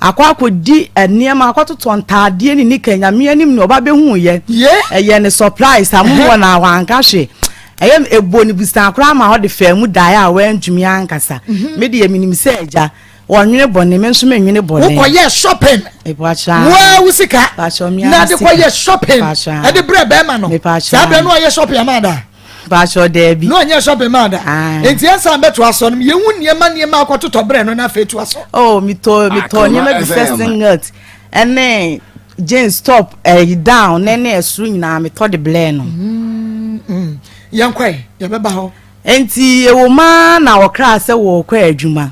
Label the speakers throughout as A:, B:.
A: Akɔ akɔdi nneɛma, akɔtotɔ ntaadeɛ ne nika. Nyame anim ne ɔba bɛhu yɛ. Ɛyɛ ne surprise amomoɔ na wanka hwee. Ɛyɛ ebo ne busan koraa ma ɔde fɛn mu daeɛ a wantumi ankasa. Me deɛ, menim sɛ agya wɔnwene bɔne, me nso menwene bɔne.
B: Wokɔyɛ shopping?
A: Mepakyɛ.
B: Waa, wo sika
A: Pakyɛ, mi
B: na de
A: sika.
B: kɔyɛ shopping?
A: Pakyɛ.
B: Ɛde brɛ bɛrima no?
A: Mepakyɛ.
B: Saa berɛ no ɔyɛ shopping ama da?
A: Pakyɛ, daabi.
B: Na ɔnyɛ shopping ma da?
A: Aye.
B: Nti ɛnsa bɛtoa so no, yɛhu nneɛma akɔtotɔ brɛ no na afei toa so.
A: Oh, metɔ nneɛma bi sɛ
C: FM.
A: singlet ɛne jeans top, ɛyi down ne ɛsoro nyinaa metɔ de blɛ no.
B: Yɛnkɔe, yɛbɛba hɔ.
A: Nti ɛwɔ maa na wɔkra sɛ wɔkɔ adwuma,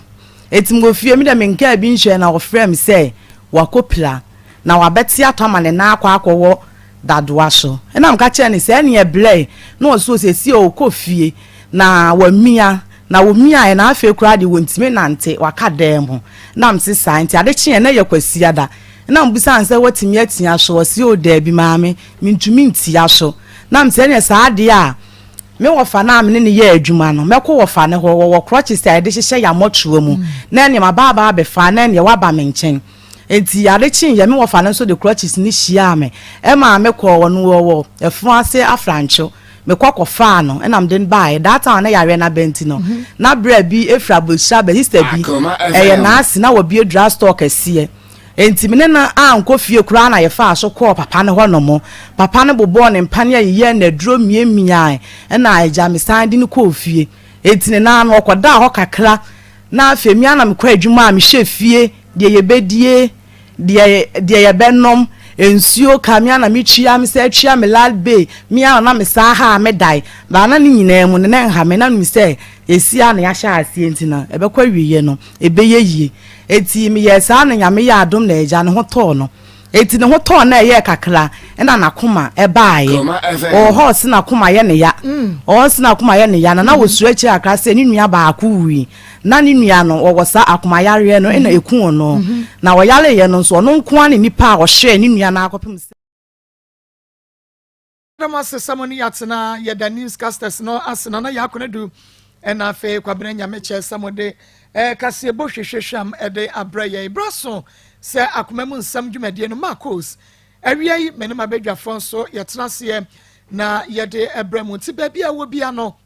A: eti mo fie mi dɛ menka bi nhyɛ na wɔfrɛ mi sɛ wakɔ pira na wabɛte atɔ ama ne nan akɔwɔ dadoa so. Ɛna mka kyerɛ ne sɛ ɛne ɛblɛ na ɔso sɛsi a ɔkɔ fie na wamia na wɔmia yɛ na afei koraa de wɔntumi nante, waka dan mu na mte saa. Nti ade kyeɛ na yɛ Kwasiada na mbusa sɛ watumi atia so. Ɔsi o, daabi maame, mentumi ntia so. Na mte ɛne saa adeɛ a me wɔfa na me ne ne yɛ adwuma no, mɛkɔ wɔfa ne hɔ, wɔwɔ crutches a yɛde hyehyɛ yɛ amɔtoa mu na ɛnea mabaaba abɛfa na ɛnea waba me nkyɛn. Nti ade kyen yɛ, me wɔfa no nso de crutches ne hyia me, ɛma me kɔ wɔn wɔwɔ ɛfo ase afrantwo, mekɔ kɔfaa no ɛna mede no baeɛ. That time na yareɛ no aba nti no na berɛ bi efiri abɔhyia bɛ sister bi
C: Akoma FM.
A: ɛyɛ n'ase na wɔbie drug store kɛseɛ. Nti me ne no ankɔ fie koraa na yɛfaa so kɔɔ papa no hɔ nom. Papa no bobɔɔ ne mpa ne ayeyɛ n'aduro miamia, ɛna agya me san de no kɔɔ fie. Enti ne nan no ɔkɔdaa hɔ kakra na afei mia na mekɔ adwuma a mehyɛ fie deɛ, yɛbɛdie deɛ, yɛbɛnom nsuo ka mia na metua me sɛ atua me light bill mia na me saa ha a medae baana ne nyinaa mu no ne nha me na nim sɛ esi a na yɛahyɛ aseɛ nti na ɛbɛkɔ awieɛ no ɛbɛyɛ yie. Eti meyɛ saa na Nyame yɛ adom na agya ne ho tɔɔ no. Eti ne ho tɔɔ na ɛyɛ kakra ɛna n'akoma ɛbaayɛ.
C: Akoma FM.
A: Ɔwɔ hɔ ɔsi n'akoma yɛ ne ya, ɔwɔ si n'akoma yɛ ne ya na wɔsua akyire akra sɛ ne nua baako wui na ne nua no wɔwɔ saa akoma yareɛ no ɛna eku no na ɔyareɛ no nso ɔno nko ara ne nipa a ɔhwɛ ne nua no akɔpem sɛ
B: Dɛm ase sɛ mo ne yɛatena. Yɛda newscasters no ase na na yɛakɔno du ɛna afei Kwabena Nyame kyɛ sɛ mode kaseɛbɔ hwehwehwɛm ɛde abrɛ yɛn berɛ so sɛ akoma mu nsɛm dwumadie no. Marcos awia yi, me ne mabadwafoɔ nso yɛtena aseɛ na yɛde ɛbrɛ mu. Nti baabi a wɔ bia no,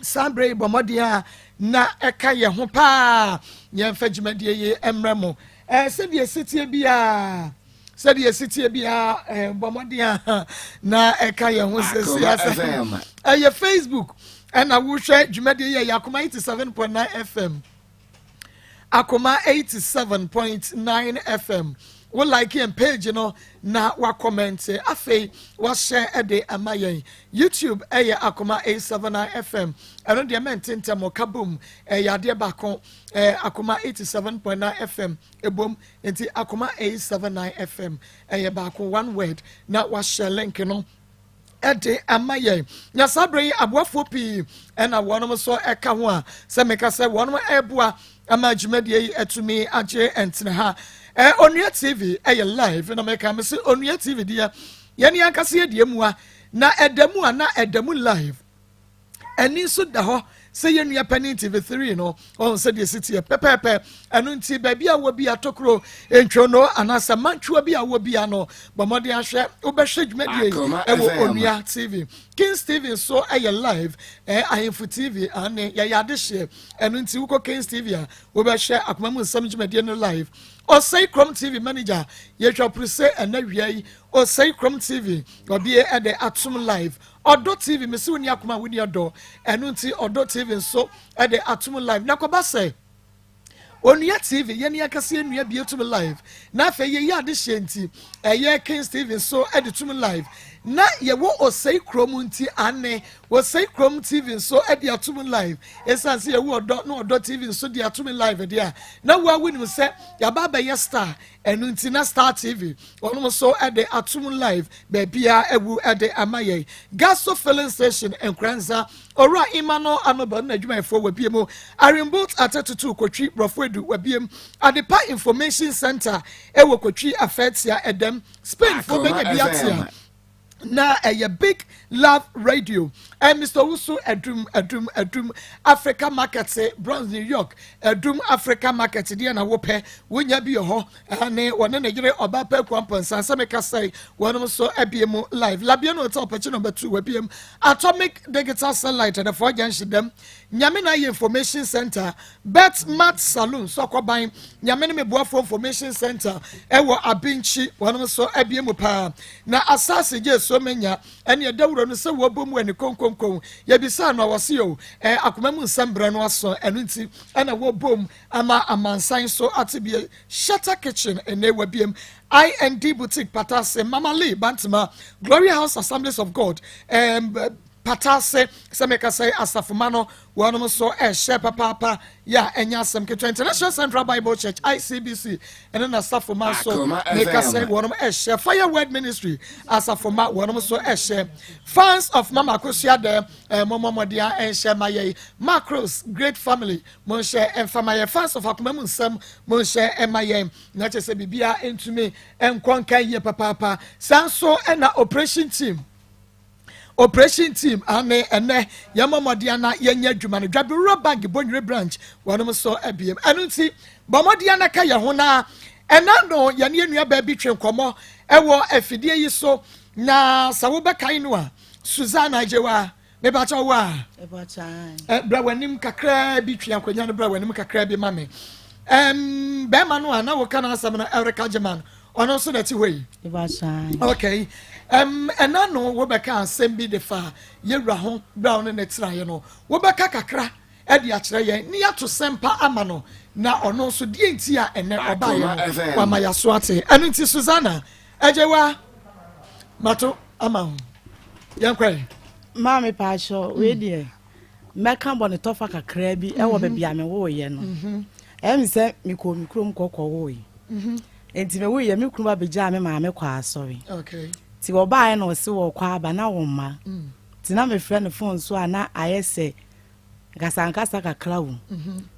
B: saa berɛ yi bɔ mmɔden a na ɛka yɛn ho paa, yɛmfa dwumadie yi mmerɛ mu sɛdeɛ ɛsi biara, sɛdeɛ ɛsi tie biara, bɔ mmɔden a na ɛka yɛn ho sɛsi
C: Akoma
B: asɛ.
C: FM.
B: Ɛyɛ Facebook ɛna wohwɛ dwumadie yi, ɛyɛ Akoma 87.9 FM, Akoma 87.9 FM. Wo like yɛn page no na wa comment, afei wahyɛ ɛde ama yɛn. YouTube ɛyɛ Akoma 879 FM. Ɛno deɛ mɛnte ntɛm ɔka bom, ɛyɛ adeɛ baako, Akoma 87.9 FM ebom. Nti Akoma 879 FM ɛyɛ baako, one word, na wahyɛ link no ɛde ama yɛn. Na saa berɛ yi, aboafoɔ pii ɛna wɔnom nso ɛka ho a sɛ meka sɛ wɔnom ɛboa ama dwumadie yi atumi agye ntena ha. Onua TV ɛyɛ live na meka me sɛ Onua TV deɛ, yɛne ankasa yɛdeɛ mu a na ɛda mu a na ɛda mu live. Ɛni nso da hɔ sɛ yɛn nua panin TV3 no ɔn sɛdeɛ si teɛ pɛpɛɛpɛ. Ɛno nti baabi a wɔ bi atokuro ntwono anaasɛ mantwoa bi a wɔ bi ano, bɔ mmɔden ahwɛ, wobɛhwɛ dwumadie yi
C: Akoma
B: ɛwɔ
C: FM.
B: Onua TV. Kings TV nso ɛyɛ live, Ahemfo TV ane yɛyɛ adehyeɛ. Ɛno nti wokɔ Kings TV a, wobɛhwɛ akoma mu nsɛm dwumadie no live. Ɔsɛe Kurom TV manager yɛtwa puru sɛ ɛnɛ wia yi Ɔsɛe Kurom TV ɔbie ɛde atom live. Ɔdɔ TV, mesi wo ni akoma wo ni ɔdɔ, ɛno nti Ɔdɔ TV nso ɛde atom live. Na kɔba sɛ Onua TV, yɛn akɛse nua bie tum live na afei yɛyi ade hyɛ nti ɛyɛ Kings TV nso ɛde tum live na yɛwɔ Ɔsɛe Kurom nti ane Ɔsɛe Kurom TV nso ɛde atum live. Esan sɛ yɛwɔ Ɔdɔ na Ɔdɔ TV nso de atum live deɛ a na wo awo nim sɛ yaba abɛyɛ star. Ɛno nti na Star TV wɔn nso ɛde atum live beebia ɛwu ɛde ama yɛn. Gaso Filling Station Nkoranza, Owura Emmanuel Anoba na adwumayɛfoɔ wɔ bie mu. Arimbot Atatutu Kotwi Borɔfo Edu wɔ bie mu. Adepa Information Center ɛwɔ Kotwi Afɛtia ɛdɛm Spain fo bɛnya bi atea. Na ɛyɛ Big Love Radio. Ɛ Mr. Owusu Adum Adum Adum Africa Market Bronx New York Adum Africa Market deɛ na wopɛ wonya bi wɔ hɔ ɛne wɔne ne yere ɔbaa pɛ akua mpɔnsa sɛ meka sɛ wɔnom nso abie mu live Labiano Hotel Pɛkyi number 2 wabiem Atomic Digital Satellite Ɛdɛfoɔ Junction dɛm Nyame na ayɛ Information Center, Bet Mat Saloon, Sɔkɔban, Nyame ne me Boafoɔ Information Center ɛwɔ Abinkyi, wɔnom nso abie mu paa. Na asase gye so menya ɛne ɛdawuro no sɛ wɔbɔ mu ɛne konkonkon. Yɛbisaa no a wɔse o, ɛ akoma mu nsɛm brɛ no aso, ɛno nti ɛna wɔbɔ mu ama amansan so ate bie. Shatter Kitchen ɛnɛ wabiem, IND Boutique Patase, Mama Lee Bantama, Glory House Assemblies of God, Pata ase sɛ meka sɛ asafomma no wɔnom nso ɛhyɛ papaapa yɛ a ɛnyɛ asɛm ketewa. International Central Bible Church ICBC ɛne n'asafomma nso meka sɛ wɔnom ɛhyɛ. Fire Word Ministry asafomma wɔnom nso ɛhyɛ. Fans of Mama Akosua dɛ ɛmɔmɔ mmɔden a ɛnhyɛ ma yɛ. Macros Great Family mo nhyɛ ɛmfa ma yɛ. Fans of Akoma mu nsɛm mo nhyɛ ɛma yɛn na kyerɛ sɛ biribiara ntumi nkɔ nkan yie papaapa. Saa nso ɛna Operation Team Operation Team ane ɛnɛ yɛmmɔ mmɔden ana yɛnyɛ adwuma no. Dwabe Bank Bonyere branch wɔnom nso abiem. Ɛno nti bɔ mmɔden ana ka yɛn ho na ɛna no yɛne yɛn nua baa bi twe nkɔmmɔ ɛwɔ afidie yi so. Na sɛ wobɛkae no a, Susanna Agyewa, mebakyɛ wo a, bra w'anim kakraa bi, twe akonnwa no bra w'anim kakraa bi ma me. Bɛrima no a na woka no asɛm no, Erica Gyeman, ɔno nso na ɛte hɔ yi. Okay, ɛna no wobɛka asɛm bi de fa yɛwura ho berɛ a wo ne ne tenaeɛ no, wobɛka kakra ɛde akyerɛ yɛn ne yɛato sɛmpa ama no na ɔno nso deɛ nti a ɛnɛ ɔbaeɛ no wama yɛaso ate. Ɛno nti Susanna Agyewa, mato ama wo, yɛnkɔe.
A: Maame paakyɛ, wei deɛ mɛka bɔ ne tɔfa kakraa bi ɛwɔ baabi a mewoeɛ no. Ɛyɛ me sɛ mekɔɔ me kurom kɔkɔwoe. Nti mewoeɛ, me kunu ba bɛgyaa me maame kɔ asɔre. Nti wɔbaeɛ na ɔse wɔkɔ aba na wɔn mma. Nti na mefrɛ no phone so a na ayɛ sɛ nkasankasa kakra wɔ mu.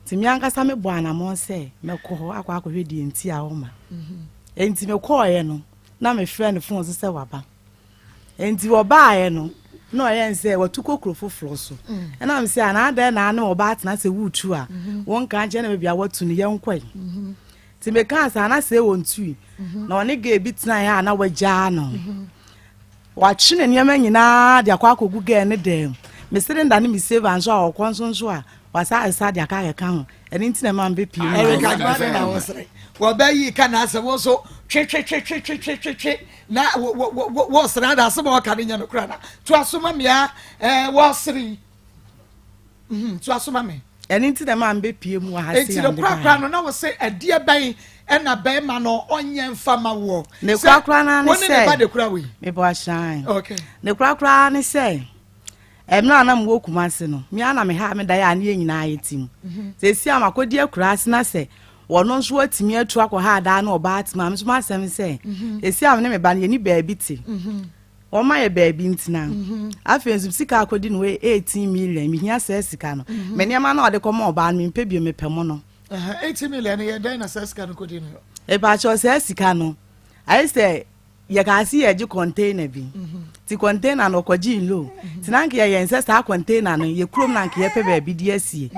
A: Nti me ankasa mebɔ anammɔn sɛ mɛkɔ hɔ akɔ akɔhwɛ deɛ nti a ɔma. Nti mekɔɔeɛ no na mefrɛ no phone so sɛ waba. Nti wɔbaeɛ no na ɔyɛ n sɛ watu kɔ kuro foforɔ so. Ɛna m sɛ anaa dɛn na ne ɔbaa tena sɛ woretu a wonka nkyɛn na baabi a watu no yɛnkɔe. Nti mekaa sɛ ana sɛ wɔntui na ɔne gay bi tenaeɛ a na wagyaa no. Watwe ne nneɛma nyinaa de akɔ akɔgu gɛɛ ne dɛm. Me cylinder ne me saver nso a ɔkɔ nso nso a wasa asa de aka akɛka ho. Ɛno nti na ɛma mbɛpie mu.
B: Erica Adwuma de na wɔsere wɔbɛyi ka na asɛm wo nso twetwetwetwetwetwe na wɔsere ada asɛm a wɔka no nyɛ no kora na to aso ma mmea wɔsere to aso ma me.
A: Ɛno nti na ɛma mbɛpie mu wɔ ha
B: se. Enti no korakora no na wɔ sɛ ɛdeɛ bɛn ɛna bɛrima no ɔnyɛ mfa ma woɔ?
A: Ne korakora no ne
B: sɛ wɔne ne ba de kora wei.
A: Mebɔ ahyɛn. Okay. Ne korakora ne sɛ mmerɛ a na mewɔ Kumase no, me ara na meha me dan a ne yɛn nyinaa yɛ ti mu. Seesei a makɔdi akuraase na sɛ wɔno nso atumi atu akɔha adaa ne ɔbaa te mu a, me nso m'asɛm sɛ seesei a me ne me ba no yɛni baabi te. Wɔma yɛ baabi ntena. Afei nso sika akɔdi no hɔ yɛ 18 million. Mehia saa sika no. Me nneɛma no a ɔde kɔma ɔbaa no mempɛ bio, mepɛ mo no.
B: 18 million yɛ dɛn na saa sika no kɔdi no hɔ?
A: Mepakyɛw, saa sika no ayɛ sɛ yɛkaa se yɛgye container bi. Nti container no ɔkɔgyee loan. Nti na nka yɛyɛ nsɛ saa container no yɛ kurom na nka yɛpɛ baabi de asie.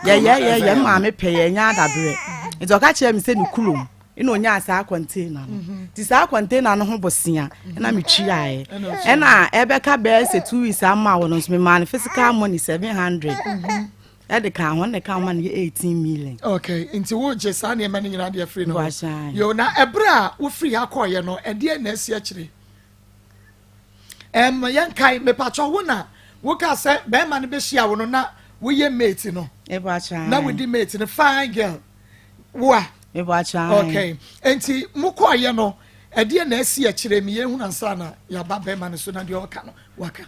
A: Yɛyɛyɛyɛ me maame pɛ yɛnya adaberɛ. Nti ɔka kyerɛɛ me sɛ ne kurom ɛna onyaa saa container no. Nti saa container no ho bosea ɛna metuaeɛ. Ɛna ɛbɛka bɛyɛ sɛ 2 weeks ama wo no nso memaa no physical money 700 ɛde ka ho ne ka ho ma no yɛ 18 million.
B: Okay, nti wogye saa nneɛma no nyinaa de afiri no hɔ. Yo, na ɛberɛ a wofiri ha kɔɔyɛ no, ɛdeɛ na asi akyire? Yɛnkae, mepakyɛ wo na woka sɛ bɛrima no bɛhyia wo no na woyɛ mate no. Na wodi mate no, fine girl. Woa? Okay, nti mokɔɔyɛ no, ɛdeɛ na asi akyire mi yɛhunu ansa na yɛaba bɛrima no so na deɛ ɔka no waka.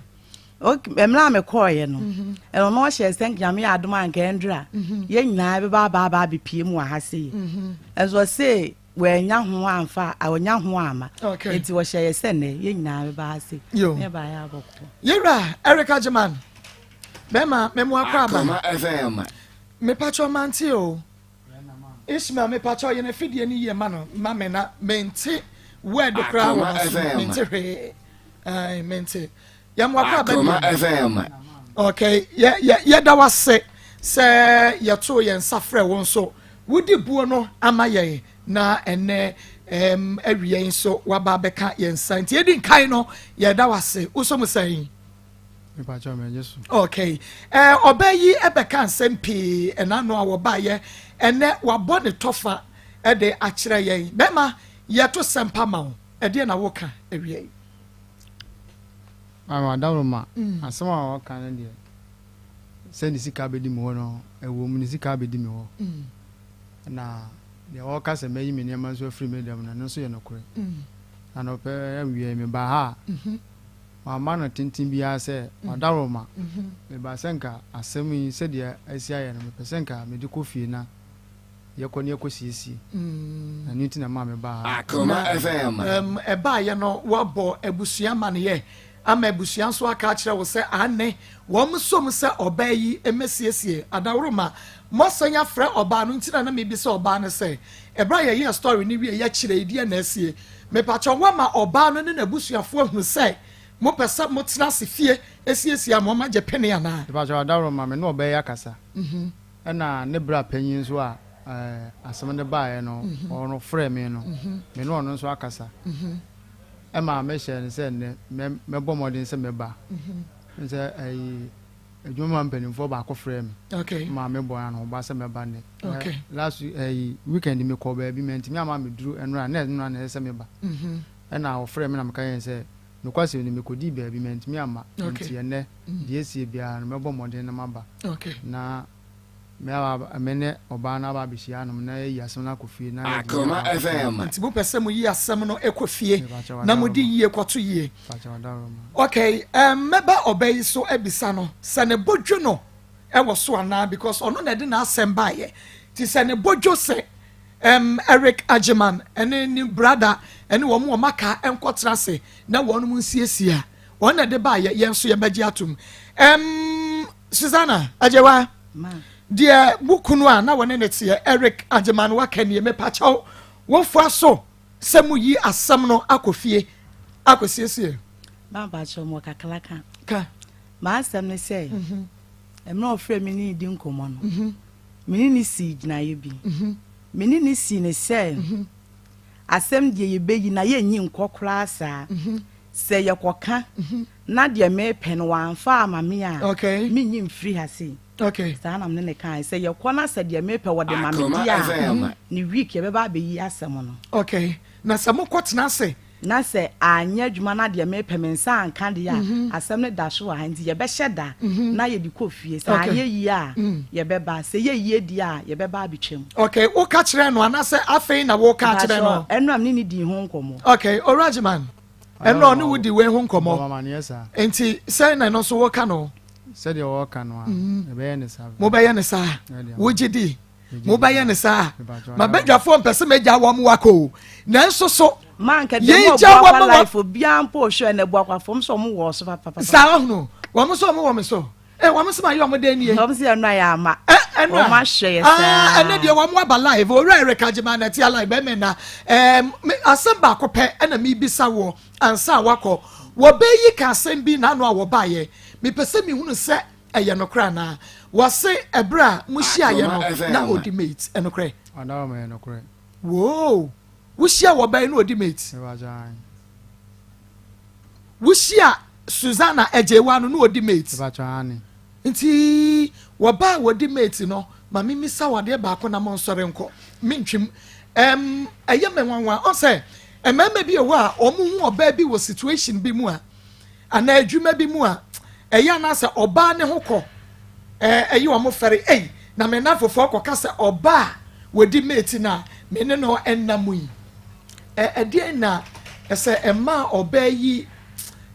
A: Okay, mmerɛ a mekɔɔeɛ no, ɛno na ɔhyɛ sɛ Nyame yɛ adom a nka ɛndra yɛn nyinaa bɛba aba aba abɛpie mu wɔ ha sei. Ɛnso ɔse wɔanya ho amfa, ɔnya ho ama. Nti wɔhyɛ yɛ sɛ nnɛ yɛn nyinaa bɛba ha sei.
B: Yo.
A: Ne yɛbaeɛ abɔkɔ.
B: Yɛwura Erica Gyeman, bɛrima mɛmoa kɔ aba.
C: Akoma FM.
B: Mepakyɛ mante o. Ishmael mepakyɛ yɛn afidie no yie ma no ma me na mente word koraa wɔ
C: Akoma
B: m'aso
C: FM.
B: mente hwee. Ae, mente. Yɛn wakɔ aba
C: Akoma
B: bi.
C: FM.
B: Okay, yɛ yɛ yɛda wase sɛ yɛto yɛn nsa frɛ wo nso. Wodi buo no ama yɛn na ɛnɛ awia yi nso waba abɛka yɛn nsa. Nti yɛdi nkan no yɛda wase. Wosɔ mu sɛn?
D: Mepakyɛw mɛgye so.
B: Okay. Ɔbaa yi ɛbɛka nsɛm pii ɛna no a wɔbaayɛ ɛnɛ wabɔ ne tɔfa ɛde akyerɛ yɛn. Bɛrima yɛto sɛmpa ma wo. Ɛdeɛ na woka awia yi?
D: Maame Adaworoma, asɛm a ɔka no deɛ, sɛ ne sika bɛdi me hɔ no, ɛwɔ mu ne sika bɛdi me hɔ. Na deɛ ɔka sɛ mɛyi me nneɛma nso afiri me dɛm no, ɛno nso yɛ nokorɛ. Anɔpɛ awia yi mebaa ha a, wamma no tenten biara sɛ Adaworoma. Mebaa sɛ nka asɛm yi sɛdeɛ asi ayɛ no, mepɛ sɛ nka mede kɔ fie na yɛkɔ ne yɛkɔ siesie. Ɛno nti na maa mebaa ha.
C: Akoma FM.
B: Ɛbaayɛ no woabɔ abusua amanneɛ ama abusua nso aka akyerɛ wo sɛ ane wɔn som sɛ ɔbaa yi mmɛsiesie Adaworoma moasan afrɛ ɔbaa no nti na na mebisa ɔbaa no sɛ ɛberɛ a yɛyɛɛ story no wie yɛkyerɛ yi deɛ na asie mepakyɛ woama ɔbaa no ne n'abusuafoɔ ahunu sɛ mopɛ sɛ motena ase fie esiesie ama ɔma gye pene anaa?
D: Mepakyɛw Adaworoma, me ne ɔbaa yi akasa. Ɛna ne bra panyin nso a asɛm no baeɛ no, ɔno frɛ me no, me ne ɔno nso akasa. Ɛma mehyɛ no sɛ nnɛ mɛbɔ mmɔden sɛ mɛba. Sɛ ɛyi adwuma mu mpanimfoɔ baako frɛ me. Ma mebɔ ano ba sɛ mɛba nnɛ. Last ɛyi weekend mekɔ baabi mantumi ama meduru ɛnora na ɛnora na ɛsɛ sɛ meba. Ɛna ɔfrɛ me na meka yɛn sɛ nokwasɛm ni mekɔdii baabi mantumi amma. Nti ɛnnɛ deɛ esie biara no mɛbɔ mmɔden na maba. Na me ne ɔbaa no aba abɛhyia anom na yɛayi asɛm no akɔ fie na yɛde yie
C: Akoma
D: akɔ akɔto
C: FM.
B: Nti mopɛ sɛ moyi asɛm no ɛkɔ fie
D: Mepakyɛw
B: na mode
D: Adaworoma.
B: yie kɔto yie.
D: Mepakyɛw Adaworoma.
B: Okay, mɛba ɔbaa yi so abisa no sɛ ne bodwo no ɛwɔ so anaa because ɔno na ɛde n'asɛm baayɛ. Nti sɛ ne bodwo sɛ Eric Agyeman ɛne ne brother ɛne wɔn wɔn aka nkɔtena ase na wɔn mu nsiesie a wɔn na ɛde baayɛ yɛn nso yɛbɛgye atom. Susanna Agyewa, deɛ wo kunu a na wɔne ne teɛ Eric Agyeman waka nie mepakyɛw wofoa so sɛ muyi asɛm no akɔ fie akɔsiesie.
A: Mampakyɛw mɔ kakra ka.
B: Ka.
A: M'asɛm ne sɛ mmerɛ a ɔfrɛ me ne di nkɔmmɔ no, me ne ne sii gyinaeɛ bi. Me ne ne sii ne sɛ asɛm deɛ yɛbɛyi na yɛnyi nkɔ koraa saa. Sɛ yɛkɔka na deɛ mepɛ no wamfa ama me a, menyi mfiri ha sei. Saa na me ne ne kae sɛ yɛkɔ na sɛ deɛ mepɛ wɔde ma me
C: Akoma
A: deɛ a,
C: FM.
A: ne week yɛbɛba abɛyi asɛm no.
B: Okay. Na sɛ mokɔtena ase
A: Na sɛ anyɛ adwuma na deɛ mepɛ me nsa anka deɛ a, asɛm no da so wɔ ha nti yɛbɛhyɛ da na yɛde kɔ fie. Sɛ anyɛ yie a, yɛbɛba. Sɛ yɛ yie deɛ a, yɛbɛba abɛtwam.
B: Okay, woka kyerɛ no anaasɛ afei na woka kyerɛ no?
A: Ɛno a me ne ne dii ho nkɔmmɔ.
B: Okay, Owura Agyeman, ɛno ɔne wo di wei ho nkɔmmɔ.
D: Bɔ amaneɛ saa.
B: Nti sɛn na ɛno nso woka no?
D: Sɛdeɛ wɔka no a, ɛbɛyɛ ne saa.
B: Mobɛyɛ ne saa?
D: Ɛdeɛ.
B: Wogye di?
D: Megye di.
B: Mobɛyɛ ne saa?
D: Mepakyɛw.
B: Ma badwafoɔ mpɛ sɛ mɛgya wɔn wakɔ o. Nanso so
A: Manka
B: Yɛn
A: dɛm
B: gya
A: ɔbuakwa
B: wɔn ma-
A: life obiara mpo ohwɛ na abuakwafoɔ nso ɔmo wɔ so papapapa.
B: Saa ɔhono wɔn nso wɔn wɔ me so. Wɔn nso ma yɛ wɔn den nie.
A: Wɔn sɛ ɛno a yɛ ama.
B: Ɛno a
A: Wɔn ahwɛ yɛ
B: Ah,
A: saa.
B: ɛnɛ deɛ wɔn aba live. Owura Eric Agyeman na ɛte alive bɛmɛ na asɛm baako pɛ ɛna mibisa wɔ ansa a wakɔ. Wɔbɛyi ka asɛm bi n'ano a wɔbaayɛ. Mepɛ sɛ mihunu sɛ ɛyɛ nokorɛ anaa. Wɔse ɛberɛ a mohyiaeɛ no
C: Akoma FM.
B: na odi mate. Ɛnokorɛ?
D: Adaworoma yɛ nokorɛ.
B: Woo! Wohyia wɔ bɛn na odi mate?
D: Mepakyɛw ae.
B: Wohyia Susanna Agyewa no na odi mate?
D: Mepakyɛw ane.
B: Nti wɔbaa wɔdi mate no ma memisa wadeɛ baako na monsɔre nkɔ mentwim ɛyɛ me nwanwa ɔn sɛ mmarima bi wɔ hɔ a wɔn hu ɔbaa bi wɔ situation bi mu a anaa adwuma bi mu a ɛyɛ anaasɛ ɔbaa ne ho kɔ ɛyɛ wɔn fɛre ɛyi na me nan fofoɔ kɔka sɛ ɔbaa wɔdi mate na me ne no ɛnam mu yi ɛdeɛn na ɛsɛ mmaa ɔbaa yi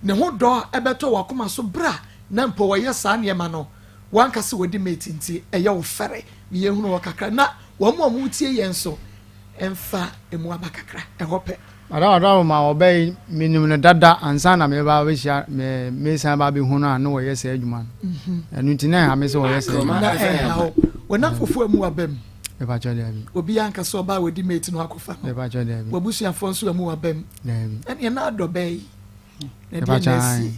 B: ne ho dɔ ɛbɛtɔ wakoma so bra na mpo wɔyɛ saa nneɛma no wankasa wɔdi mate nti ɛyɛ wo fɛre meyɛhunu wɔ kakra na wɔn a wɔtie yɛn so ɛmfa emu aba kakra ɛhɔ pɛ.
D: Adaworoma ɔbaa yi menim no dada ansa na meba abɛhyia me mesan ba abɛhu no a na wɔyɛ saa adwuma no. Ɛno nti na ɛha me sɛ wɔyɛ saa adwuma.
B: Na ɛha wo wɔn afoforɔ mu aba mu?
D: Mepakyɛw daabi.
B: Obiara nkasa ɔbaa wɔdi mate no akɔfa no?
D: Mepakyɛw daabi.
B: Wɔabusuafoɔ nso mu aba mu?
D: Daabi.
B: Ɛneɛ na adɔ bɛɛ yi. Na ɛdeɛ na asie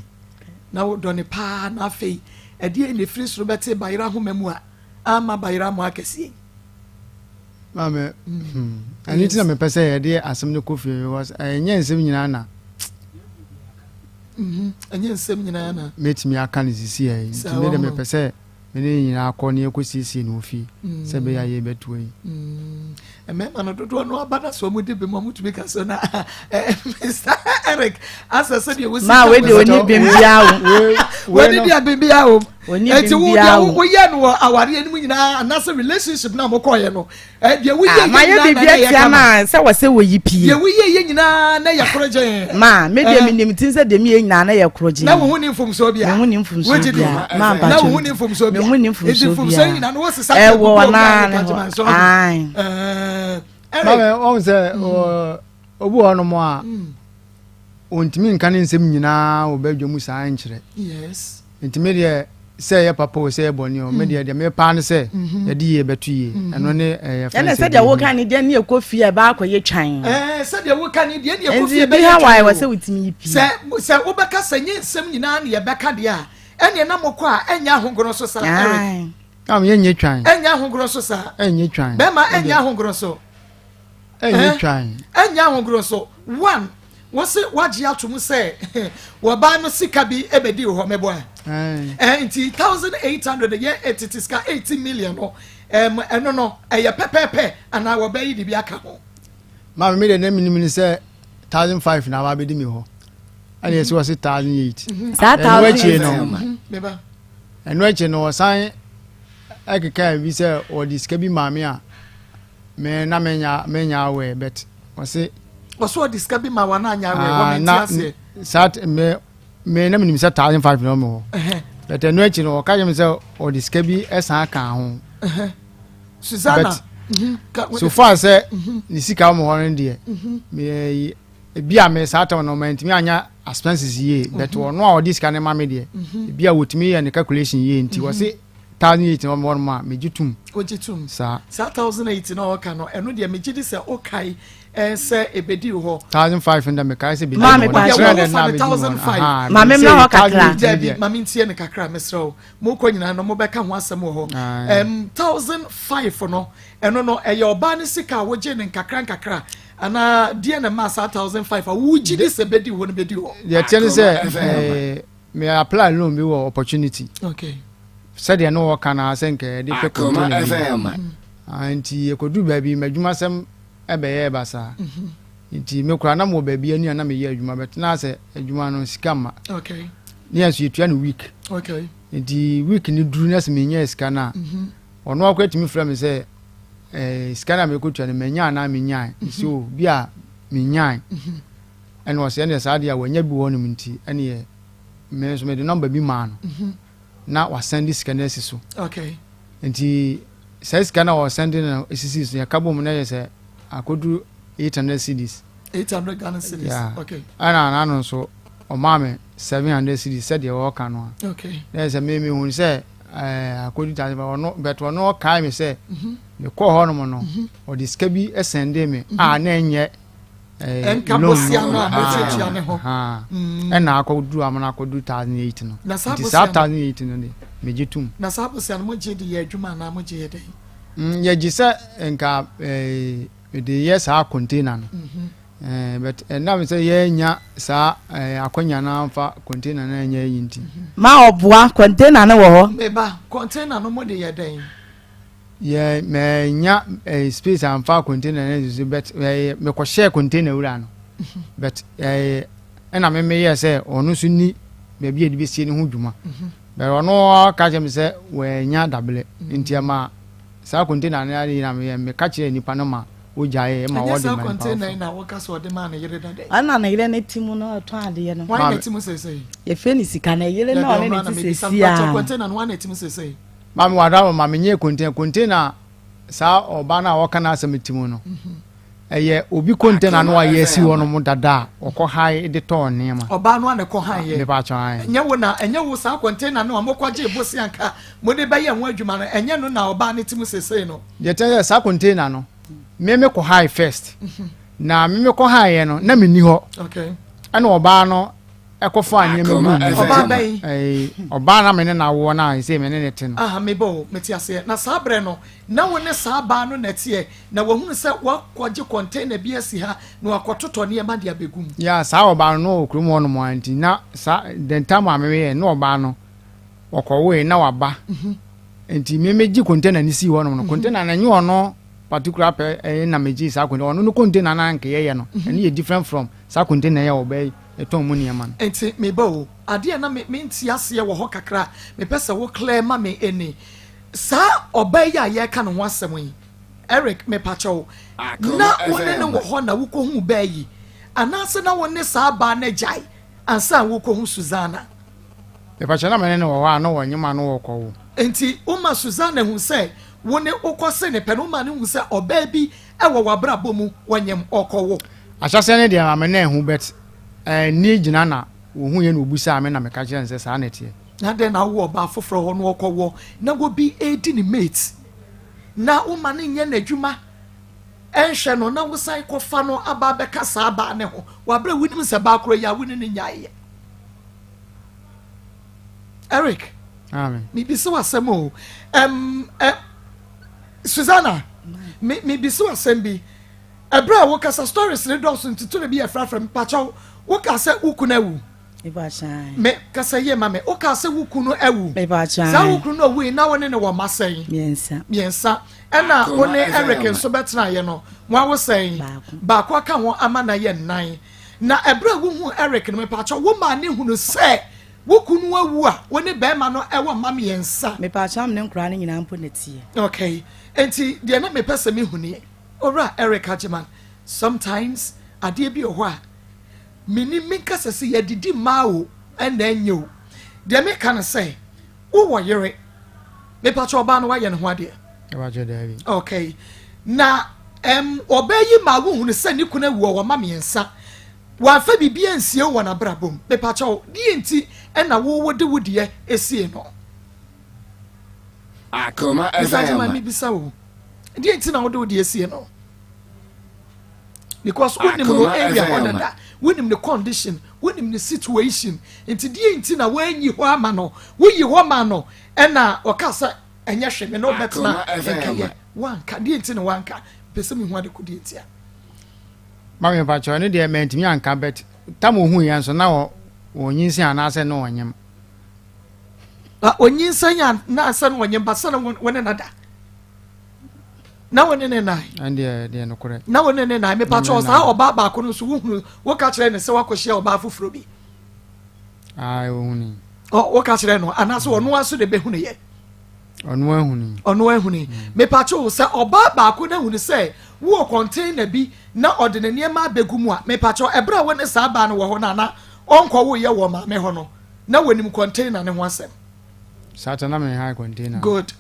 B: na wodɔ ne paa na afei ɛdeɛ na ɛfiri soro bɛte bayerɛ ahoma mu a ama bayerɛ amoa akɛseɛ yi.
D: Maame, hmm, ɛno nti na mepɛ sɛ yɛde asɛm no kɔ fie because ɛnyɛ nsɛm nyinaa na
B: mhm, ɛnyɛ nsɛm nyinaa na
D: mɛtumi aka no sisi ɛ nti me de mepɛ sɛ me ne nyinaa kɔ ne yɛkɔ siesie no wɔ fie mm. sɛ ɛbɛyɛ a yɛbɛtoa yi.
B: Mm. Mmarima no dodoɔ no aba na sɛ wɔn di bi mu wɔn tumi ka so na eh, Mr Eric asɛ sɛdeɛ wosi
A: maa wei de oni bim biara
B: wo wei de deɛ bim biara wo eti wo deɛ woyɛ no wɔ awareɛ no mu nyinaa anaasɛ relationship na mo kɔɔyɛ no eh, deɛ woyɛ yɛ
A: ah,
B: nyinaa na ɛyɛ kama
A: sɛ wɔsɛ wɔyi pie
B: deɛ woyɛ yɛ nyinaa na ɛyɛ koro gyee
A: maa me deɛ eh. menim ti sɛ deɛ meyɛ nyinaa na ɛyɛ koro gyee
B: na wo ho ni mfomsoɔ bia
A: me ho ni mfomsoɔ bia maa
B: na wo ho ni mfomsoɔ bia
A: me ho ni mfomsoɔ
B: bia mfomsoɔ nyinaa no wɔsesa
A: ɛwɔ naa ne hɔ ae
D: maame wɔn sɛ obi wɔ hɔnom a ɔntumi nka ne nsɛm nyinaa wɔ badwa mu saa nkyerɛ nti me deɛ sɛ ɛyɛ papa o sɛ ɛyɛ bɔne o me deɛ deɛ mepaa ne sɛ mhm. yɛde yie bɛto yie mhm. ɛno ne ɛyɛ fɛn
A: sɛ sɛdeɛ woka ne deɛ ne ɛkɔ fie a ɛbaa akɔyɛ twan
B: sɛdeɛ woka ne deɛ ne ɛkɔ fie
A: bɛyɛ twan ha wɔ sɛ wotumi yi pii
B: sɛ sɛ wobɛka sɛ nye nsɛm nyinaa ne yɛbɛka deɛ a ɛneɛ na mokɔ a ɛnyɛ ahogorɔ so saa Eric
D: Am yɛ nyɛ twan.
B: Ɛnyɛ ahogorɔ so saa.
D: Ɛnyɛ twan.
B: Bɛrima ɛnyɛ ahogorɔ so.
D: Ɛnyɛ twan.
B: Ɛnyɛ ahogorɔ so. One, wɔsi wagye ato mu sɛ wɔbaa no sika bi ɛbɛdi hɔ mɛboa. Ɛɛ nti 1800 yɛ ɛtete sika 80 million no ɛm ɛno no ɛyɛ pɛpɛɛpɛ anaa wɔbɛyi yi de bi aka ho.
D: Maame mi de ne mi nim sɛ 1005 na aba abɛdi mi hɔ ɛna yɛsi wɔsi 1008.
A: Saa 1008 no.
D: Ɛno akyi no, ɔsan kekaa bi sɛ ɔde sika bi maa me a me na menya menya aware but ɔse.
B: Ɔso ɔde sika bi ma wa na anya aware wɔ me nti aseɛ.
D: Saa me me na menim sɛ 1005 na ɔmo hɔ but ɛno akyi no ɔka kyerɛ me sɛ ɔde sika bi san kaa ho.
B: Susanna.
D: But mhm, so far sɛ mhm. ne sika wɔ hɔ no deɛ mhm. me ebi a me saa tɛm no mantumi anya expenses yie but mhm. ɔno a ɔde sika no ma me deɛ mhm. ebi a wɔtumi yɛ ne calculation yie nti mhm. wɔse 1008 na ɔmɔ no a megye tom.
B: Wogye tom.
D: Saa.
B: Saa 1008 na ɔka no ɛno deɛ megye di sɛ wokae eh, sɛ ebedi hɔ.
D: 1005 ndɛ mekae sɛ ebedi hɔ.
A: Maame pa
B: kyerɛ dɛ na 1005.
A: Maame mma hɔ kakra.
B: Dabi maame ntie no kakra mesrɛ wo. Mokɔ nyinaa no mobɛka ho asɛm wɔ hɔ. Um, 1005 no Ɛno no, ɛyɛ ɔbaa no sika a wogyee no nkakrankakra anaa deɛn na ɛmaa saa 1005 a wogye di sɛ bɛdi hɔ no bɛdi hɔ?
D: Deɛ ɛteɛ ne sɛ eh, me apply loan bi wɔ opportunity.
B: Okay.
D: Sɛdeɛ ne wɔka no sɛ nka yɛde pɛ container bi. Ah, nti yɛkɔduru baabi m'adwumasɛm ɛbɛyɛɛ basaa. Mhm. Nti me koraa na mewɔ baabi ani a na meyɛ adwuma bɛt na sɛ adwuma no sika mma.
B: Okay.
D: Ne yɛn nso yɛtua no week.
B: Okay.
D: Nti week no duru na sɛ menyɛɛ sika no a, mhm. Ɔno ara koraa tumi frɛ me sɛ, eh, sika no a merekɔtua no, manya anaa menyae? Mese, o, bi a menyae. Ɛna ɔsɛ ɛneɛ saa deɛ a wanya bi wɔ hɔnom nti, ɛneɛ me nso mede nɔmba bi maa no na wasɛnde sika no asi so.
B: Okay.
D: Nti saa sika no a ɔsɛnde no sisi so yɛka bom na yɛ sɛ akɔduru 800 cedis.
B: 800 Ghana cedis.
D: Yeah.
B: Okay.
D: Ɛna n'ano nso ɔmaa me 700 cedis sɛdeɛ ɔreka no a.
B: Okay.
D: Na yɛ sɛ me mehu sɛ ɛɛ akɔdu ta ɔno but ɔno ɔkae me sɛ mhm. mekɔɔ hɔnom no mhm. ɔde sika bi sɛndee me mhm. a na ɛnyɛ
B: ɛɛ loan no
D: ɛna akɔduru amana akɔduru 1008 no nti saa 1008 no de megye tom.
B: Na saa bosia no mogye de yɛ adwuma anaa mogye yɛ dɛn?
D: Mm, yɛgye sɛ nka ɛɛ mede yɛ saa container no. Eh, but ɛnam sɛ yɛanya saa eh, akwanya no amfa container no anyɛ yi nti.
A: Ma ɔboa, container no wɔ hɔ.
B: Meba, container no mode yɛ dɛn?
D: Yɛ manya eh, space amfa container no nsusu but eh, mekɔhyɛɛ container wura no but eh, ɛna me meyɛɛ sɛ ɔno nso ni baabi a yɛde bɛsie no ho dwuma but ɔno ka kyerɛ me sɛ wɔanya dablɛ nti ɛma saa container no ara na meyɛ meka kyerɛɛ nipa no ma wogyaeɛ ma
B: Ɛnyɛ
D: wɔde
B: saa
D: ma nipa
B: container yi
D: foforɔ.
B: na woka sɛ ɔde maa ne yere dada yi.
A: Ɛna ne yere no te mu no ɔtɔn adeɛ no.
B: Hwan na ɛte mu seesei?
A: Yɛfrɛ no sika na yere no
B: Dabi
A: ɔne
B: ɔno
A: ne
B: na
A: te
B: mebisa
A: seesei
B: no. Pakyɛ
A: a.
B: container no hwan na ɛte mu seesei?
D: Maame wada hɔ ma menyɛɛ container container saa ɔbaa no a ɔka n'asɛm te mu no ɛyɛ obi container no a yɛasi hɔ nom dada a ɔkɔ hae de tɔɔ nneɛma.
B: Ɔbaa no a na ɛkɔ hae yɛ.
D: Mepa kyɛw ae.
B: Ɛnyɛ wo na ɛnyɛ wo saa container no a mokɔgyee bosea nka mode bɛyɛ ho adwuma no ɛnyɛ no na ɔbaa no te mu seesei no.
D: Deɛ ɛteɛ sɛ saa container no me me kɔ hae first na me me kɔ haeɛ no na menni hɔ
B: Okay.
D: ɛna ɔbaa no. ɛkɔfaa nneɛma guu mu.
B: Ɔbaa bɛn?
D: Ɛɛ, ɔbaa na me ne no awoɔ no a seesei me ne no te no.
B: Aha, me ba o, mete aseɛ. Na saa berɛ no, na wo ne saa baa no na ɛteɛ, na wahunu sɛ woakɔgye container bi asi ha na wakɔtotɔ nneɛma de abɛgu mu.
D: Yeah, saa ɔbaa no, na ɔwɔ kurom hɔnom ara nti, na saa, the time a meyɛɛ no, na ɔbaa no, ɔkɔwoe na waba. Nti me megye container no sii hɔnom no, container no, ɛnyɛ ɔno particular pɛ ɛyɛ na megyee saa container, ɔno no container no a anka yɛyɛ no, ɛno yɛ different from saa container yi a ɔbaa yi tɔn mu nneɛma no.
B: Nti me ba o, adeɛ a na me mente aseɛ wɔ hɔ kakra a mepɛ sɛ wo clear ma me ɛni, saa ɔbaa yi a yɛreka ne ho asɛm yi, Eric mepakyɛw, na wo ne no wɔ hɔ na wokɔhuu baa yi, anaasɛ na wo ne saa baa no agyae ansa na worekɔhu Susanna?
D: Mepakyɛw, na me ne no wɔ hɔ a na ɔnyem a na ɔrekɔwo.
B: Nti woma Susanna hu sɛ wo ne wokɔse no pɛ no, woma no hu sɛ ɔbaa bi wɔ w'abrabɔ mu, ɔnyem, ɔrekɔwo?
D: Ahyɛaseɛ no deɛ maame no anhu but anni gyina na ɔhuiɛ na ɔbisaa me na meka kyerɛɛ no sɛ saa na ɛteɛ.
B: Na dɛn na wowɔ ɔbaa foforɔ hɔ na ɔkɔwɔ na obi redi ne mate na woma no nyɛ n'adwuma nhwɛ no na wosan kɔfa no aba abɛka saa baa no ho wɔ aberɛ a wonim sɛ baa korɔ yi a wo ne no nyaeɛ. Eric, mebisa wo asɛm o. Um, uh, Susanna, mebisa wo asɛm bi. Ɛberɛ a wokasa stories ne dɔɔso nti to ne bi yɛ frafra mpakyɛw woka sɛ wo kunu awu. Me kasa yie ma me woka sɛ wo kunu awu. Saa wo kunu no owui na wo ne ne wɔ mma sɛn?
A: Mmiɛnsa.
B: Mmiɛnsa. Ɛna wo ne Eric nso bɛtenaeɛ no mo awo sɛn? Baako aka ho ama no ayɛ nnan. Na ɛberɛ a wohuu Eric no mepaakyɛw wo maa ne hunu sɛ wo kunu awu a wo ne bɛrima no ɛwɔ mma mmiɛnsa?
A: Mepaakyɛw me ne nkoraa no nyinaa mpo na ɛteɛ.
B: Okay. Enti deɛ na mepɛ sɛ mehu nie. Owura Eric Agyeman, sometimes adeɛ bi wɔ hɔ a mennim, menka sɛ sɛ yɛadidi mmaa o ɛna ɛnyɛ o. Deɛ meka ne sɛ wowɔ yere, mepakyɛ ɔbaa no woayɛ ne ho adeɛ?
D: Mepakyɛ daabi.
B: Okay. Na ɛm ɔbaa yi maa wohunu sɛ ne kunu awu ɔwɔ mma mmiɛnsa. Wamfa biribi ansie wo wɔ n'abrabɔ mu. Mepakyɛ wo, deɛ nti ɛna wo wode wo deɛ esie no?
C: Akoma
B: Mr. Agyeman
C: FM.
B: mebisa wo. Deɛ nti na wode wo deɛ sie no because wonim no area hɔ dada wonim ne condition wonim ne situation nti deɛ nti na woanyi hɔ ama no woyi hɔ ma no ɛna ɔka sɛ ɛnyɛ hwɛ me na ɔbɛtena nkɛyɛ wanka deɛ nti na wanka pɛ sɛ mehu ade ko deɛ nti a
D: Mami mpakyɛw ne deɛ mantumi anka but tam ohun yɛn nso na wɔnyinsen anaasɛ na ɔnyem.
B: Onyinsɛn anaasɛ na ɔnyem ba sɛ na wɔne nada. Na wo ne ne nan.
D: Ɛndeɛ deɛ nokorɛ.
B: Na wo ne ne nan mepa kyɛw saa ɔbaa baako no nso wohunu woka kyerɛ ne sɛ wakɔhyia ɔbaa foforɔ bi.
D: Aa ohuni.
B: Ɔ woka kyerɛ no anaasɛ ɔno aso de bɛhunu yɛ.
D: Ɔno ahuni.
B: Ɔno ahuni. Mepa kyɛw sɛ ɔbaa baako no ahunu sɛ wowɔ container bi na ɔde ne nneɛma abɛgu mu a mepa kyɛw ɛberɛ a wo ne saa baa no wɔ hɔ no ana ɔnkɔwo yɛ wɔ maame hɔ no na wɔnim container ne ho asɛm.
D: Saa ta na menhae container.
B: Good.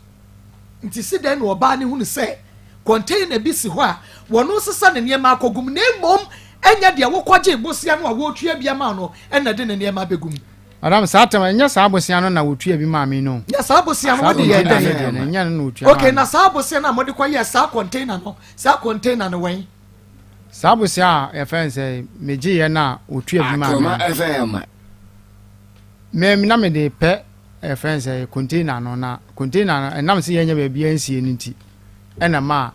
B: Nti si dɛn na ɔbaa no hunu sɛ container bi si hɔ a wɔn sesa ne nneɛma akɔgu mu na mmom ɛnyɛ deɛ wokɔgye bosea no a wɔretua bi ama no ɛna de ne nneɛma abɛgu mu?
D: Madam, saa tam ɛnyɛ saa bosea no na wɔtua bi maa me no.
B: Na saa bosea no wode yɛ dɛn?
D: Ɛnyɛ no na wɔtua
B: Okay, na saa bosea no a mode kɔyɛɛ saa container no, saa container no wɛn?
D: Saa bosea a yɛfrɛ no sɛ megyeeɛ no a wɔtua bi maa me no. Me na mede pɛ yɛfrɛ no sɛ container no na container no ɛnam sɛ yɛnyɛ baabi ansie no nti ɛna ma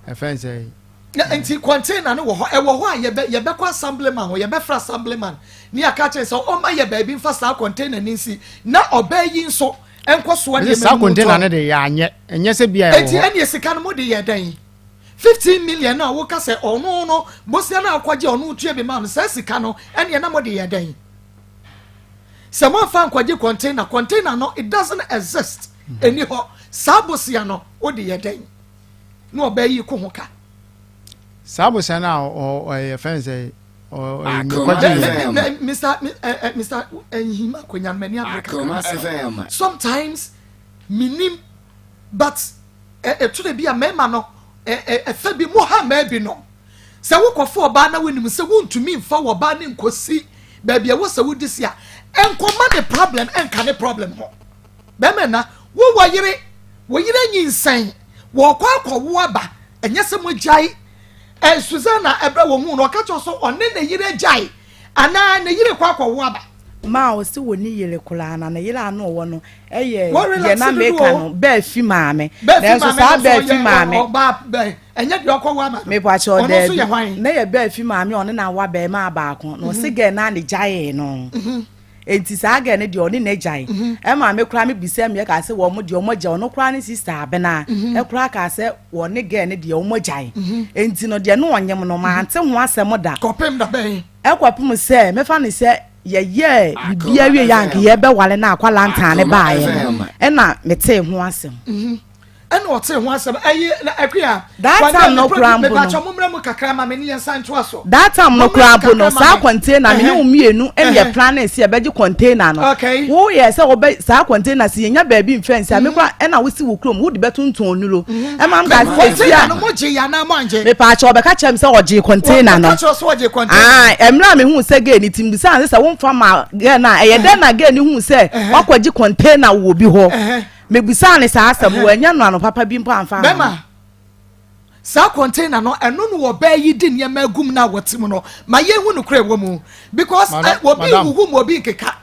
D: yɛfrɛ no sɛ.
B: Na nti container no wɔ hɔ ɛwɔ hɔ a yɛbɛ yɛbɛkɔ assemblyman hɔ yɛbɛfrɛ assemblyman ne yɛaka kyerɛ sɛ ɔma yɛ baabi nfa saa container no nsi na ɔbaa yi nso nkɔ soa nneɛma
D: saa container no de yɛanyɛ ɛnyɛ sɛ bia ɛwɔ hɔ.
B: Eti ɛneɛ sika no mo de yɛ dɛn 15 million no a woka sɛ ɔno no bosea no a wokɔgye ɔno tua bi ma no saa sika no ɛneɛ na mo de yɛ dɛn. Sɛ moamfa ankɔgye container, container no it doesn't exist, ɛni hɔ. Saa bosea no wode yɛ dɛn? Na ɔbaa yi ko ho ka.
D: Saa bosea no a ɔyɛ fɛn sɛ mekɔgye
B: yɛ. Mr. Mr. Nhima Konya m'ani abere kakra. Sometimes menim but ɛtore bi a mmarima no ɛfɛ bi mo ha mmaa bi nom. Sɛ wokɔfa ɔbaa na wonim sɛ wontumi mfa ɔbaa no nkɔsi baabi a ɛwɔ sɛ wode si a, nkɔma ne problem nka ne problem ho. Bɛrima nna, wowɔ yere, wo yere anyinsɛn, wɔkɔ akɔwo aba, ɛnyɛ sɛ moagyae. Ɛ Susanna ɛberɛ wɔn hu no, ɔka kyerɛ sɛ ɔne ne yere agyae. Anaa ne yere kɔ akɔwo aba.
A: Ma ɔse wɔnni yere koraa na ne yere a na ɔwɔ no yɛ deɛ na meka no bɛɛfi maame. Nanso saa bɛɛfi maame.
B: Ɛnyɛ deɛ ɔkɔwo aba no.
A: Mepakyɛw daabi. Na yɛ bɛɛfi maame a ɔne no awo abarimaa baako na ɔse gɛɛ no a ne gyaee no. Enti saa girl no deɛ ɔne n'agyae. Ɛma me koraa me bisa me kaa sɛ wɔn deɛ wɔn agyae ɔno koraa ne sister abena ɛkoraa kaa sɛ wɔne girl no deɛ wɔn agyae. Enti no deɛ no ɔnyem no mante ho asɛm da.
B: Kɔpem da bɛn?
A: Ɛkɔpem sɛ mefa no sɛ yɛyɛɛ biribiara wie yɛ anka yɛbɛwale na akwadaa ntaa ne baeɛ no ɛna metee ho asɛm.
B: Ɛna ɔtee ho asɛm ɛyi na akuya.
A: That time no koraa mpo no.
B: Mepakyɛ mo mmerɛ mu kakra ma me ne yɛn nsa ntoa so.
A: That time no koraa mpo no saa container me ne wo mmienu ɛna yɛ plan sɛ yɛbɛgye container no.
B: Okay.
A: Wo yɛ sɛ wɔbɛ saa container si yɛnya baabi nfɛ nsi a me koraa ɛna wosi wo kurom wode bɛtontɔn nuro. Ɛma m ka sɛ
B: Container no mo gye yɛ anaa mo angye?
A: Mepakyɛ ɔbɛka kyerɛ me sɛ ɔgye container no.
B: Ɔbɛka kyerɛ sɛ ɔgye container.
A: Ah, ɛmmerɛ a mehu sɛ gay ne ti mbisa ne sɛ womfa ma girl no a ɛyɛ dɛn na girl no hu sɛ wakɔgye container wɔ obi hɔ. Mebisaa no saa asɛm no, wannya no ano papa bi mpo amfa amma me.
B: Bɛma, saa container no, ɛno na ɔbaa yi de nneɛma agu mu na wɔte mu no, ma yɛnhu nokorɛ ɛwɔ mu. Because
D: Madam,
B: obi
D: madam.
B: huhu mu obi nkeka.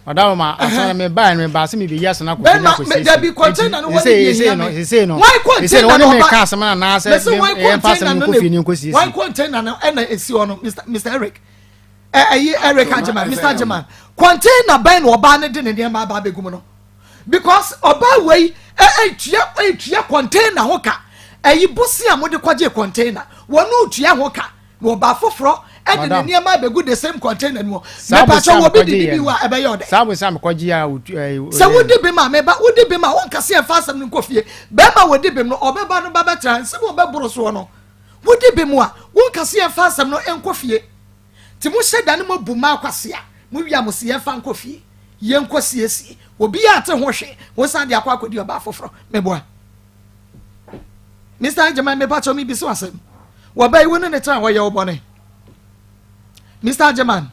D: Madam ma asana me baa me baa se me beyi asana kɔ
B: Bɛma, me, dabi container no wɔne deɛ hia me.
D: Sese no,
B: Wɔn
D: sese no
B: container
D: wɔne
B: no
D: me
B: ɔba,
D: ka asɛm na na
B: mese
D: sɛ
B: wɔn
D: me yɛn fa
B: container
D: asɛm
B: no
D: nkɔ fie ne
B: na,
D: nkɔ siesie.
B: wɔn container no ɛna esi hɔ no, Mr. Mr. Eric. Ɛyi Eric Agyeman, Mr. Agyeman. Container bɛn na ɔbaa no de ne nneɛma aba abɛgu mu no? Because ɔbaa wei ɛtua ɛtua container ho ka ɛyi bosi a mode kɔgye container wɔn tua ho ka na ɔbaa foforɔ ɛde ne nneɛma abɛgu the same container no mu mepatwa wɔ bi didi bi wa ɛbɛyɛ ɔdɛ.
D: Saa bosi a mekɔgye a otu ɛyi.
B: Sɛ wodi bi ma meba wodi bi ma wɔn kase ɛfa asɛm no nkɔ fie bɛrima wɔdi bi no ɔbɛba no ba bɛtra nsɛm ɔbɛboro soɔ no wodi bi mu a wɔn kase ɛfa asɛm no nkɔ fie. Nti mo hyɛ da ne mo bu mmaa kwasea mo wia mo se yɛnfa nkɔ fie yɛnkɔ siesie obiaa nte ho hwee wo san de akɔ akɔdi ɔbaa foforɔ meboa Mister Agyeman mepakyɛw mebisa wo asɛm wɔba yi wo ne ne tena hɔ yɛ wo bɔne Mister Agyeman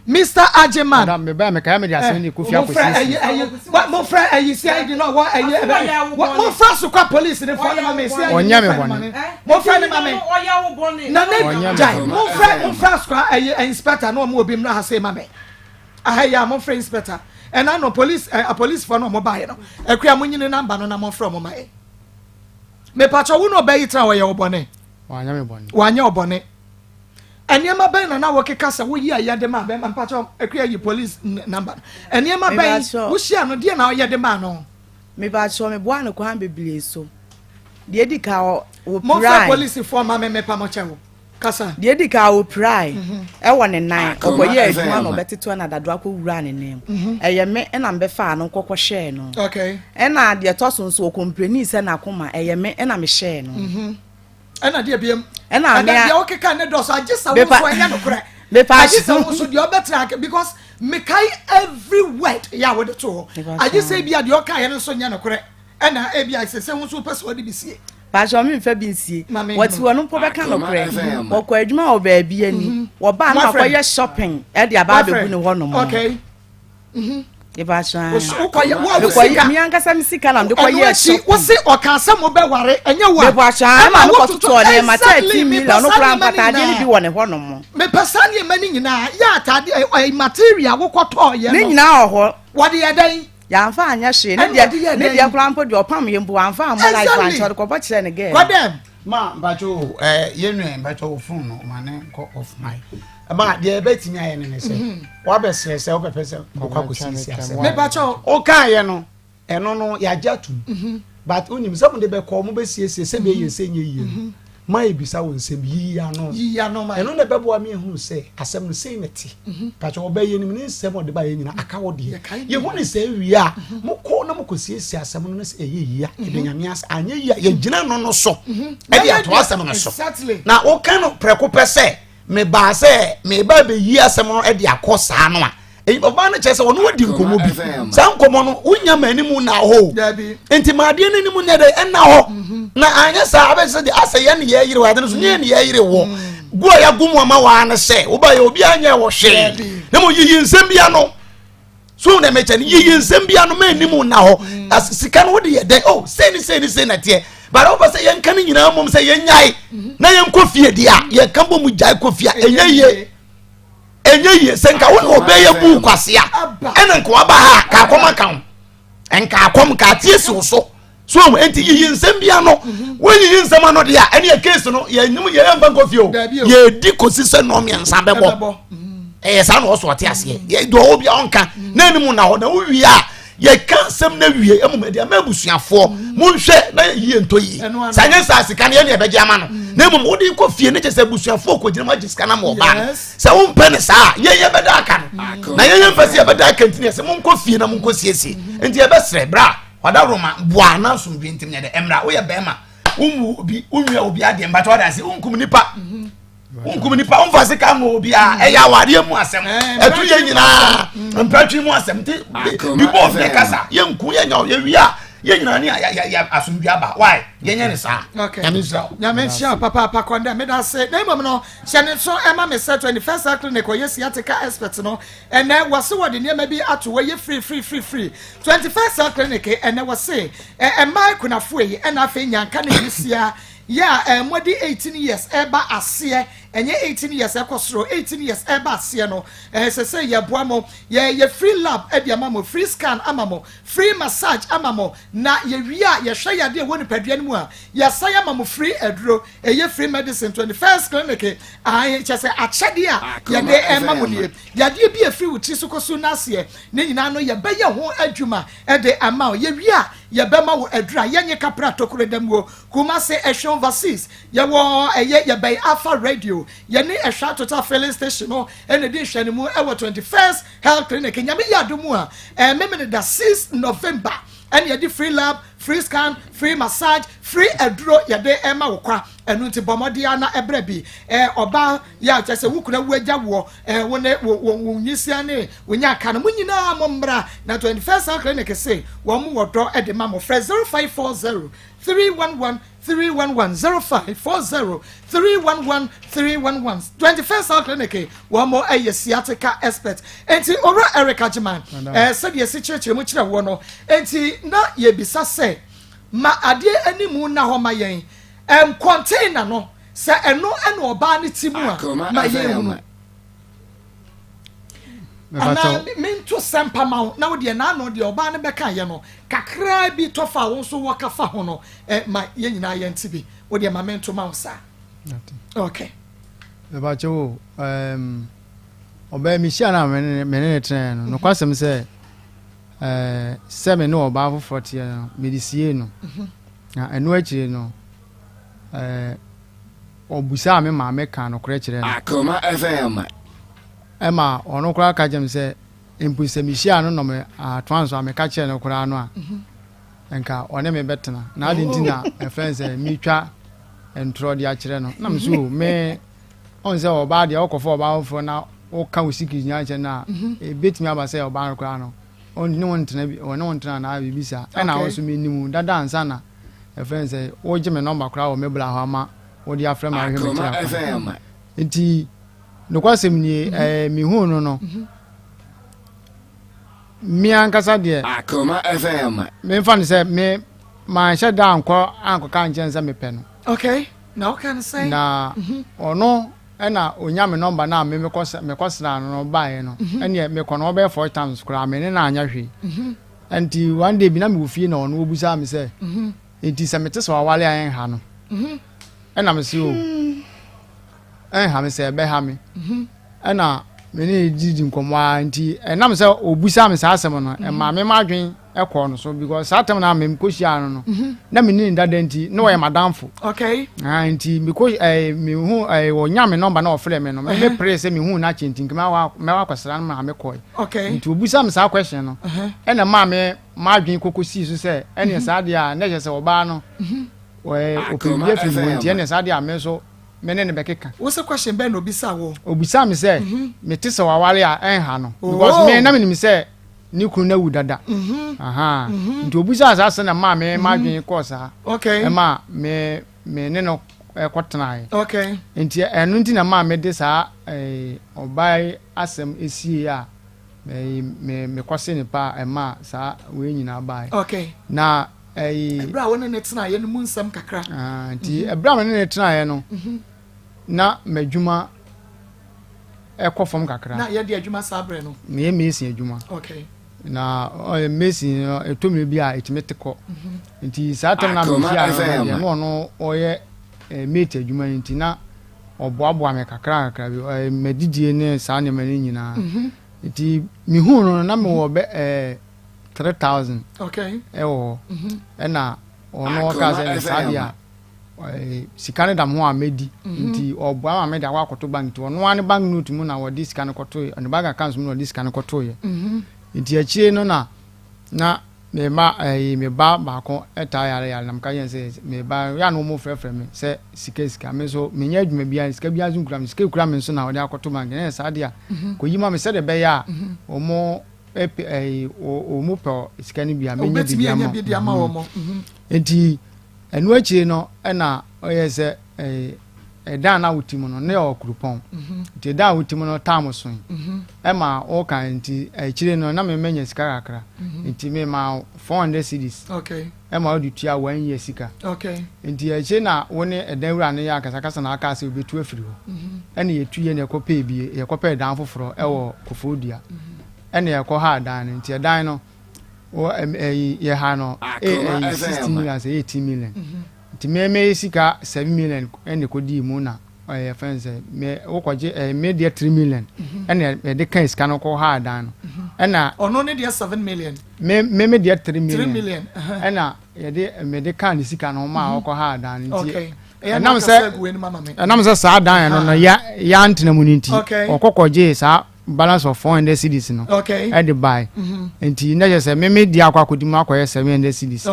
B: Mister Agyeman.
D: Madam, me ba me kaya me de asɛm ne kofi akɔsiesie.
B: Mofrɛ ayi CID no ɔwɔ ayi ɛbɛ mofrɛ sokwa police ne fɔ ne ma me CID
D: ɔnyɛ me bɔne
B: mofrɛ ne ma me na ne gyae mofrɛ mofrɛ sokwa ayi inspector no ɔmo obi mmra ha sei ma me aha yi a mofrɛ inspector ɛna no police ɛ apolice fɔ no ɔmo baeɛ no akua mo nyini namba no na mofrɛ ɔmo ma yɛ mepatwa wo na ɔbɛ yi tena ɔyɛ ɔbɔne
D: wanyɛ me bɔne
B: wanyɛ ɔbɔne Nneɛma bɛn na na wokeka sɛ woyi a yɛde maa bɛrima? Mpakyɛw, Akua yi police number no. Nneɛma bɛn wohyia no deɛ na ɔyɛ de maa no?
A: Mepakyɛw, meboaa no kwan bebree so. Deɛ edi kan ɔ
B: Momfrɛ
A: wɔpirae.
B: polisifoɔ ma me mepa mo kyɛw. Kasa.
A: Deɛ edi kan ɔpirae ɛwɔ ne nan. Ɔkɔyɛɛ adwuma na ɔbɛtetew na dadoa kɔwuraa ne nan mu. Ɛyɛ me ɛna mebɛfaa no kɔkɔhwɛɛ no.
B: Okay.
A: Ɛna deɛ ɛtɔ so nso ɔkɔmplenii sɛ n'akoma ɛyɛ me ɛna mehyɛɛ no.
B: Ɛna deɛ biem.
A: Ɛna
B: Ɛna
A: mea.
B: deɛ wokeka ne dɔso agye sɛ wo nso ɛnyɛ nokorɛ.
A: Mepa
B: Agye sɛ wo nso deɛ ɔbɛtena ake because mekae every word yɛ a wode to hɔ. Agye sɛ ebia deɛ ɔkaeɛ no nso nyɛ nokorɛ ɛna ebia ɛsɛ sɛ wo nso wopɛ sɛ wɔde bi sie.
A: Pakyɛ ɔme nfa bi nsie.
B: Ma me
A: Wɔte
B: nhunu.
A: hɔ no mpo bɛka nokorɛ. Wɔkɔ adwuma wɔ baabi ani. Wɔbaa no
B: Moafrɛ no?
A: akɔyɛ shopping ɛde aba
B: Moafrɛ
A: abɛgu ne hɔ nom.
B: Okay.
A: Mekɔyɛ me ankasa me sika na mede kɔyɛɛ shopping.
B: Wose ɔka sɛ mobɛware ɛnyɛ wo a.
A: Mepɛ ɛma no kɔtotɔɔ nneɛma 13 million ɔno koraa mpo ataadeɛ no bi wɔ ne hɔ nom.
B: Mepɛ saa nneɛma no nyinaa yɛ ataadeɛ ɛɛ material wokɔtɔɔ yɛ no.
A: Ne nyinaa wɔ hɔ.
B: Wɔde yɛ dɛn?
A: Yɛamfa anyɛ hwee ne deɛ ne deɛ koraa mpo deɛ ɔpam yɛ mpo wamfa ammɔ life ankyɛ ɔde kɔbɔ kyerɛ ne girl.
B: Kɔdɛm.
C: Ma mpakyɛ o ɛɛ yɛn nua mpakyɛ o phone no ma ne nkɔ off mic. Ma deɛ ɛbɛtumi ayɛ no ne sɛ mhm. wabɛsrɛ sɛ wobɛpɛ sɛ wokɔ akɔsiesie asɛm.
B: Mepakyɛ o.
C: Wokaeɛ no ɛno no yɛagye atom mhm. but wonim sɛ mode bɛkɔ mobɛsiesie sɛ bɛyɛ sɛ nyɛ yie no mhm. Ma yɛbisa wo nsɛm, yiyi ano.
B: Yiyi ano ma yɛn.
C: Ɛno na ɛbɛboa me ahunu sɛ asɛm no sei na ɛte. Pakyɛ ɔbɛ yɛnim ne nsɛm a ɔde baeɛ nyinaa aka wo deɛ. Yɛhu ne sɛ wie a, mokɔ na mokɔsiesie asɛm no na sɛ ɛyɛ yie a, yɛda Nyame ase. Anyɛ yie a, yɛgyina no no so de ato asɛm no so. Na woka no prɛko pɛ sɛ mebaa sɛ meba abɛyi asɛm no de akɔ saa no a, ɔbaa no kyerɛ sɛ ɔno wadi nkɔmmɔ bi. Saa nkɔmmɔ no wonya ma anim na hɔ nti ma adeɛ no anim nyɛ dɛ ɛna hɔ mhm. na anyɛ saa abɛsɛ sɛ deɛ asɛ yɛn ne yɛyere wɔ ade no so nyɛ ne yɛyere wɔ mm. gu a yɛagu mu ama waa no sɛ wobayɛ obiara nyɛ wɔ hwee na mo yiyi nsɛm bi ano so na mɛkyɛ no yiyi nsɛm bi ano ma anim na hɔ mm. sika no wode yɛ dɛn oh sei ne sei ne sei na teɛ bara wopɛ sɛ yɛnka no nyinaa mmom sɛ yɛnyae mhm. na yɛnkɔ fie deɛ a yɛka bɔ mu gyae kɔ fie a ɛnyɛ yie. Ɛnyɛ yie sɛ nka wo na ɔbɛyɛ buu kwasea ɛna nka waba ha ka akɔm aka ho nka akɔm nka ateɛ si wo so so ɔmo nti yiyi nsɛm bi ano mhm. wɔnyiyi nsɛm ano deɛ a ɛne yɛ case no yɛnim yɛ yɛmfa nkɔ fie o yɛdi kɔsi sɛ nnɔɔ mmiɛnsa bɛbɔ mhm. ɛyɛ saa na ɔsɔ ɔte aseɛ yɛ deɛ ɔwɔ bi a ɔnka mhm. na anim na hɔ na wowie a yɛka nsɛm no awie mmom ɛde ama abusuafoɔ monhwɛ na yie ntɔ yie sɛ anyɛ saa sika no yɛne ɛbɛgye ama no na mmom wode kɔ fie no kyɛ sɛ abusuafoɔ kɔgyina mu agye sika no ama ɔbaa no sɛ wompɛ no saa a yɛn yɛbɛda aka no na yɛn yɛmpɛ sɛ yɛbɛda aka nti ne yɛsɛ monkɔ fie na monkɔ siesie nti yɛbɛsrɛ berɛ a wadaroma boa na asomdwe ntim nyɛ dɛ ɛmmra woyɛ bɛrima wommu obi wonwia obi adeɛ mbakyɛ wade ase wonkum nipa wonkum nipa womfa sika nwɔ obi a ɛyɛ awareɛ mu asɛm ɛto yɛ nyinaa mpratwe mu asɛm nti bibɔ ne kasa yɛnku yɛnya yɛwie a yɛn nyinaa ne yɛ asomdwe aba why yɛnyɛ ne saa nyame nhyira wo
B: nyame nhyira wo papaapa kɔndɛ meda ase na mmom no hyɛ ne nso ɛma me sɛ 21st Health Clinic ɔyɛ sciatica expert no ɛnɛ wɔse wɔde nneɛma bi ato hɔ yɛ free free free free 21st Health Clinic ɛnɛ wɔse ɛmmaa akunafoɔ yi ɛna afei nyanka ne nwisia yɛ a ɛɛ moadi 18 years ɛreba aseɛ ɛnyɛ 18 years ɛkɔ soro 18 years ɛreba aseɛ no ɛɛ sɛ sɛ yɛboa mo yɛ yɛ free lab ɛde ama mo free scan ama mo free massage ama mo na yɛwie a yɛhwɛ yadeɛ ɛwɔ nipadua no mu a yɛsan ama mo free aduro ɛyɛ free medicine 21st clinic ae kyɛ sɛ akyɛdeɛ a yɛde ɛma mo nie yadeɛ bi ɛfiri wo tiri so kɔ so n'aseɛ ne nyinaa no yɛbɛyɛ ho adwuma ɛde ama wo yɛwie a yɛbɛma wo aduro a yɛnye kapra tokuro da muo Kumasi Ehwe Overseas, yɛwɔ ɛyɛ yɛbɛn Alpha Radio, yɛne Ehwe Total Filling Station no na ɛdi nhwɛanimu ɛwɔ 21st Health Clinic. Nyame yɛ adom a, ɛɛ Memeneda 6 November ɛna yɛde free lab, free scan, free massage, free aduro yɛde ɛma wo kwa. Ɛno nti bɔ mmɔden ara na ɛbrɛ bi. Ɛɛ ɔbaa yɛ a kyerɛ sɛ wo kunu awu agya woɔ, ɛɛ wo ne wo wo wo nwisia ne wo nyanka no mo nyinaa mo mmra na 21st Health Clinic se wɔn wɔ dɔ de ma mo. Frɛ 0540 311 311 0540 311 311 21st Health Clinic wɔn mo yɛ sciatica expert nti owura Eric Agyeman ɛɛ sɛdeɛ esi kyerɛkyerɛ mu kyerɛ woɔ no nti na yɛbisa sɛ ma adeɛ animu na hɔ ma yɛn ɛm container no sɛ ɛno ɛna ɔbaa ne ti mu a ma yɛn hunu. Anaa mento sɛmpa ma wo na wo deɛ n'ano deɛ ɔbaa no bɛka yɛ no kakraa bi tɔ fa a wo nso wɔka fa ho no eh, ma yɛn nyinaa yɛnte bi wo deɛ ma mento ma wo saa okay.
D: Mepakyɛ wo um, ɔbaa mehyia no a me ne ne tenaeɛ no nokwasɛm sɛ uh, sɛ me ne ɔbaa foforɔ teɛ no mede siee no mhm. na ɛno akyire no uh, Ɔbisaa me maame kaa nokorɛ kyerɛɛ no.
E: Akoma FM.
D: Ɛma ɔno koraa ka kyerɛɛ me sɛ, mpo sɛ mehyiaa no nɔme atoa nso a meka kyerɛɛ no koraa no a, nka ɔne me bɛtena. Na adɛn nti na ɛfrɛ no sɛ metwa ntorɔ de akyerɛ no? Na me so o, me, ɔn sɛ ɔbaa deɛ wokɔfa ɔbaa foforɔ na woka wo secret nyinaa kyerɛ no a, ɛbɛtumi aba sɛ ɔbaa no koraa no, ɔne wo ntena bi, ɔne wo ntena anaa biribi saa. Ɛna wo nso menim wo dada ansa na ɛfrɛ no sɛ wogye me nɔmba koraa wɔ me bla hɔ ama wode afrɛ me ahwehwɛ me kyerɛ akwan nti nokwasɛm nie mhm. ɛɛ eh, mehuu no no mhm. me ankasa deɛ
E: Akoma FM
D: memfa no sɛ me manhyɛ da ankɔ ankɔka nkyɛn sɛ mepɛ no
B: okay na ɔka no sɛn
D: na mhm. ɔno ɛna onya me nɔmba no a me mekɔsraa no no baeɛ no ɛneɛ mekɔ no ɔbɛyɛ four times koraa me ne no anyɛ hwee Nti one day bi na mewɔ fie na ɔno obusaa me sɛ, nti sɛ mete sɛ wawale a ɛnha no? Ɛna me se o, ɛnha me sɛ ɛbɛha me. Ɛna me ne no didi nkɔmmɔ ara nti ɛnam sɛ obusaa me saa asɛm no, ɛmaa me m'adwen kɔɔ no so because saa tam na mekɔhyiaa no no, na me ne no dada nti na ɔyɛ m'adamfo.
B: Okay.
D: Ah, nti mekɔ ɛɛ mehu ɛɛ ɔnya me nɔmba na ɔfrɛ me no, me me pere sɛ mehu n'akyɛ nti nka mɛwɔ akɔsra no ma mekɔe.
B: Okay.
D: Nti obisa me saa question no, ɛna maa me m'adwene koko sii so sɛ ɛneɛ mhm. saa deɛ a na ɛhyɛ sɛ ɔbaa no mhm. ɔpɛ biribi afiri me hɔ nti ɛneɛ saa deɛ a me nso me ne no bɛkeka.
B: Wo sɛ question bɛn na obisa wo?
D: Obisa me sɛ mhm. mete sɛ waware a ɛnha no because me na menim sɛ ne kunu no awu dada. Aha. Nti obisa saa sɛ na maa me m'adwene kɔɔ saa.
B: Okay.
D: Ɛma me me ne no kɔtenaeɛ.
B: Okay.
D: Nti ɛno nti na maa mede saa ɔbaa yi asɛm siee a me me mekɔse ne pa a ɛmaa saa wei nyinaa baeɛ.
B: Okay.
D: Na ɛyi.
B: Ɛberɛ a wo ne ne tenaeɛ no mu nsɛm kakra.
D: Ah, nti ɛberɛ a me ne ne tenaeɛ no, mhm. na m'adwuma ɛkɔ fam kakra.
B: Na yɛ de adwuma saa berɛ no?
D: Meyɛ mason adwuma.
B: Okay.
D: Na ɔyɛ mason no ɛtɔ mmerɛ bi a ɛtumi te kɔ. Nti saa tam na mehyia no deɛ na ɔno ɔyɛ mate adwuma no nti na ɔboaboa me kakra kakra bi madidie ne saa nneɛma no nyinaa. Nti mehuu no no na mewɔ bɛ 3000
B: okay.
D: ɛwɔ hɔ. Ɛna ɔno ɔkaa sɛ ne saa deɛ a sika no da me ho a mɛdi mhm. nti ɔboa ma mede akɔ akɔto bank nti ɔno ara ne bank note mu na wɔde sika no kɔtoeɛ ne bank account mu na wɔde sika no kɔtoeɛ mhm. nti akyire no na na me ma ɛyi me ba baako ɛtaa yare yare na meka yɛn sɛ me ba yɛ ano wɔn frɛfrɛ me sɛ sika sika me nso menyɛ adwuma biara sika biara nso nkura me sika ekura me nso na wɔde akɔto bank ɛna saa deɛ mhm. kɔyi ma me sɛdeɛ ɛbɛyɛ a wɔn ɛpɛ ɛyi wɔn pɛ sika no bi a menyɛ biribi ama wɔn nti. Ɛno akyiri no na ɔyɛɛ sɛ ɛdan a na wote mu no, na ɛwɔ kuropɔn. Nti ɛdan a wote mu no tam soe. Ɛma woka nti akyire no na menya sika kakra. Nti mema 400 cedis. Ɛma wode tua one year sika. Nti akyire na wo ne ɛdan wura no yɛ akasakasa na aka sɛ wobɛtu afiri hɔ. Ɛna yɛtu yɛ na yɛkɔpɛɛ bi, yɛkɔpɛɛ dan foforɔ ɛwɔ Koforidua. Ɛna yɛkɔhaa dan no. Nti ɛdan no wɔ ɛm ɛyi yɛ ha no ɛyi 16 million sɛ 18 million nti me me sika 7 million ɛna ɛkɔ dii mu na ɛyɛ fɛn sɛ me wokɔgye ɛyɛ me deɛ 3 million ɛna yɛde kan sika no kɔ ha dan no ɛna
B: ɔno ne deɛ 7 million
D: me me me deɛ 3 million
B: 3 million
D: ɛna yɛde me de kan ne sika no ma ɔkɔ ha dan no nti ɛnam sɛ ɛnam sɛ saa dan no no ya ya ntena mu no nti ɔkɔkɔgye saa balance of 400 cedis no ɛde bae mhm. nti na kyerɛ sɛ meme di akɔ akɔdi mu akɔyɛ 700 cedis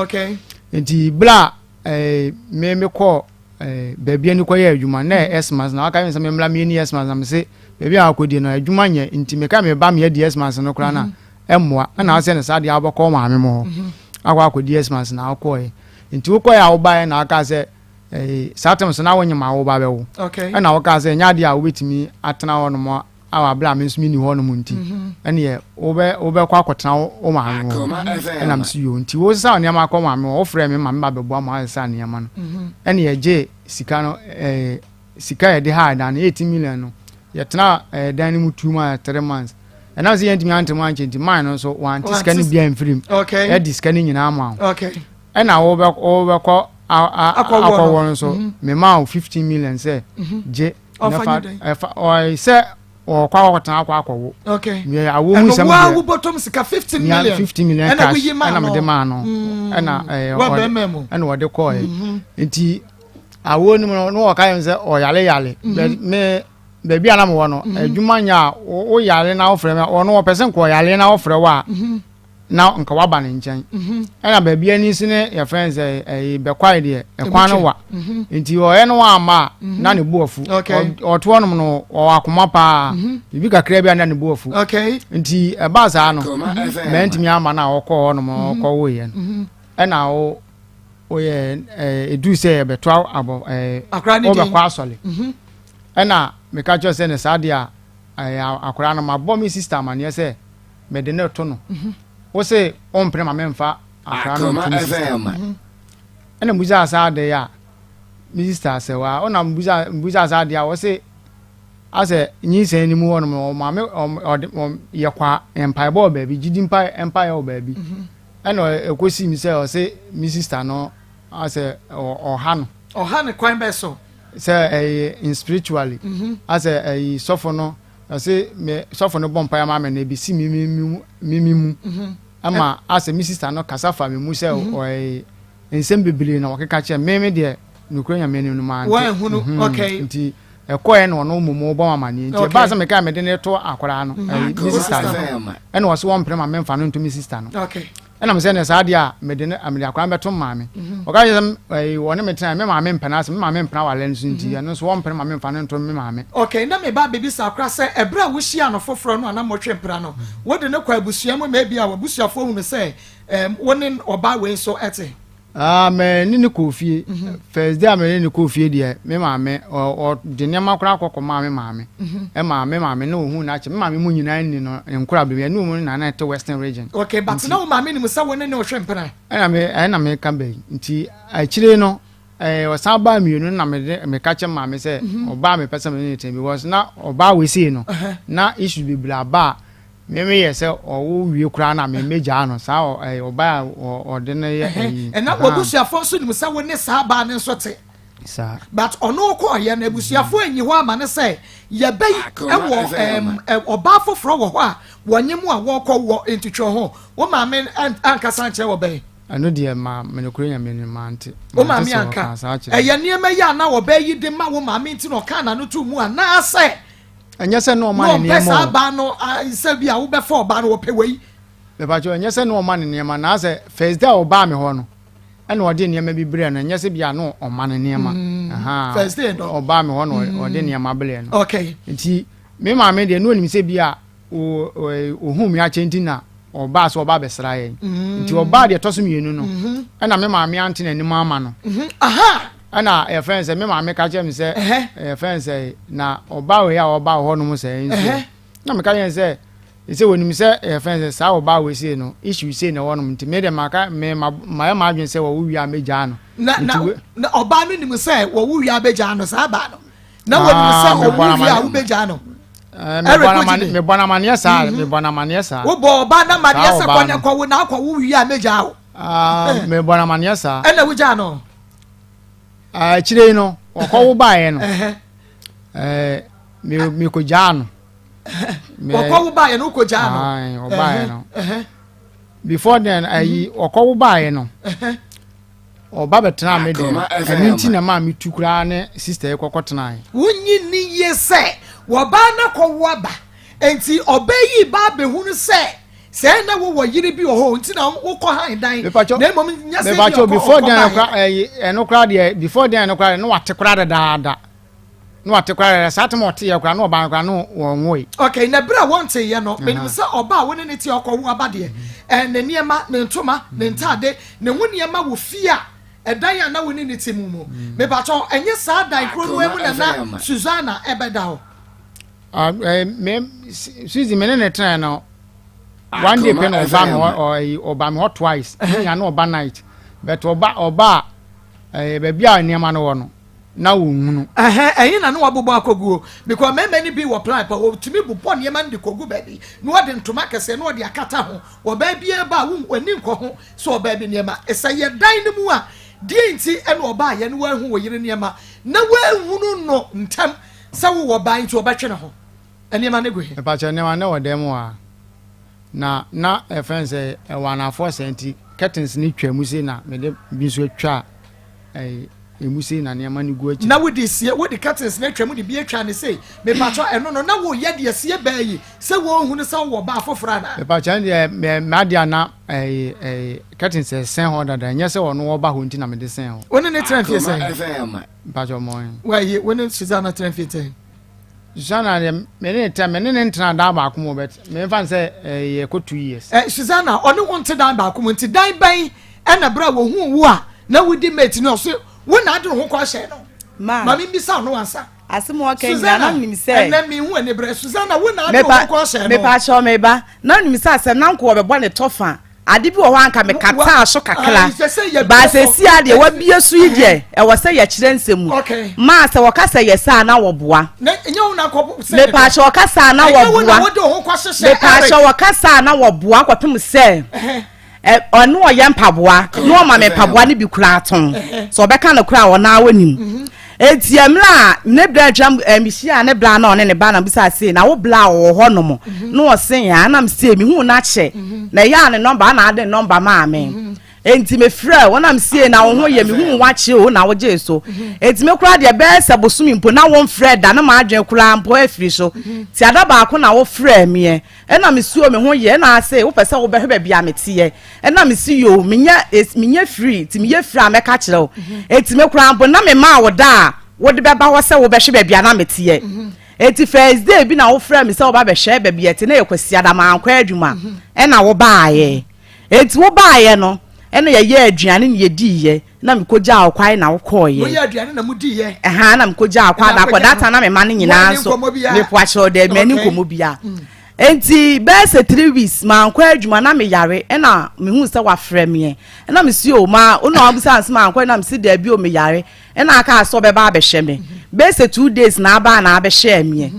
D: nti berɛ a eh, me mekɔ eh, baabi ani kɔyɛ adwuma na ɛyɛ xmas na waka sɛ memmra meyɛni xmas na mese baabi a akɔdi no adwuma nyɛ nti meka meba meyɛdi xmas no koraa na mhm. ɛmmoa ɛna asɛ no saa deɛ wobɛkɔ maame mo hɔ mhm. akɔ akɔdi xmas na wokɔɛ nti wokɔɛ a wobaeɛ na aka sɛ eh, saa tem so na wonyem a woba bɛwo ɛna wokaa sɛ ɛnyɛ adeɛ a wobɛtumi atena hɔ nom a bere a me nso menni hɔnom nti, ɛneɛ wobɛ wobɛkɔ akɔtena wo maame hɔ. Ɛna mese yoo nti wosesa nneɛma kɔ maame hɔ, wofrɛ me ma me ba bɛboa ma asesa nneɛma no. Ɛne yɛgye sika no ɛɛ sika yɛde ha dan no 18 million no yɛtena ɛɛ dan no mu two months three months. Ɛnam sɛ yɛntumi ante mu ankyɛ nti man no nso wante sika no bia mfiri mu. Ɛde sika no nyinaa ma wo. Ɛna wobɛ wobɛkɔ akɔwɔ no nso mema wo 15 million sɛ gye.
B: Ɔfa nye dɛn?
D: Ɛfa ɔyɛ sɛ ɔkɔ akɔtena akɔ akɔwo.
B: Okay.
D: Yɛ awo mu nsɛm deɛ.
B: Ɛno wo bɔtɔm sika 15 million.
D: 15 million
B: cash. Ɛna woyi maa no.
D: Ɛna mede maa no. Ɛna ɛɛ
B: ɔde mu.
D: Ɛna ɔde kɔɔ yɛ. Mhm. Nti awo no mu no na ɔka yɛn sɛ ɔyale yale. Mhm. Me baabi a na mewɔ no mhm. adwuma nya a wo yale na wofrɛ me ɔno ɔpɛ sɛ nka ɔyale na wofrɛ wo a. na nka waba ne nkyɛn mhm. ɛna baabi ani nso ne yɛfrɛ no sɛ ɛyi bɛkwae deɛ ɛkwan no wa mhm. nti ɔyɛ no ama a mhm. na ne bu afu ɔto ɔnom no ɔwɔ akoma paa biribi kakra bi a na ne bu afu nti ɛbaa saa no mɛntumi ama no a ɔkɔɔ hɔnom ɔkɔwoeɛ no ɛna wo woyɛ ɛɛ edu sɛ yɛbɛto abɔ ɛɛ wobɛkɔ asɔle ɛna meka kyerɛ sɛ ne saa deɛ a ɛɛ akwaraa no mabɔ me sista amaneɛ sɛ mede no reto no wo se wompene ma memfa akwadaa no nto me sista ɛna mbusaa saa adeɛ a me sista sɛ wa ɔna mbusaa mbusaa saa adeɛ a wɔse asɛ nyinsɛn no mu hɔ nom ɔmaame ɔde yɛ kwa mpaebɔ wɔ baabi gyidi mpae mpaeɛ wɔ baabi ɛna ɛkɔsi mi sɛ ɔse me sista no asɛ ɔha no
B: ɔha no kwan bɛ so
D: sɛ ɛyɛ in spiritually asɛ ɛyi sɔfo no Ɔse me sɔfo no bɔ mpaeɛ ma me no ebesi me me mu me me mu ɛma asɛ me sista no kasa fa me mu sɛ ɔyɛ nsɛm bebree na ɔkeka kyerɛ me me deɛ nokura nyame anim no mante
B: Wanhunu, okay.
D: nti ɛkɔɛ na ɔno mmom bɔ me amaneɛ nti ɛbaa sɛ mekae mede no to akwaraa no ɛyi me sista no ɛna ɔse wɔmpene ma memfa no nto me sista no
B: Okay.
D: Ɛna mesɛ ne saa deɛ a mede ne mede akwadaa no bɛto maame. Mhm. Ɔka kyerɛ sɛ ɛyi wɔne me tena me maame mpɛ n'asɛm me maame mpena awale no so nti mhm. ɛno nso wɔmpene ma memfa no nto me maame.
B: Okay, na meba abɛbisa akora sɛ ɛberɛ a wohyia no foforɔ no a na motwe mpena no wode no kɔ abusua mu ma ebi a w'abusuafoɔ hunu sɛ wo ne ɔbaa wei nso ɛte?
D: Ah, me ne no kɔɔ fie. Mhm. First day a me ne no kɔɔ fie deɛ, me maame, ɔde nneɛma koraa kɔ kɔmaa me maame. Mhm. Ɛma me maame na ohun n'akyɛ. Me maame mu nyinaa nni no nkora baabi. Ɛne wɔn na na ɛte Western region.
B: Okay, but na wo maame nim sɛ wo ne ne ɔhwɛ mpena?
D: Ɛna me ɛna me ka bɛyi. Nti akyire no, Ɛɛ ɔsan baa mmienu na mede meka kyɛ maame sɛ mhm. ɔbaa mepɛ sɛ mene ne tena because na ɔbaa wei sei no na issue bebree aba a meme yɛ sɛ ɔwo wie koraa na memmɛgyaa no saa ɔbaa a ɔde no yɛ ɛyi.
B: Ɛna w'abusuafoɔ nso nim sɛ wo ne saa baa no nso te.
D: Saa.
B: But ɔno kɔɔyɛ no abusuafoɔ anyi hɔ ama no sɛ yɛbɛyi ɛwɔ ɔbaa foforɔ wɔ hɔ a wɔnye mu a wɔkɔ wɔ ntwitwɛ ho. Wo maame ankasa ankyerɛ wɔ bɛn?
D: Ɛno deɛ ma me nokorɛ Nyame no mante.
B: Wo maame anka. Ɛyɛ nneɛma yi a na ɔbaa yi de ma wo maame nti na ɔkaa n'ano too mu anaasɛ.
D: Ɛnyɛ sɛ na ɔma ne nneɛma o.
B: Na ɔmpɛ saa baa no sɛ bi a wobɛfa ɔbaa no ɔpɛ wei.
D: Mepakyɛw ɛnyɛ sɛ na ɔma ne nneɛma na asɛ first day a ɔbaa me hɔ no ɛna ɔde nneɛma bi brɛɛ no ɛnyɛ sɛ bi a na ɔma no nneɛma.
B: Mm, first day no.
D: Ɔbaa me hɔ na ɔde mm. nneɛma brɛɛ no.
B: Okay.
D: Nti me maame deɛ na onim sɛ bi a ohuu me akyɛ nti na ɔbaa sɛ ɔba abɛsra yɛn mm. nti ɔbaa deɛ ɛtɔ so mmienu no mm-hmm. ɛna me maame ante n'anim ama no
B: mm-hmm.
D: ɛna yɛfrɛ no sɛ me maame ka kyerɛ me sɛ yɛfrɛ no sɛ na ɔbaa wei a ɔbaa hɔ nom sɛ nso na meka kyerɛ sɛ sɛ wɔnim sɛ yɛfrɛ no sɛ saa ɔbaa wei sei no issue sei na ɛwɔ nom nti me deɛ maka me mayɛ m'adwene sɛ wɔwo wie a mɛgyaa no
B: na na ɔbaa no nim sɛ wɔwo wie a bɛgyaa no saa baa no na wɔnim sɛ ah, ɔwo wie a wobɛgyaa no
D: eh, mebɔ no amaneɛ saa mhm. mebɔ no amaneɛ saa
B: wobɔ ɔba no amaneɛ sɛ kɔne kɔwo na akɔwo wie a mɛgyaa wo
D: ah, eh. mebɔ no amaneɛ saa
B: ɛna wogyaa no
D: ah, akyire yi no ɔkɔwo baeɛ no mekɔgyaa no
B: ɔkɔwo baeɛ no wokɔgyaa no
D: ɔbaeɛ no before then ayi mhm. ɔkɔwo baeɛ no Ɔba bɛtenaa me dɛm. Ɛno nti na ɛmaa metu koraa ne sista yi kɔkɔ tenae.
B: Wonnye nni yie sɛ wɔbaa no akɔwo aba nti ɔbaa yi ba abɛhunu sɛ sɛɛ na wowɔ yere bi wɔ hɔ nti na wokɔ han dan na mmom nyɛ sɛ bi ɔkɔ
D: before then kora ɛyi ɛno koraa deɛ before then no koraa deɛ na wate koraa dadaada na wate koraa dadaada saa tem ɔte yɛ koraa na ɔbaa no koraa na wɔnwoe.
B: Okay na bere a wɔnte yɛ no menim sɛ ɔbaa a wo ne ne te ɔkɔwo aba deɛ ɛɛ ne nneɛma ne ntoma ne ntaade Ne ho nneɛma wɔ fie a ɛdan a na wo ne no te mu mu. Mepakyɛw, ɛnyɛ saa dan koro no ara mu na na Susana bɛda hɔ?
D: Ah, eh, me, Suzy, me ne ne tenae no, one day pɛ na ɔba me hɔ, ɔba me hɔ twice, ne nyinaa na ɔba night, but ɔba, ɔba a, eh, baabi a nneɛma no wɔ no, na wɔnhunu.
B: Ɛhɛn, ɛhe na na wɔabobɔ akɔguo? Because mmarima no bi wɔ plan pa, wɔtumi bobɔ nneɛma no de kɔgu baabi, na wɔde ntoma kɛseɛ na wɔde akata ho. Ɔbaa biara ba a, wo w'ani nkɔ ho sɛ ɔbaa bi nneɛma. Sɛ yɛ dan no mu a, deɛn nti na ɔbaeɛ na wanhu wo yere nneɛma, na wanhunu no ntɛm sɛ wowɔ ba nti ɔbɛtwe ne ho? Nneɛma no gu he?
D: Mepakyɛw, nneɛma no wɔ dan mu hɔ a, na na yɛfrɛ no sɛ ɛwɔ anafoɔ saa nti curtains no twa mu sei na mede bi nso atwa ɛyi emu sei na nneɛma no gu akyire.
B: Na wode sie, wode curtains no atwa mu de bi atwa no sei, mepakyɛw ɛno no na woyɛ de asie baa yi sɛ wɔnhunu sɛ wowɔ baa foforɔ anaa?
D: Mepakyɛw ɛno deɛ me m'adeɛ a na ɛyi ɛyi curtains ɛsɛn hɔ dada ɛnyɛ sɛ ɔno ɔba hɔ nti na mede sɛn hɔ.
B: Wo ne no tena mfie sɛn?
D: Mepakyɛw mɔn.
B: Wayi, wo ne Susanna tena mfie sɛn?
D: Susanna deɛ me ne ne tena me ne ne ntena dan baako mu but me nfa no sɛ ɛyɛ kɔ 2 years.
B: Ɛ Susanna ɔne wo nte dan baako mu nti dan bɛn ɛna berɛ a wɔhuu wo a na wodi mate no ɔse wo na ade wo ho kɔ ahyɛ no
A: Ma.
B: ma membisa ɔno ansa.
A: Asɛm a ɔka nyinaa na
B: Susanna
A: menim sɛ.
B: ɛnɛ mehu aniberɛ Susanna wo na ade wo ho kɔ ahyɛ no.
A: Mepa kyɛw me ba na menim sɛ asɛm na nko wɔbɛbɔ ne tɔfa Ade bi wɔ hɔ a anka mekataa so kakra, but seesei ara deɛ wɔabue so yi deɛ, ɛwɔ sɛ yɛkyerɛ nsɛm mu. Maa sɛ wɔka sɛ yɛ saa a na wɔboa. Mepaakyɛ wɔka saa na wɔboa. Mepaakyɛ wɔka saa na wɔboa kɔpem sɛ ɔno ɔyɛ mpaboa na ɔma me mpaboa no bi koraa tɔn. Sɛ ɔbɛka no koraa a ɔno ara ɔnim. Enti mmerɛ a ne bra atwam eh, mehyiaa ne bra na ɔne ne ba na bisa se na wo bra ɔwɔ hɔ nom mhm. na ɔse ya na mese mehu no akyɛ mhm. na ɛyɛ a ne nɔmba na ade nɔmba maa me mhm. enti mefrɛ wɔn na mese na wo ho yɛ mehu wakye o na wogyee so enti me koraa deɛ bɛyɛ sɛ bosome mpo na wɔmfrɛ da na m'adwene koraa mpo afiri so ti ada baako na wofrɛ meɛ Ɛna me suo me ho yɛ ɛna ase wopɛ sɛ wobɛhwɛ baabi a meteɛ ɛna me si yoo menyɛ menyɛ free ti meyɛ free a mɛka kyerɛ wo eti me koraa mpo na me maa wo da a wode bɛba hɔ sɛ wobɛhwɛ baabi a na meteɛ eti first day bi na wofrɛ me sɛ woba bɛhwɛ baabi ɛte na yɛ kwasiada mankɔ adwuma ɛna wobaayɛ eti wobaayɛ no ɛna yɛyɛ aduane na yɛdiiɛ na mekɔgyaa wo kwan na wokɔɔeɛ.
B: Moyɛ aduane na modiiɛ.
A: Ɛha na mekɔgyaa wo kwan na akɔ that time na me mma no nyinaa nso mepo akyerɛw dɛ mani nkɔmmɔ biara. Enti bɛyɛ sɛ 3 weeks mankɔ adwuma na meyare, ɛna mehu sɛ wafrɛ meɛ, ɛna mesi o ma ɔna ɔbisa nse mankɔ, ɛna mesi daabi o, meyare, ɛna aka sɛ ɔbɛba abɛhwɛ me. Bɛyɛ sɛ 2 days na aba na abɛhwɛ meɛ.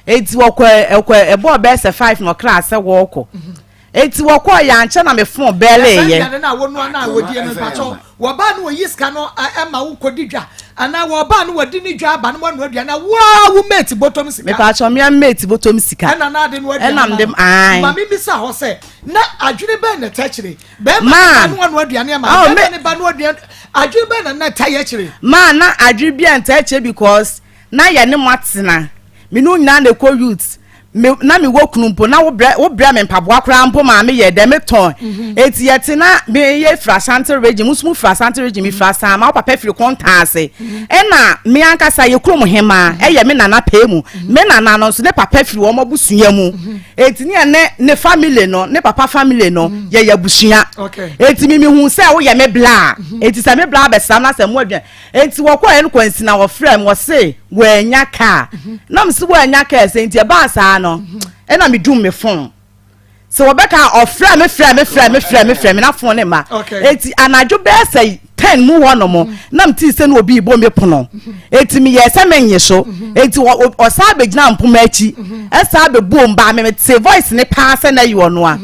A: Enti wɔkɔ ɛkɔ ɛbɔɔ bɛyɛ sɛ 5 na ɔkra sɛ wɔɔkɔ. Enti wɔkɔɔ yɛ ankyɛ na me phone bɛɛleyɛ.
B: Aduane no a wɔnoa no a wɔdie no, mpakyɛw, wɔbaa no wɔyi sika no ɛma wo kɔdi dwa anaa wɔbaa no wɔdi ne dwa aba no wɔnoa aduane a woa wo mate bɔtɔm sika?
A: Mepatwɔ, mmea mate bɔtɔm sika.
B: Ɛna na ade no aduane.
A: Ɛna mede ae.
B: Ma mebisa hɔ sɛ, na adwene bɛn na ɛta akyire bɛrima
A: Ma.
B: ne ba no wɔnoa aduane ama
A: Oh,
B: bɛrima
A: me-
B: ne ba no aduane, adwene bɛn na na ɛta yɛ akyire?
A: Maa na adwene bi a nta akyire because na yɛ ne mo atena, me no nyinaa na ɛkɔ youth me, na me wɔ kunu mpo na wobrɛ me mpaboa koraa mpo maa me yɛ dɛ me tɔn. Eti yɛte na me yɛ firi Ashanti Region, mo nso mo firi Ashanti Region, me firi Asama, wo papa firi Kɔntaase, ɛna me ankasa yɛ kurom hemaa ɛyɛ me nana pɛɛ mu. Me nana no nso ne papa firi wɔn abusua mu, eti ne yɛ ne family no, ne papa family no yɛyɛ abusua. Eti mi hu sɛ woyɛ me bla, eti sɛ me bla abɛsam na sɛ mo aduane. Eti wɔkɔ yɛn kwansi na wɔfrɛ m, wɔse wɔanya kaa, na m si wɔanya kaa sɛ. Nti ɛbaa saa no, ɛna me dum me phone sɛ wɔbɛka. Ɔfrɛ me, frɛ me, frɛ me, frɛ me, frɛ me na phone ne ma. Eti anadwo bɛyɛ sɛ 10 mu hɔ nom na m tii sɛ na obi bɔ me pono. Eti mi yɛ sɛ menye so. Eti ɔsan abɛgyina mpoma akyi, ɛsan abɛbu mba me. Te voice ne paa sɛ na yi ɔno a.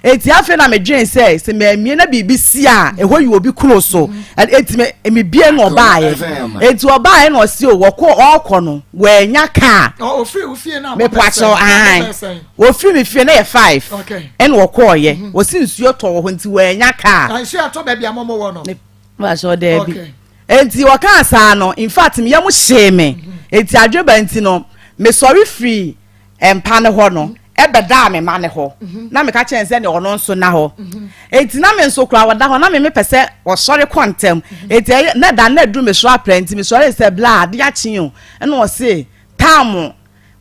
A: Eti afei na medwen sɛ mɛmie na biribi si a ɛhɔ yi obi kuro so. Eti me mebie na ɔbaayɛ. Eti ɔbaayɛ na ɔsi o wɔkɔ ɔɔkɔ no wɔanya kaa.
B: Ofiri wo fie na
A: Mepakyɛw, ahan, ofiri mi fie na yɛ 5 ɛna ɔkɔɔyɛ. Wɔsi nsuo tɔ wɔ hɔ nti wɔanya kaa.
B: Nsuo atɔ baabi a mɔmɔ wɔ no?
A: Mepakyɛw, daabi. Eti ɔkaa saa no, in fact me yam hyee me. Eti adweba nti no mesɔre firi mpa ne hɔ no ɛbɛdaa me ma ne hɔ na meka kyɛn sɛ ne ɔno nso na hɔ. Eti na me nso kora ɔda hɔ na me mepɛ sɛ ɔsɔre kɔ ntɛm. Eti ɛyɛ na da na aduru me so aprɛ, nti mesɔre sɛ bla ade akye o, ɛna ɔse taamu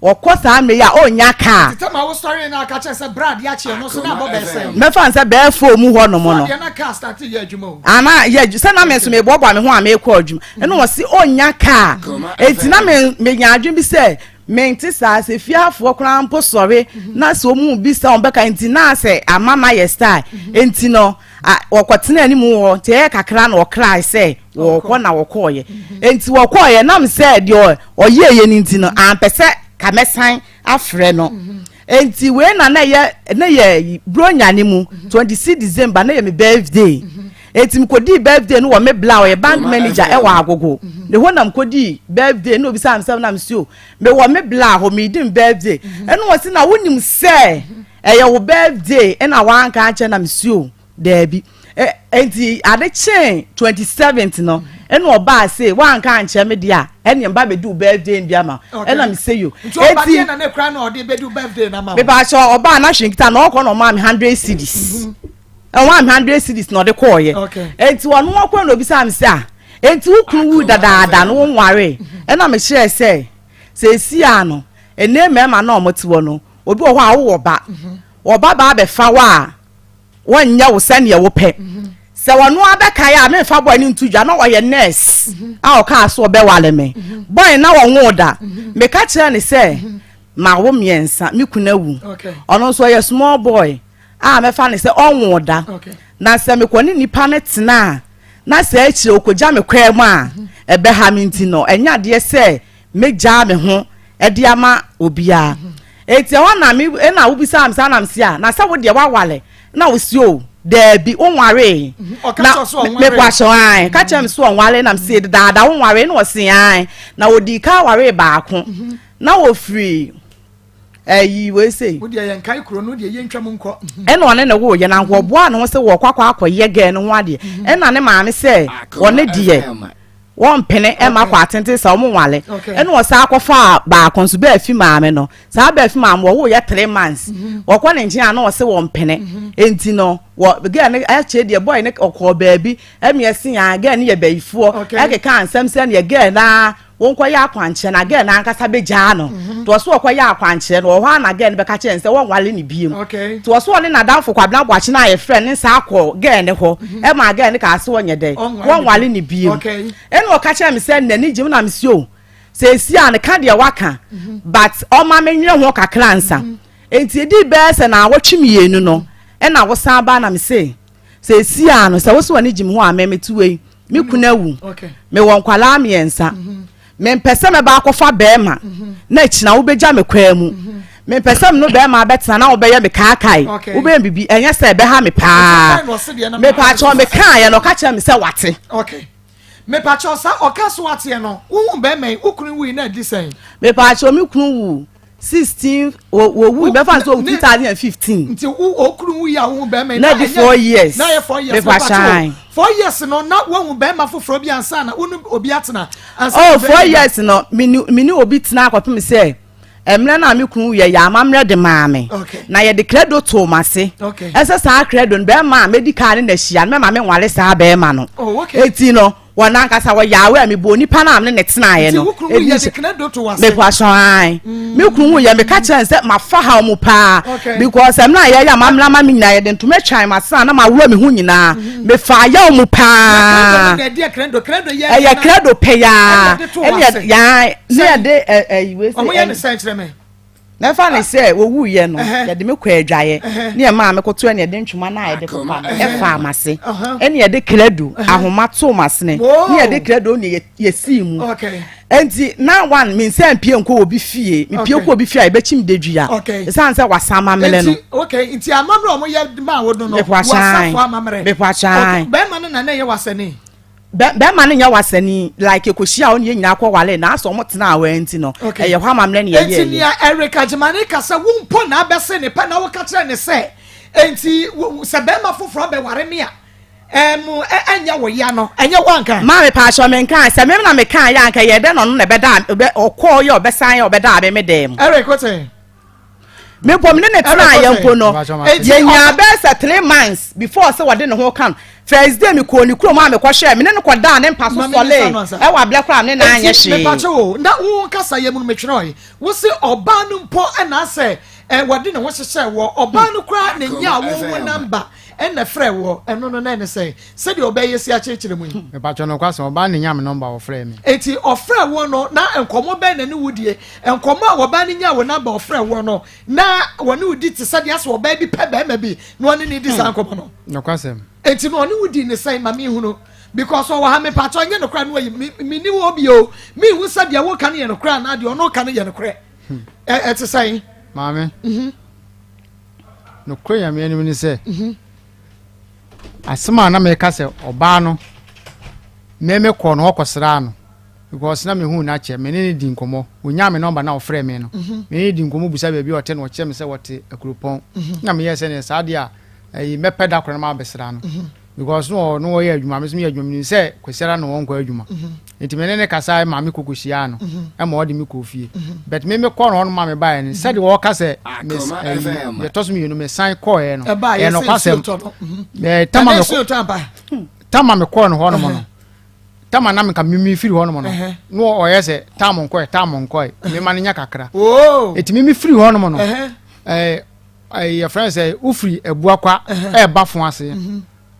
A: wɔkɔ saa mmerɛ yi a ɔnya kaa.
B: Tete ma wosɔre na aka kyerɛ sɛ bra adeɛ akye no so na abɔ bɛɛ sɛn?
A: Mɛfa n sɛ bɛɛ fo mu hɔ nom no.
B: Adeɛ na kaa start yɛ adwuma o.
A: Ana yɛ sɛ na me nso meboaboa me ho a mekɔ adwuma, ɛna ɔse ɔnya kaa. Eti na me menya adwene bi sɛ mente saa sɛ fiafoɔ koraa mpo sɔre na sɛ ɔmu bi sɛ ɔmbɛka nti na sɛ ama ma yɛ style. Nti no wɔkɔtena anim hɔ nti ɛyɛ kakra na ɔkrae sɛ wɔkɔ na wɔkɔɔyɛ. Nti wɔkɔɔyɛ nam sɛ deɛ ɔyɛɛyɛ no nti no ampɛ sɛ kamɛsan afrɛ no. Nti wei na na yɛ bronya ne mu 26 December na yɛ me birthday. Eti mi kɔdii birthday no wɔ me bla ɔyɛ bank manager ɛwɔ Agogo ne hɔ nam kɔdii birthday na obisa mi sɛ nam si o mewɔ me bla hɔ meedi me birthday. Ɛna wɔsi na wonim sɛ ɛyɛ wo birthday ɛna wanka akyɛ nam si o daabi. Nti ade kyɛn 27th no ɛna ɔbaa se wanka ankyɛ me deɛ a ɛne mba bɛdi wo birthday bi ama. Ɛna me se yo.
B: Nti ɔba deɛ na ne kura na ɔde bɛdi wo birthday na ma wo?
A: Mepa ɔbaa na hwɛ nkita na ɔkɔ na ɔmaa me 100 cedis. Ɛwɔn a 100 cedis na ɔde kɔɔyɛ. Nti ɔno ɔkɔ na obisa mi sɛ a nti wo kunu wu dadaada no wo nware? Ɛna me kyerɛ sɛ esi a no ene mmarima na ɔmo te hɔ no, obi wɔ hɔ a wowɔ ba, ɔba ba abɛfa wɔ a wɔnyɛ wo sɛnea wopɛ sɛ ɔno abɛkae a memfa boy no nto dwa na ɔyɛ nurse a ɔkaa so ɔbɛwale me boy na ɔnwo da. Meka kyerɛ ne sɛ ma wo mmiɛnsa, me kunu awu, ɔno nso ɔyɛ small boy a mɛfa ne sɛ ɔnwo da na sɛ mekɔ ne nipa no tena a na sɛ akyire okogya me kwan mu a ɛbɛha me. Nti no ɛnyɛ adeɛ sɛ megyaa me ho ɛde ama obiara. Eti ɛhɔ na me ɛna wobisa me saa nam si a na sɛ wo deɛ wawale na wosi o daabi wonwaree.
B: Na
A: mepɔ ahyɛ an ka kyerɛ me so ɔnware nam si dadaada wonware na ɔsi an na odi ka aware baako na wofiri ɛyi wei sei.
B: Wo deɛ yɛn kae kuro no deɛ yɛn ntwa mu nkɔ.
A: Ɛna ɔne ne wo yɛ na nkɔboa ne ho sɛ wɔkɔ akɔyɛ gɛɛ no ho adeɛ. Ɛna ne maame sɛ ɔne deɛ wɔmpene ɛma kɔ atenten sɛ ɔmo nwale. Ɛna ɔsan akɔfa baako nso bɛɛ fi maame no saa bɛɛ fi maame wɔwo yɛ 3 months wɔkɔ ne nkyɛn a na ɔsɛ wɔmpene. Enti no wɔ gɛɛ no ɛkyɛ deɛ boy ne ɔkɔɔ baabi ɛmi ɛsi ya gɛɛ no yɛ bɛyifoɔ ɛkeka nsɛm sɛ neɛ gɛɛ naa wɔnkɔyɛ akwankyerɛ na gɛɛ n'ankasa bɛgyaa no. Nti ɔso ɔkɔyɛ akwankyerɛ no wɔ hɔ a na gɛɛ no bɛka kyerɛ no sɛ wɔnwale ne biem. Nti ɔso ɔne n'adamfo Kwabena Boakye no a yɛfrɛ ne nsa akɔ gɛɛ ne hɔ ɛma gɛɛ no kaa sɛ wɔnyɛ dɛ wɔnwale ne biem. Ɛna ɔka kyerɛ me sɛ n'ani gye mu na me si o sɛ esi a ne ka deɛ waka but ɔma me nwere ho kakra nsa. Enti edii bɛyɛ sɛ naawɔtwe mienu no ɛna wosan baa na mese seesei ara no sɛ wose w'ani gye me ho a me mete wei me kunu awu mewɔ nkwadaa miɛnsa mempɛ sɛ mɛba akɔfa bɛɛma na akyina wobɛgya me kwaa mu mempɛ sɛ me no bɛɛma abɛtena na wobɛyɛ me kaakae wobɛyɛ bibi ɛnyɛ sɛ ɛbɛha me paa mepaakyɛw mekaeɛ no ɔka kyerɛ me sɛ wate.
B: Mepakyɛw saa ɔka so ateɛ no wohu bɛɛma yi wo kunu wui na adi sɛn.
A: Mepakyɛw me kunu wu 16 wɔwu bɛfa nso owu 2015.
B: Nti wo okunu wui a wohu bɛɛma yi
A: na di 4 years
B: na yɛ 4 years mepakyɛw 4 years no na wohu bɛɛma foforɔ bi ansa na wo ne obi atena
A: ansa. Oh 4 years no me ne obi tena akɔpem sɛ. Mmerɛ no a me kunu wuiɛ, yɛ amammerɛ de maa me, na yɛde krado too m'ase. Ɛsɛ saa krado no, bɛrima a mɛdi kan ne no ahyia no, mɛma menware saa bɛrima no.
B: Oh,
A: Eti no, wɔn ankasa wɔyɛ aware, mebɔɔ nipa no a me ne no tenaeɛ no. Mepatwɔn, mm. me kunu wuiɛ, meka kyerɛ no sɛ mafa haw mu paa, because mmerɛ a yɛyɛ amammerɛ ama me nyinaa, yɛde ntoma twan m'asena na maworɔ me ho nyinaa. Mm-hmm. Mefaa yaw mu paa. Ɛyɛ krado pɛ yaa. Ɛne yɛ Ne yɛde ɛyi wei sɛ.
B: Wɔn yɛ ne sɛn kyerɛ me.
A: Mɛfa ne sɛ owu yɛ no yɛde me kɔ adwaeɛ ne yɛ maa me koto ɛne yɛde ntwoma no a yɛde pepa no ɛfaa m'ase ɛne yɛde krado ahoma too m'asene ne yɛde krado ne yɛsii mu nti na one me nsa mpie nkɔ obi fie mepie kɔ obi fie a yɛbɛkyim dedua ɛsiane sɛ wasa amammerɛ no.
B: Okay nti amammerɛ a wɔyɛ maa wo no no wasafo amammerɛ
A: mepakyan
B: bɛrima no na na ɛyɛ wasani.
A: Bɛ bɛrima no nyɛ wasani like ekohyia a ɔne yɛn nyinaa kɔ wale na asɛ ɔmo tenaa hɔ nti no ɛyɛ hɔ amammerɛ ne yɛyɛɛ
B: Enti nea Eric Agyemane ka sɛ wo mpo na abɛse ne pɛ na woka kyerɛ ne sɛ enti sɛ bɛrima foforɔ abɛware me a ɛm ɛnyɛ wo ya no ɛnyɛ wo anka?
A: Maame paakyɛw menkaa sɛ me na mekaa yɛ anka ɛyɛ dɛn na ɔno na ɛbɛda ɔkɔɔ yɛ ɔbɛsan yɛ ɔbɛdaa me me dan mu.
B: Eric wote?
A: Me mpo me ne ne tenaeɛ mpo no yɛnyaa bɛyɛ sɛ 3 months before sɛ wɔde ne ho ka no. First day mekɔɔ ne kurom a mekɔhwɛɛ me ne no kɔdaa ne mpa so sɔlee ɛwɔ aberɛ koraa me ne no anyɛ hwee.
B: Mepakyɛ o, na wo kasa yɛ mu no metwerɛe wo se ɔbaa no mpo ɛna asɛ wɔde ne ho hyehyɛ wɔ ɔbaa no koraa na nyaa wo wo number ɛna frɛ wɔ ɛno no na ɛne sɛn sɛdeɛ ɔbaa yi asi akyerɛkyerɛ mu yi.
D: Mepakyɛ nokwasɛm ɔbaa no na nyaa me number ɔfrɛɛ me.
B: Enti ɔfrɛɛ woɔ no na nkɔmmɔ bɛn na ne wo die? Nkɔmmɔ a ɔbaa no nyaa wo number ɔfrɛɛ woɔ no na wɔne wo di te sɛ deɛ asɛ ɔbaa bi pɛ barima bi na ɔne no di saa nkɔmmɔ no?
D: Nokwasɛm.
B: Enti no ɔne wo dii ne sɛn ma menhunu because ɔwɔ ha mepakyɛ ɛnyɛ nokorɛ no ayi me menni hɔ bio menhu sɛ deɛ woka no yɛ nokorɛ anaa deɛ ɔno ka no yɛ nokorɛ ɛte sɛn?
D: Maame, nokorɛ Nyame anim ne sɛ Asɛm a na meka sɛ ɔbaa no me me kɔɔ no hɔ kɔsraa no because na mehuu no akyɛ me ne no di nkɔmmɔ ɔnyaa me nɔmba na ɔfrɛ me no mhm. me ne no di nkɔmmɔ busa baabi a ɔte na ɔkyerɛ me sɛ wɔte Akuropɔn mhm. na meyɛɛ sɛ neɛ saa deɛ a ɛyi mɛpɛ da korɔ na mabɛsra no mhm. because no ɔno ɔyɛ adwuma me nso meyɛ adwuma menim sɛ Kwasiara na ɔnkɔ adwuma nti me ne ne kasa ma me koko hyiaa no ɛma ɔde me kɔɔ fie but me me kɔ no hɔ no ma me baeɛ no sɛdeɛ wɔka sɛ yɛtɔ so mmienu me san kɔɔɛ no ɛyɛ nokwasɛm tama me kɔɔ no hɔ nom no tama na meka mimi firi hɔ nom no na ɔyɛ sɛ tam nkɔɛ tam nkɔɛ mema no nya kakra ɛti mimi firi hɔ nom no yɛfrɛ sɛ wofiri abuakwa ɛɛba fo ase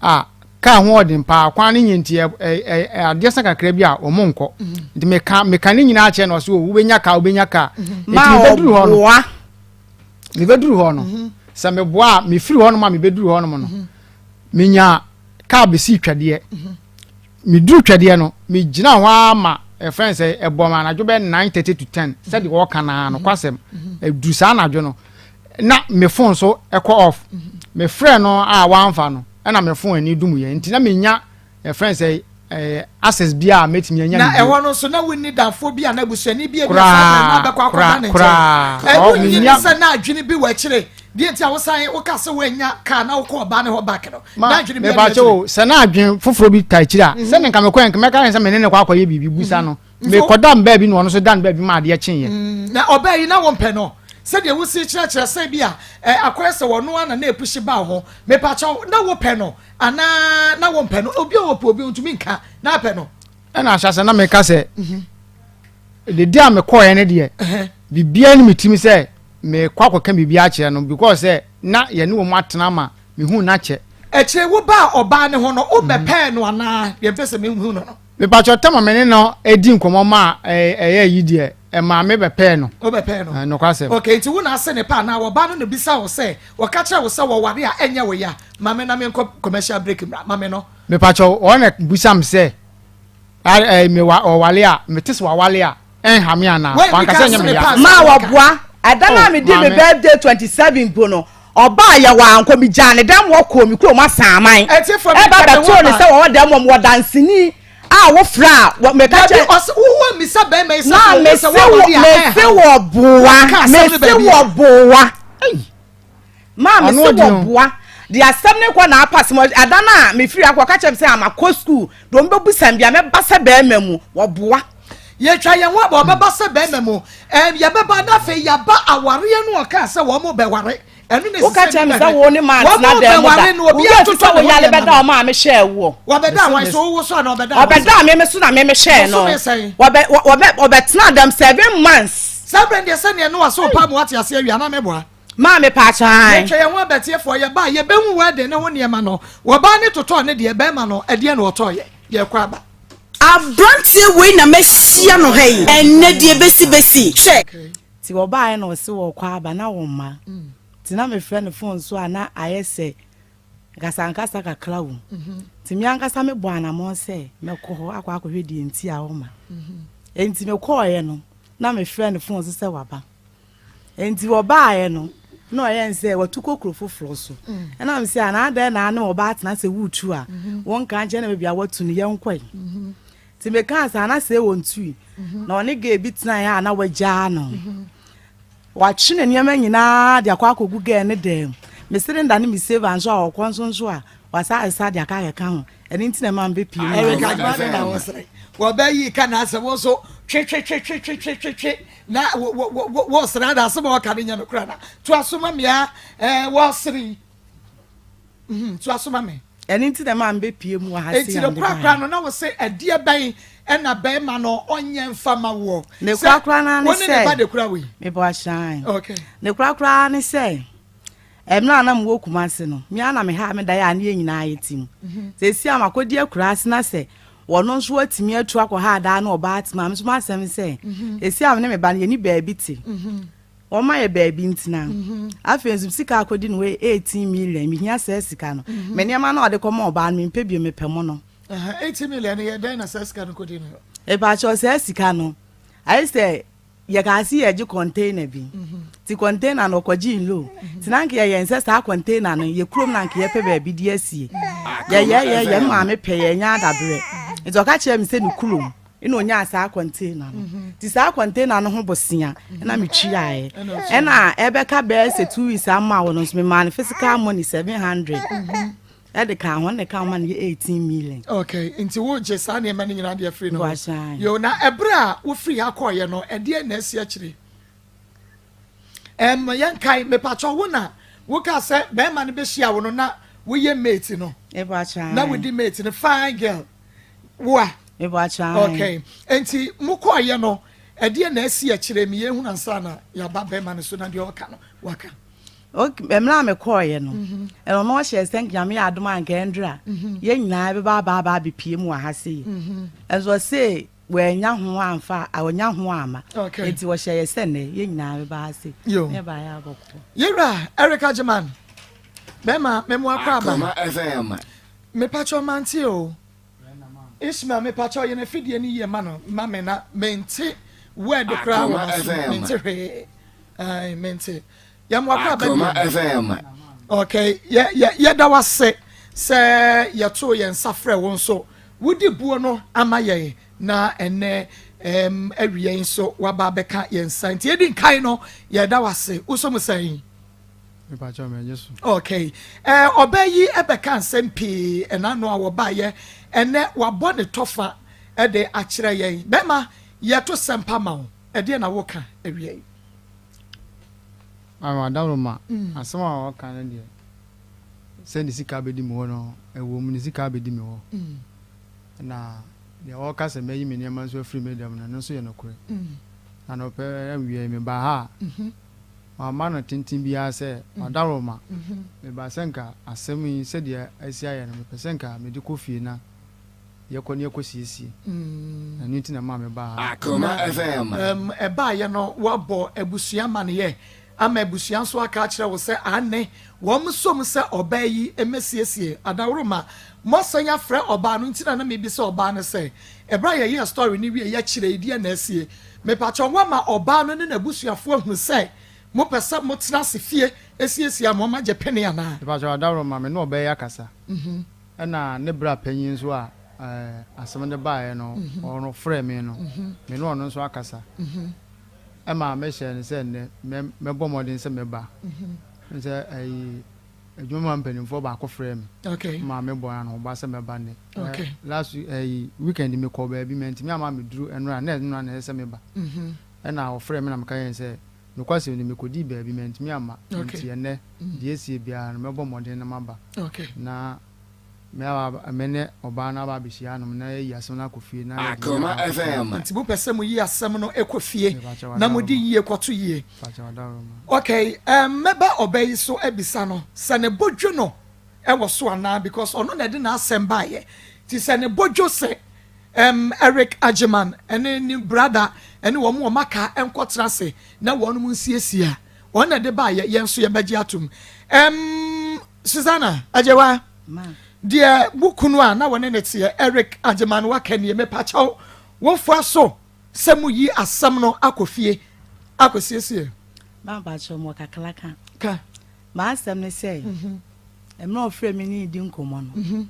D: a kaa ho ɔden paa kwan no nyɛ nti adeɛ sa kakra bi a wɔn nkɔ mhm. nti meka meka ne nyinaa kyerɛ na ɔsɛ o oh, wobɛnya kaa wobɛnya kaa mhm. nti mebɛduru hɔ no mebɛduru hɔ no mhm. sɛ meboa a mefiri hɔ nom a mebɛduru hɔ nom no menya kaa bɛsii twɛdeɛ meduru twɛdeɛ no megyina hɔ ara ma ɛfɛn sɛ ɛbɔ ma anadwo bɛ 9:30 to 10 sɛdeɛ wɔka naa no kwasɛm ɛduru saa anadwo no na me phone so ɛkɔ off me frɛ no a wamfa no ɛna me phone ani dum yɛ nti na menya ɛfrɛ sɛ ɛɛ access bi a mɛtumi anya
B: na ɛhɔ no nso na wonni danfoɔ bi a na abusuani bi a bi a bɛkɔ akɔda ne nkyɛn ɛwo nyi ne sɛ na adwene bi wɔ akyire deɛ nti a wosan woka sɛ woanya kaa na wokɔ ɔbaa ne hɔ back no na adwene bi
D: akyire o sɛ na adwene foforɔ bi ta akyire a mhm. sɛ ne nka mekɔ nka mɛka sɛ me ne ne kɔ akɔyɛ biribi busa mhm. no Mekɔda no baabi na ɔno nso da no baabi ma adeɛ kyeeɛ.
B: Mm, na ɔbaa yi na wompɛ no sɛdeɛ wosi kyerɛkyerɛ sɛ bi a eh, akɔyɛ sɛ wɔno ara na na ɛpusi ba wo ho. Mepakyɛw, na wopɛ no anaa na wompɛ no? Obi a ɔpɛ obi ntumi nka na apɛ no.
D: Ɛna ahyɛse na meka sɛ mhm. dede a mekɔɛ no deɛ biribiara ne me tirim sɛ mekɔ akɔka biribi akyerɛ no because sɛ na yɛne wɔn atena ma mehu no akyɛ.
B: Akyire wobaa ɔbaa ne ho no wobɛpɛɛ no anaa? Deɛ mpɛ sɛ mehu no no.
D: Mepakyɛw tɛm a me ne no di nkɔmmɔ ma ɛyɛ yi deɛ, Ɛmaa me bɛpɛɛ no.
B: Wobɛpɛɛ no?
D: Ɛɛ, nokwasɛm.
B: Okay, nti wo na ase ne pɛ anaa ɔbaa no na bisa wo sɛ, ɔka kyerɛ wo sɛ wɔware a ɛnyɛ wo ya? Ma me na menkɔ commercial break mmra, ma me no.
D: Mepakyɛw, wɔn na bisa me sɛ, ɛ, mewa, ɔware a, mete sɛ waware a, ɛnha me anaa? Wanka sɛ ɛnyɛ me ya.
A: Maa wɔboa. Ɛda no a
D: Oh,
A: medii me
D: maame.
A: birthday 27 mpo no, ɔbaa yɛ wankɔ, megyaa ne dɛm hɔ kɔɔ me kurom Asaman.
B: Atiefo,
A: Ɛba
B: meka me ho
A: bɛtoo ne
B: aba.
A: sɛ wɔwɔ dɛm hɔ, mewɔ danseni a wofrɛ a, wɔ, meka
B: Dabi,
A: kyerɛ.
B: ɔse, wo wammisa bɛrima yi sɛ
A: Na
B: sɛ ɔhu
A: mese
B: sɛ
A: wɔ,
B: woaware a
A: mese
B: ɛnha wo.
A: wɔboa,
B: Woaka asɛm no
A: mese
B: baabi a.
A: wɔboa. Maa mese
D: Ɔno ɔdi o.
A: wɔboa. De asɛm no kɔ na apa asɛm, ɛda no a mefiri akɔ, ɔka kyerɛ me sɛ amakɔ sukuu, deɛ ɔmbɛbusa me bia mɛba sɛ bɛrima mu, wɔboa.
B: Yɛtwa yɛn ho aba, ɔbɛba sɛ bɛrima mu. Ɛm, yɛbɛba na afei yɛaba awareɛ no ɔkaa sɛ wɔn bɛware. Ɛno na
A: Woka
B: ɛsɛ sɛ
A: kyerɛ me
B: nnipa
A: sɛ
B: hwɛ.
A: wo ne maa
B: Wɔn
A: ntena dan mu da.
B: bɛware no,
A: Wo
B: obi
A: werɛ fi
B: atotɔ
A: sɛ
B: ne
A: wo
B: ho
A: yare
B: nneɛma
A: bɛda
B: no.
A: ɔmaa me hyɛɛ woɔ.
B: Wɔbɛda hwan so? Wo so anaa ɔbɛda hwan so?
A: Ɔbɛdaa me me so na me me hyɛɛ no.
B: Bosome sɛn?
A: Wɔbɛ, wɔ- wɔbɛ, wɔbɛtenaa dɛm 7 months.
B: Saa berɛ no deɛ sɛdeɛ Noa soo paamo ate aseɛ awie anaa mɛboa?
A: Maa me paakyɛw ae.
B: Yɛtwa yɛn ho aba atiefoɔ, yɛba a yɛbɛhu wedding ne ho nneɛma no. Wɔbaa ne totɔɔ ne deɛ, bɛrima no ɛdeɛn na ɔtɔeɛ? Yɛkɔ aba.
F: Abranteɛ wei na mahyia no ha yi ɛnnɛ deɛ bɛsi bɛsi hwɛ.
A: Nti wɔbaeɛ na ɔse wɔrekɔ aba na wɔmma nti na mefrɛ no phone so a na ayɛ sɛ nkasankasa kakra wom nti me ankasa mebɔɔ anamɔn sɛ mɛkɔ hɔ akɔ akɔhwɛ deɛ nti a ɔmma nti mekɔɔeɛ no na mefrɛ no phone so sɛ waba nti wɔbaeɛ no na ɔyɛ n sɛ watu kɔ kuro foforɔ so ɛna me sɛ anaa dɛn na ne ɔbaa tena sɛ woretu a wonka nkyɛn na baabi a watu no yɛnkɔe Nti mekaa saa na sɛ wɔntui na ɔne gay bi tenaeɛ a na wagyaa no. Watwe ne nneɛma nyinaa de akɔ akɔgu girl ne dan mu. Me cylinder ne me saver nso a ɔkɔ nso nso a wasa asesa de aka akɛka ho. Ɛno nti na ɛma mebɛpie mu
B: Eric
A: wɔ
B: Adwuma de na wɔsere. Wɔbɛyi ka na asɛm wo nso twetwetwetwetwetwe na wɔsere ada asɛm a wɔka no nyɛ nokorɛ na toa so ma mmea wɔsere yi. Mhm, toa so ma me.
A: Ɛno nti na ɛma mebɛpie mu wɔ ha sei
B: Enti
A: a
B: ne
A: mede
B: korakora
A: baeɛ.
B: no, na wo se ɛdeɛ bɛn ɛna bɛrima no ɔnyɛ mfa ma woɔ?
A: Ne
B: Sɛ
A: korakora no ara ne
B: wo ne ne ba
A: sɛ,
B: de kura wei.
A: mebɔ ahyɛn.
B: Okay.
A: Ne korakora ara ne sɛ, mmerɛ a na mewɔ Kumasi no, me ara na mehaa me dan a ne yɛn nyinaa yɛte mu. Seesei a makɔdi akuraase na sɛ wɔno nso atumi atu akɔha adaa ne ɔbaa te mu a, me nso m'asɛm ne sɛ, seesei a me ne me ba no yɛnni baabi te. Wɔma yɛ baabi ntena. Afei nso sika akɔdi ne hɔ yɛ 18 million. Mehia saa sika no. Me nneɛma no a ɔde kɔma ɔbaa no mempɛ bio, mepɛ mo no.
B: 18 million no yɛ dɛn na saa sika no kɔdi ne hɔ?
A: Mepakyɛw saa sika no, ayɛ sɛ yɛkaa se yɛregye container bi. Nti container no ɔkɔgyee loan. Nti na anka yɛyɛn sɛ saa container no yɛ kurom na anka yɛpɛ baabi de asie. Yɛyɛyɛyɛ, me maame pɛ yɛanya adaberɛ. Nti ɔka kyerɛɛ me sɛ ne kurom. Ɛna ɔnyaa saa container no. Nti saa container no ho bosea ɛna metuaeɛ. Ɛna ɛbɛka bɛyɛ sɛ 2 weeks ama wo no nso memaa no physical money 700 ɛde kaa ho, ɛna ɛka ho ma no yɛ 18 million.
B: Okay, nti wogye saa nneɛma no nyinaa de afiri no hɔ.
A: Boahyɛn.
B: Yo, na ɛberɛ a wofiri ha kɔɔeɛ no, ɛdeɛn na asi akyire? Ɛm, yɛnkae, mepakyɛ wo na wokaa sɛ bɛrima no bɛhyia wo no na woyɛ mate no.
A: Boahyɛn.
B: Na wodi mate no, fine girl. Wo a?
A: Boahyɛn.
B: Okay, nti mokɔɔeɛ no, ɛdeɛn na asi akyire? Me yɛhunu ansa na yɛaba bɛrima no so na deɛ ɔka no, waka.
A: Okay, mmerɛ a mekɔɔeɛ no, ɛno na ɔhyɛɛ sɛ nka Nyame yɛ adom a nka ɛndra yɛn nyinaa bɛba aba aba abɛpie mu wɔ ha sei. Ɛnso ɔse wɔanya ho amfa, wɔanya ho amma.
B: Okay.
A: Nti wɔhyɛ yɛ sɛ nnɛ yɛn nyinaa bɛba ha sei.
B: Yo.
A: Ne yɛbaeɛ abɔkɔ.
B: Yɛwura Eric Agyeman, bɛrima memo akɔ aba.
E: Akoma FM.
B: Mepakyɛw mante o. Ishmael mepakyɛw yɛ n'afidie no yie ma no ma me na mente word koraa wɔ
E: Akoma
B: m'aso
E: FM.
B: mente hwee. Ae mente. Yɛn mo akɔ aba
E: Akoma
B: bio.
E: FM.
B: Okay, yɛ yɛ yɛda wase sɛ yɛtoo yɛn nsa frɛ wo nso wodi buo no ama yɛn na ɛnɛ ɛm awia yi nso waba abɛka yɛn nsa nti edi nkan no yɛda wase wosɔ mu sɛn.
D: Mepakyɛw mɛgye so.
B: Okay, ɛɛ ɔbaa yi ɛbɛka nsɛm pii ɛna ano a wɔbaayɛ ɛnɛ wabɔ ne tɔfa ɛde akyerɛ yɛn bɛrima yɛto sɛmpa ma wo ɛdeɛ na woka awia yi.
D: Maame Adaworoma, asɛm a ɔka no deɛ, sɛ ne sika bɛdi me hɔ no, ɛwɔ mu, ne sika abɛdi me hɔ. Na deɛ ɔka sɛ mɛyi me nneɛma nso afiri me dɛm no, ɛno nso yɛ nokorɛ. Na nɔpɛ awia yi, mebaa ha a, mamma no tenten biara sɛ, Adaworoma, mebaa sɛ nka asɛm yi sɛdeɛ asi ayɛ no, mepɛ sɛ nka mede kɔ fie na. Yɛkɔ ne yɛkɔ siesie. Ɛno nti na ɛmaa me baa ha.
E: Akoma FM.
B: Ɛm, ɛbaeɛ no, woabɔ abusua amanneɛ ama abusua nso aka akyerɛ wo sɛ aane, wɔn som sɛ ɔbaa yi mmɛsiesie. Adaworoma, moasan afrɛ ɔbaa no nti na na mebisa ɔbaa no sɛ, ɛberɛ a yɛyɛɛ story no wieeɛ akyire yi deɛn na asie? Mepakyɛw woama ɔbaa no ne n'abusuafoɔ ahunu sɛ mopɛ sɛ motena ase fie siesie ama wɔagye pene anaa?
D: Mepakyɛw Adaworoma, me ne ɔbaa yi akasa. Ɛna ne bra panyin nso a asɛm no baeɛ no, ɔno frɛɛ me no, me ne ɔno nso akasa. Ɛma mehyɛɛ no sɛ nnɛ mɛbɔ mmɔden sɛ mɛba. Sɛ ayi adwuma mu mpanimfoɔ baako frɛɛ me ma mebɔ anohoba sɛ mɛba nnɛ. Last ayi weekend mekɔɔ baabi mantumi amma ammɛduru ɛnora, na ɛnora na ɛsɛ sɛ meba. Ɛna ɔfrɛɛ me na meka kyerɛɛ no sɛ Nokwasɛm ni, mikodii baabi, mantumi amma. Enti ɛnnɛ, deɛ asie biara no, mɛbɔ mmɔden na maba, na me ne ɔbaa no aba abɛhyia anom na yɛayi asɛm no akɔ fie na yɛde yie
E: Akoma
D: akɔ akɔto
E: FM.
B: Nti mopɛ sɛ moyi asɛm no kɔ fie
D: Mepakyɛw
B: na mode
D: adaworoma.
B: yie kɔto yie?
D: Mepakyɛw adaworoma.
B: Okay, um, mɛba ɔbaa yi so abisa no sɛ ne bo dwo no wɔ so anaa because ɔno na ɛde n'asɛm baeɛ. Nti sɛ ne bo dwo sɛ um, Eric Agyeman ne ne brada ne wɔn wɔn aka nkɔtena ase na wɔnom nsiesie a, wɔn na ɛde baeɛ, yɛn nso yɛbɛgye atom. Um, Susanna Agyewa, deɛ wo kunu a na wɔne ne teɛ Eric Agyeman waka nie, mepakyɛw wofoa so sɛ moyi asɛm no akɔ fie akɔsiesie.
A: Mampakyɛw mewɔ kakra ka.
B: Ka.
A: M'asɛm ne sɛ, mmerɛ ɔfrɛɛ me ne no di nkɔmmɔ no,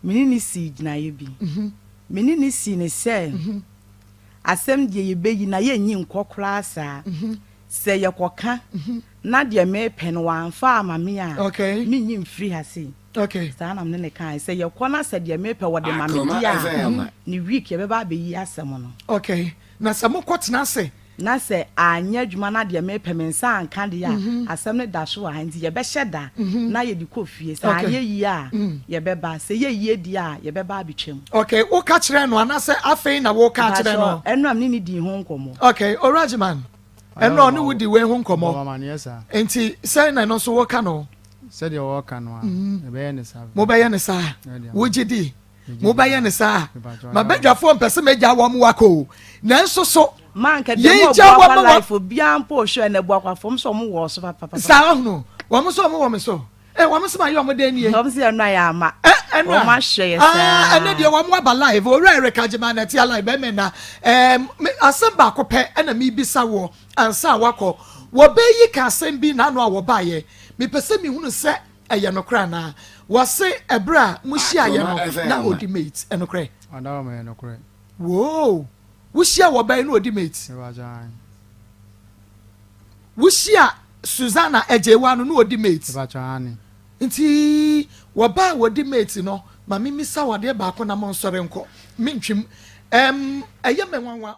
A: me ne no sii gyinaeɛ bi. Me ne no sii no sɛ, asɛm deɛ yɛbɛyi na yɛnnyi nkɔ koraa saa. Sɛ yɛkɔka na deɛ mepɛ no wamfa amma me a, mennyi mfiri ha sei. Saa na me ne no kaeɛ. Sɛ yɛkɔ na sɛ deɛ mepɛ wɔde ma me deɛ a, ne week yɛbɛba abɛyi asɛm no.
B: Okay. Na sɛ mokɔtena ase
A: Na sɛ anyɛ adwuma na deɛ mepɛ me nsa anka deɛ a, asɛm no da so wɔ ha nti yɛbɛhyɛ da na yɛde kɔ fie. Sɛ anyɛ yie a, yɛbɛba. Sɛ ɛyɛ yie deɛ a, yɛbɛba abɛtwam.
B: Okay, woka kyerɛɛ no anaasɛ afei na woreka akyerɛ no?
A: Mpakyɛw, ɛno a me ne no dii ho nkɔmmɔ.
B: Okay, Owura-Agyeman, ɛno a ɔne wo di wei ho nkɔmmɔ, nti sɛn na ɛno nso woka no?
D: Sɛdeɛ wɔreka no a, yɛbɛyɛ no saa.
B: Mobɛyɛ no saa? Wogye di? Mobɛyɛ no saa? M'abadwafoɔ mpɛ sɛ mɛgya wɔn wakɔ o, nanso so yɛgya wɔn ma
A: wɔn.
B: Saa ɔhunu wɔn nso wɔn wɔ me so. Ɛ wɔn nso ma yɛ wɔn dɛn nie.
A: Wɔn sɛ ɛno a yɛ ama.
B: Ɛ ɛno a
A: wɔn ahwɛ yɛ saa.
B: Ɛnɛ deɛ wɔn aba live owura Eric Agyeman na ɛte alive bɛmɛ na ɛɛm asɛm baako pɛ ɛna mibisa wɔ ansa a wakɔ wɔbɛyi ka asɛm bi n'ano a wɔbaayɛ mepɛ sɛ mihunu sɛ Ɛyɛ nokorɛ anaa? Wɔse ɛberɛ a mo hyiaeɛ no na ɔdi mate, ɛnokorɛ?
D: Adaworoma ɛyɛ nokorɛ.
B: Woo! Wo hyia wɔ bɛn na ɔdi mate?
D: Mepakyɛ aane.
B: Wo hyia Susanna Agyeiwaa no na ɔdi mate?
D: Mepakyɛ aane.
B: Nti wɔbaa a wɔdi mate no ma me misa wo adeɛ baako na mo nsɔre nkɔ, me ntwim. Ɛm, ɛyɛ me nwanwa.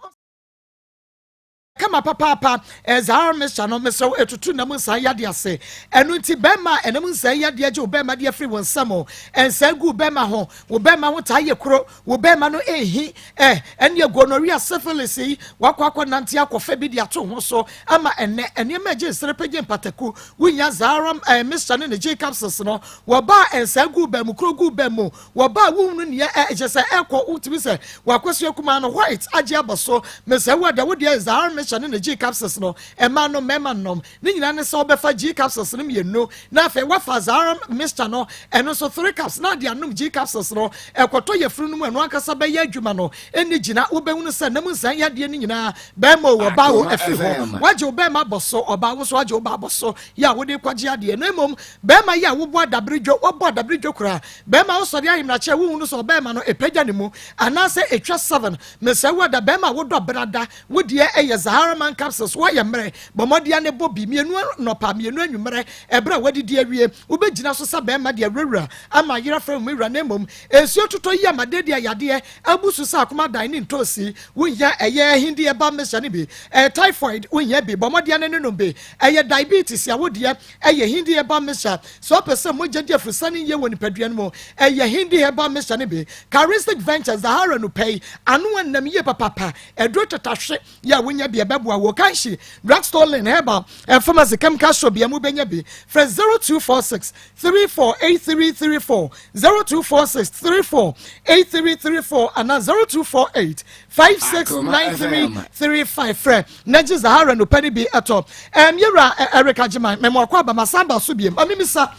B: Kama papaapa eh, Zahara mixture no mesrɛ wo ɛtutu nam nsaa yadeɛ ase. Ɛno nti bɛrima a ɛnam nsaa yadeɛ gye wo bɛrima de afiri wo nsam o. Nsaa gu wo bɛrima ho, wo bɛrima ho taa yɛ kuro, wo bɛrima no ɛnhi eh, ɛneɛ gonorrhea, syphilis yi wakɔ akɔ nante akɔ fa bi de ato ho so ama ɛnɛ nneɛma ɛgye nserepe gye mpataku. Wonya Zahara eh, mixture ne ne gye capsules no wɔba a nsaa gu wo bɛn mu, kuro gu wo bɛn mu, Wɔba a wohunu nea ɛ kyerɛ sɛ ɛkɔ wotumi sɛ wakosua kumaa no white agye abɔ so mesɛ wo ada wo deɛ Zahar Misha ne ne G capsules no mmaa nom mmarima nnom ne nyinaa ne sɛ wobɛfa G capsules no mmienu na afei wafa Zahar Misha no ɛno nso 3 cups na ade anom G capsules no ɛkɔtɔ yafunu no mu ɛno ankasa bɛyɛ adwuma no ɛnni gyina wobɛhunu sɛ nam nsan yadeɛ no nyinaa bɛrima o ɔbaa o ɛfiri hɔ wagye wo bɛrima abɔ so ɔbaa wo so agye wo ba abɔ so yɛ a wode kɔgye adeɛ na mmom bɛrima yɛ a wobɔ adabere dwo wabɔ adabere dwo koraa Bɛɛma wo sɔre ahemrakye a wo hunu sɛ ɔbɛɛma no ɛpagya ne mu anaasɛ ɛtwa 7 mesrɛ wo ada bɛɛma wo dɔ brada wo deɛ ɛyɛ Zahara man capsules woayɛ mmerɛ bɔ mmɔden ane bɔ bi mienu anɔpa mienu anwummerɛ ɛberɛ a wadidi awie wo bɛ gyina so sɛ bɛɛma deɛ awurawura ama ayera frɛ me wura na mmom nsuo totɔ yi ama dedeɛ yadeɛ abu so sɛ akoma dan ne ntoosi wo hia ɛyɛ hindi ɛba mixture no bi ɛyɛ typhoid wo hia bi bɔ mmɔden ane ne nom bi ɛyɛ diabetes a wo deɛ Ɛyɛ Hindi herbal mixture. Sɛ wopɛ sɛ mogya di aforosiane yie wɔ nipadua no mu, ɛyɛ Hindi herbal mixture no bi. Charistic Ventures, Zahara Nupɛ yi, ano ɛnam yie papaapa. Aduro tatahwe yɛ a wonya bi a. Ɛbɛboa wo. Kanshi Drugstore Lane Herbal and Pharmacy Chemical Shop bia mu bɛnya bi. Frɛ 0246 348334, 0246 348334 anaa 0248 569335. Frɛ na gye Zahara nopɛ no bi ɛtɔ. Yɛwura Eric Agyeman, mɛmo akɔ aba masan ba so biem. Amimisa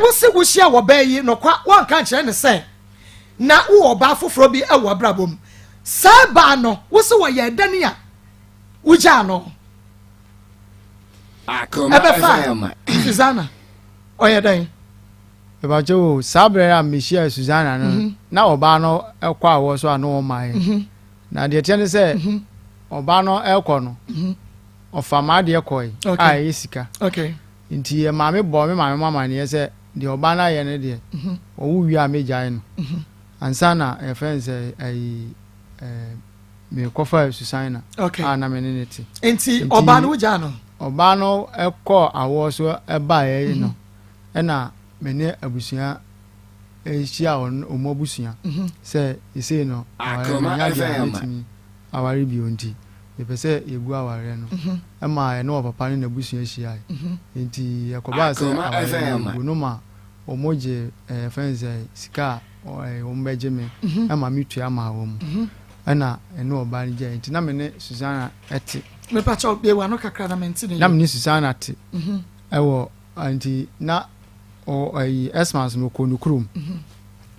B: wo se wohyia wɔ bɛɛ yi nɔkwa, wɔnka nkyerɛ ne sɛ na wowɔ ɔbaa foforɔ bi ɛwɔ abrabɔ mu. Saa baa no, wo se wɔyɛ dani a wogyaa no ɛbɛfa Susanna, ɔyɛ dɛn?
D: Ìbàjẹ́ o, saa bẹ̀rẹ̀ a mehyia Susanna no, na ɔbaa no kɔ awɔ so a na wɔn maa yɛ na deɛ teɛ ne sɛ ɔbaa no ɛkɔ no, ɔfa maa deɛ kɔɛ a ɛyɛ sika. Nti yɛ maame bɔ me maame mu amaneɛ sɛ deɛ ɔbaa no ayɛ no deɛ, ɔwo wie a megyae no ansa na yɛfrɛ no sɛ ɛyi mekɔfa Susanna a na me ne ne te.
B: Nti ɔbaa no, wogyaa no?
D: Ɔbaa no ɛkɔ awɔ so ɛbaeɛ no, ɛna me ne abusua ɛhyia, ɔmo abusua sɛ ɛsei no awareɛ no nya deɛ a mɛtumi aware bio, nti mepɛ sɛ yɛgu awareɛ no. Ɛma ɛne wɔ papa ne n'abusua hyiae, nti yɛkɔbaa sɛ awareɛ no yɛgu no ma ɔmo gye fɛn sɛ sika a ɔmo bɛgye me ɛma metua ma wɔ mu, ɛna ɛne ɔbaa no gyae. Nti na me ne Susanna ɛte.
B: Mepakyɛw, bie wano kakra na mente ne.
D: Na me ne Susanna te ɛwɔ, nti na ɔ ɛyi Xmas no kɔ ne kurom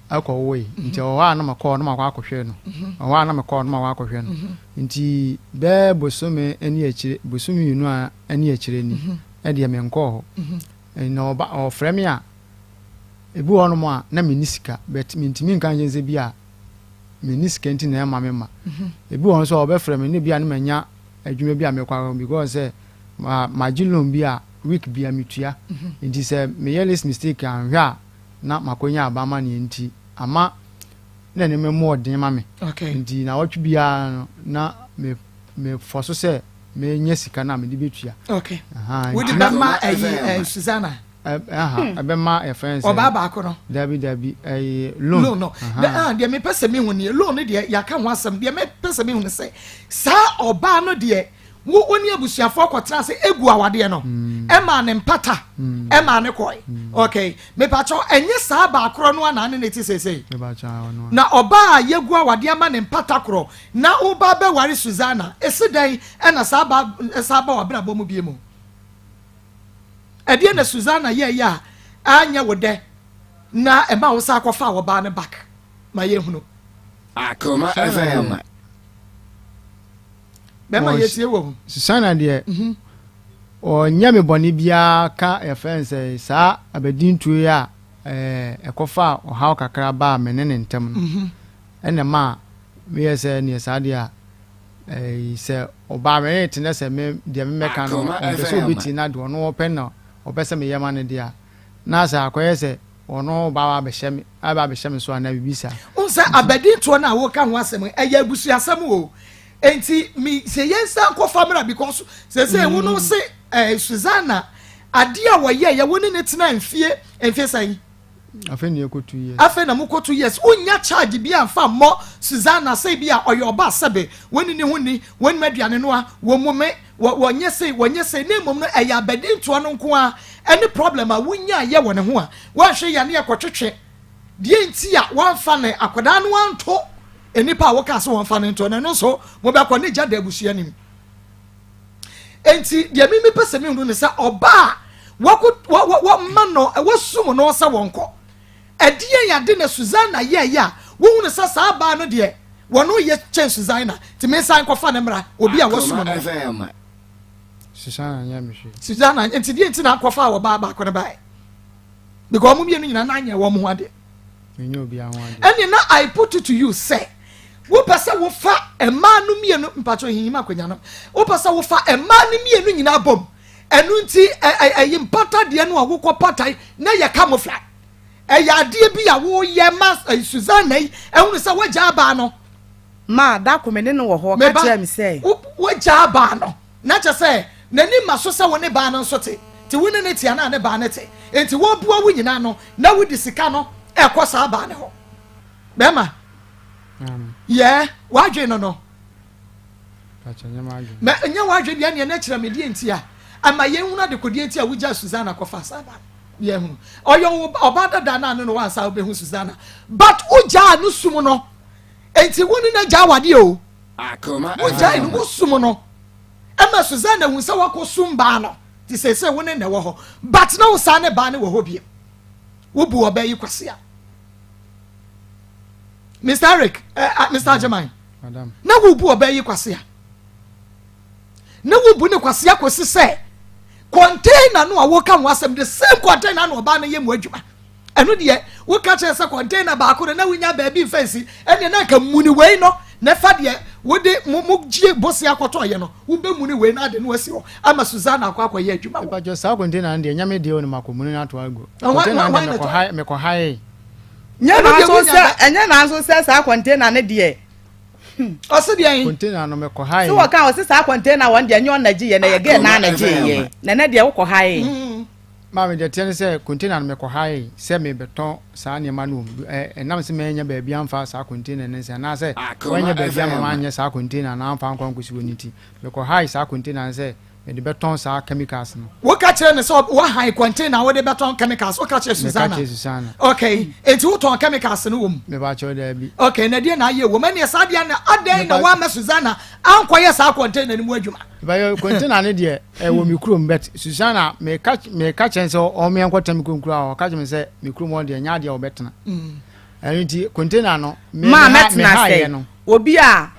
D: ɛkɔ woe, nti ɛwɔ hɔ a na makɔ na makɔ akɔhwɛ no, ɛwɔ hɔ a na mekɔ na makɔ akɔhwɛ no. Nti bɛɛ bosome ɛne akyire, bosome 2 a ɛne akyire ni ɛdeɛ menkɔɔ hɔ. Na ɔba ɔfrɛ me a, ebi wɔ hɔnom a na menni sika, but mentumi nka nkyɛn sɛ bi a menni sika nti na ɛma me ma. Ebi wɔ hɔ nso a ɔbɛfrɛ me ne bi a ne manya adwuma bi a mekɔ akɔ, because sɛ ma magye loan bi a week bi a metua, nti sɛ meyɛ least mistake anhwɛ a na makɔnya aba ama neɛ, nti ama na nneɛma mu ɔden ma me. Nti na wɔtwe biara no na me mefɔ so sɛ menya sika no a mede bɛtua.
B: Wode bɛma ɛyi Susanna?
D: Ɛbɛma yɛfrɛ sɛ
B: ɔbaa baako no.
D: Dabi, dabi, ɛyɛ loan.
B: Loan no. Deɛ mepɛ sɛ mehu nie, loan no deɛ yɛaka ho asɛm. Deɛ mepɛ sɛ mehu ne sɛ saa ɔbaa no deɛ, wo ne abusuafoɔ kɔtena ase egu awadeɛ no, ɛma ne mpata, ɛma ne kɔe. Okay, mepakyɛw, ɛnyɛ saa baakorɔ no ana ne ne te seesei? Na ɔbaa a yɛgu awadeɛ ama ne mpata korɔ na woba bɛware Susanna, esi dɛn ɛna saa ba saa ba w'abrabɔ mu bie mu? Ɛdeɛ na Susanna yɛɛyɛ a anyɛ wo dɛ na ɛma wo sa akɔfa ɔbaa no back? Ma yɛhunu.
E: Akoma FM.
B: Bɛma yɛtie wɔ ho.
D: Susanna deɛ, ɔnyɛ me bɔne biara ka yɛfrɛ no sɛ saa abadintuo yi a ɛkɔfa ɔhaw kakra baa me ne ne ntam no, ɛna ma meyɛ sɛ neɛ saa deɛ a sɛ ɔbaa me ne te na sɛ me deɛ memɛka no ɔmpɛ sɛ ɔbɛtie, na deɛ ɔno ɔpɛ na ɔpɛ sɛ meyɛ ma no deɛ a, na sɛ akɔyɛ sɛ ɔno ba abɛhyɛ me aba abɛhyɛ me so anaa biribi saa.
B: N sɛ abadintoɔ no a woka ho asɛm, ɛyɛ abusuasɛm o, nti mi sɛ yɛn nsa nkɔfa mmra, because sɛ wo no se Susanna adeɛ a wɔyɛ yɛ, wo ne ne tena mfie sɛn?
D: Afei na yɛkɔ 2 years.
B: Afei na mokɔ 2 years. Wonya charge bi amfa mmɔ Susanna sɛ bi a ɔyɛ ɔba sɛbe wɔne ne ho ni, wɔnim aduane no a wɔn me wɔnyɛ sei, wɔnyɛ sei, na mmom no ɛyɛ abadintoɔ no nko a ɛne problem a wonya yɛ wɔ ne ho a wɔanhwɛ yɛ ne yɛkɔtwetwe deɛ nti a wɔamfa ne akwadaa no anto nipa a wɔka sɛ wɔmfa no nto no. Ɛno nso mobɛkɔ ne gya da abusua nim. Nti deɛ mimi pɛ sɛ mehunu ne sɛ ɔbaa a wɔko wɔma no wɔsum no sɛ wɔnkɔ, ɛdeɛ yɛade na Susanna yɛɛyɛ a wohunu sɛ saa baa no deɛ wɔno yɛ kyɛn Susanna, nti mensan nkɔfa ne mmra obi a wɔsum no?
D: Susanna nyɛ me hwee.
B: Susanna, nti deɛ nti na akɔfa a wɔbaa baako no baɛ, because ɔmo mmienu nyinaa na anyɛ wɔn ho adeɛ.
D: Menyɛ obiara ho adeɛ.
B: Ɛne na I put it to you sɛ wopɛ sɛ wofa mmaa no mmienu, mpatwɛ hinyim akonnwa no, wopɛ sɛ wofa mmaa no mmienu nyinaa bom, ɛno nti ɛyi mpata deɛ no a wokɔ pata na yɛ camouflage, ɛyɛ adeɛ bi a woyɛ ma Susanna yi ɛhunu sɛ wagya abaa no.
A: Ma dako me ne no wɔ hɔ, ɔka kyerɛ me sɛ.
B: Wagya abaa no na kyɛ sɛ n'ani ma so sɛ wo ne baa no nso te te, wo ne ne te anaa ne baa ne te, nti wɔboa wo nyinaa no na wodi sika no ɛkɔ saa baa ne hɔ. Bɛrima yɛ wadwe no. Ma ɛnyɛ w'adwene deɛ ɛneɛ na kyerɛ me deɛ nti a ama yɛnhunu adekodeɛ nti a wogyaa Susanna kɔfaa saa ba no. Yɛhunu. Ɔyɛ wo ɔbaa dada no a ne no wɔ ansa wobɛhu Susanna. But wogyaa no sum no. Enti wo ne no agya awadeɛ o. Wogyae no wo sum no. Ɛma Susanna hu sɛ wakɔ sum baa no. Nti seesei wo ne na ɛwɔ hɔ. But na wo saa ne baa no wɔ hɔ bio. Wobu ɔbaa yi kwasea. Mr. Eric, eh, uh, Mr. Agyemang. Na wobu ɔbaa yi kwasea. Na wobu ne kwasea kɔsi sɛ container no a woka ho asɛm the same container na ɔbaa no yɛ mu adwuma. Ɛno deɛ woka kyerɛ sɛ container baako no na wonya baabi mfa nsi ɛneɛ na nka muni wei no na ɛfa deɛ wode mo mo gye bosea kɔtɔɔyɛ no wobɛmuni wei no ade no asi hɔ ama Susanna akɔ akɔyɛ adwuma wɔ.
D: Mpakyɛ saa container no deɛ nyɛ me deɛ o na makɔ muni no ato agu. Container no deɛ mekɔ hae.
A: Nyɛ nanso sɛ ɛnyɛ nanso sɛ saa container no deɛ.
B: Hmm. Ɔsi deɛ yi.
D: Container no mekɔ hae.
A: So wɔka ɔsi saa container wɔn deɛ nyɛ ɔna gye yɛ na yɛ gɛɛ naa na gye yɛ na ɛnɛ deɛ wokɔ hae.
B: Hmm.
D: Maame deɛ teɛ ne sɛ container no mekɔ hae sɛ mebɛtɔn saa nneɛma no wɔ mu ɛnam sɛ manya baabi amfa saa container no nsi anaasɛ wɔanya baabi ama manyɛ saa container no amfa ankɔ ankɔsi hɔ no nti mekɔ hae saa container no sɛ Mede bɛtɔn saa chemicals no.
B: Woka kyerɛ no sɛ woahan container a wode bɛtɔn chemicals. Woka kyerɛ Susanna.
D: Meka kyerɛ Susanna.
B: Okay. Enti wotɔn chemicals no wɔ mu?
D: Mepakyɛw daabi.
B: Okay, na deɛ na ayɛ wɔ mu? Ɛneɛ saa deɛ na adɛn na woamma Susanna ankɔyɛ saa container no mu adwuma?
D: Mepakyɛw container no deɛ ɛwɔ me kurom but Susanna meka meka kyerɛ no sɛ ɔmmea nkɔtena me kurom koraa ɔka kyerɛ me sɛ me kurom hɔ deɛ ɛnyɛ adeɛ a ɔbɛtena. Ɛno nti container no me
A: me ha me ha yɛ no. Obi a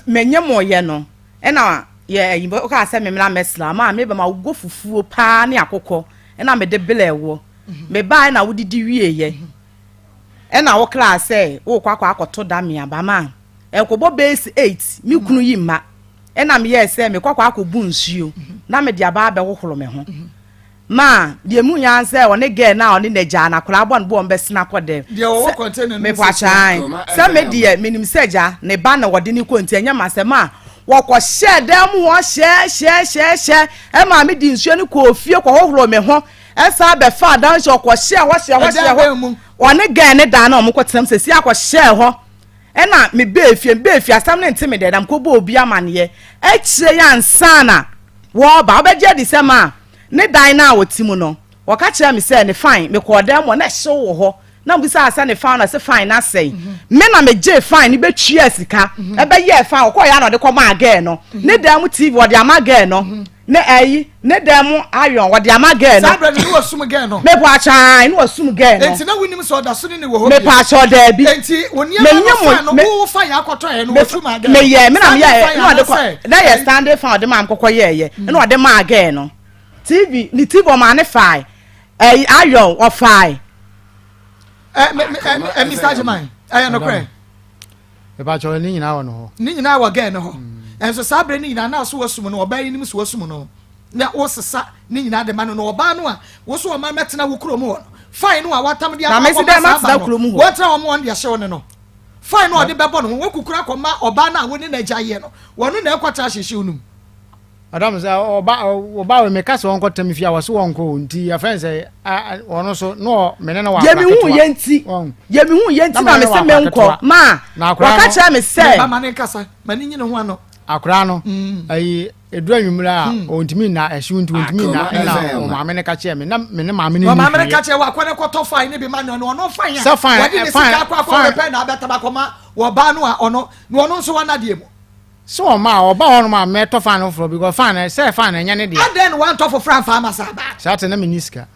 A: menye mo yɛ no Ɛna yɛ ayi wokaa sɛ memmra mmɛsra maa meba ma wogɔ fufuo paa ne akokɔ ɛna mede belɛ wo mebaeɛ na wodidi wieeɛ ɛna wokraa sɛ wokɔ akɔ akɔto da me aba ma ɛkɔbɔ base 8 me kunu yi mma ɛna meyɛɛ sɛ mekɔ akɔ akɔbu nsuo na mede aba abɛhohoro me ho Ma deɛ mu nya sɛ ɔne girl no a ɔne n'agya na akwadaa bɔ no bo wɔn bɛsena kɔ dɛm.
B: Deɛ ɔwɔ container no mu
A: sisi. Mepakyan sɛ me deɛ menim sɛ agya ne ba na wɔde ne kɔ nti ɛnyɛ ma sɛ ma wɔkɔ hyɛ dan mu hɔ hyɛ hyɛ hyɛ hyɛ ɛma me di nsuo no kɔɔ fie kɔhohoro me ho ɛsan bɛfa dan hyɛ ɔkɔ hyɛ hɔ hyɛ hɔ hyɛ hɔ ɔne girl ne dan na wɔn kɔ tenam sɛ si akɔ hyɛ hɔ ɛna me bɛɛ fie me bɛɛ fie asɛm ne nte me dɛ na mekɔ bɔ obi amaneɛ akyire yɛ ansa na wɔba wobɛgye adi sɛ ma Ne dan no a ɔte mu no, ɔka kyerɛɛ me sɛ ne fan, mekɔɔ dan mu hɔ, na ɛhyew wɔ hɔ. Na mebisaa sɛ ne fan no, ɔse fan no asɛe. Me na megyee fan no bɛtuaa sika, ɛbɛyɛɛ fan, ɔkɔeɛ ara na ɔde kɔmaa girl no. Ne dan mu TV, ɔde ama girl no. Ne ayi, ne dan mu iron, ɔde ama girl no.
B: Saa berɛ no, na wasum girl no?
A: Mepaakyɛw, ae, na wasum girl no.
B: Enti na wonim sɛ ɔda so ne no wɔ hɔ bio?
A: Mepaakyɛw, daabi.
B: Enti wo nneɛma no fan no, wo fa yɛ akɔtɔeɛ no, wɔtu maa girl no?
A: Meyɛɛ, me na meyɛɛ, na ɔde kɔ, na ɛyɛ standing fan ɔde maa me kɔkɔ yɛɛyɛ. Ɛna ɔde maa girl no. TV ne TV ɔmaa ne fae. Ɛyi iron ɔfae.
B: Ɛ me me ɛ Mr. Agyeman ɛyɛ nokorɛ.
D: Mepakyɛw ne nyinaa wɔ ne hɔ.
B: Ne nyinaa wɔ girl no hɔ. Ɛnso saa bere ne nyinaa na so wasum no ɔbaa yi nim so wasum no na wosesa ne nyinaa de ma no na ɔbaa no a woso ɔma mɛtena wo kurom hɔ no fine no a watam de akɔ akɔma saa ba no wɔtena wɔn wɔn de ahyɛ wo ne no fine no a ɔde bɛbɔ no ho wakukura akɔma ɔbaa no a wo ne n'agya yɛ no wɔno na ɛkɔtra hyehyew no mu.
D: Madam sɛ ɔba ɔba wɔ meka sɛ ɔnkɔ tɛm fie a wɔse wɔnkɔ o nti yɛfrɛ no sɛ ɔno so na ɔ mene no wɔ
A: Deɛ
D: akora
A: mehu
D: ketewa
A: yɛ nti
D: wɔn
A: deɛ mehu yɛ nti
D: na
A: na
D: mene no
A: mese
D: wɔ akora
A: menkɔ
D: ketewa
A: ma
D: na akora
A: wɔka
D: no
A: kyerɛ me sɛ
B: Meba ma ne nkasa ma ne nyini ho ano.
D: akora no ayi ɛduru anwummerɛ a ɔntumi nna ɛhyew nti ɔntumi nna
E: Akoma
D: ɛna
E: FM.
D: ɔmaame no ka kyerɛ me na me ne maame no
B: Na
D: nni
B: ɔmaame no
D: hwee
B: ka kyerɛ wɔ akɔ ne kɔtɔ fine ne bi ma no no ɔno fine a
D: sɛ fine
B: wɔde ne
D: fine
B: sika akɔ akɔ
D: fine
B: repɛ na abɛtam akɔma wɔ baa no a ɔno na ɔno nso wɔ n'adeɛ mu.
D: Sɛ ɔma a, ɔba hɔnom a mɛtɔ fan foforɔ because fan no sɛ fan no ɛnyɛ ne dea.
B: Adɛn na wantɔ foforɔ amfa ama saa baa?
D: Saa te na menni sika.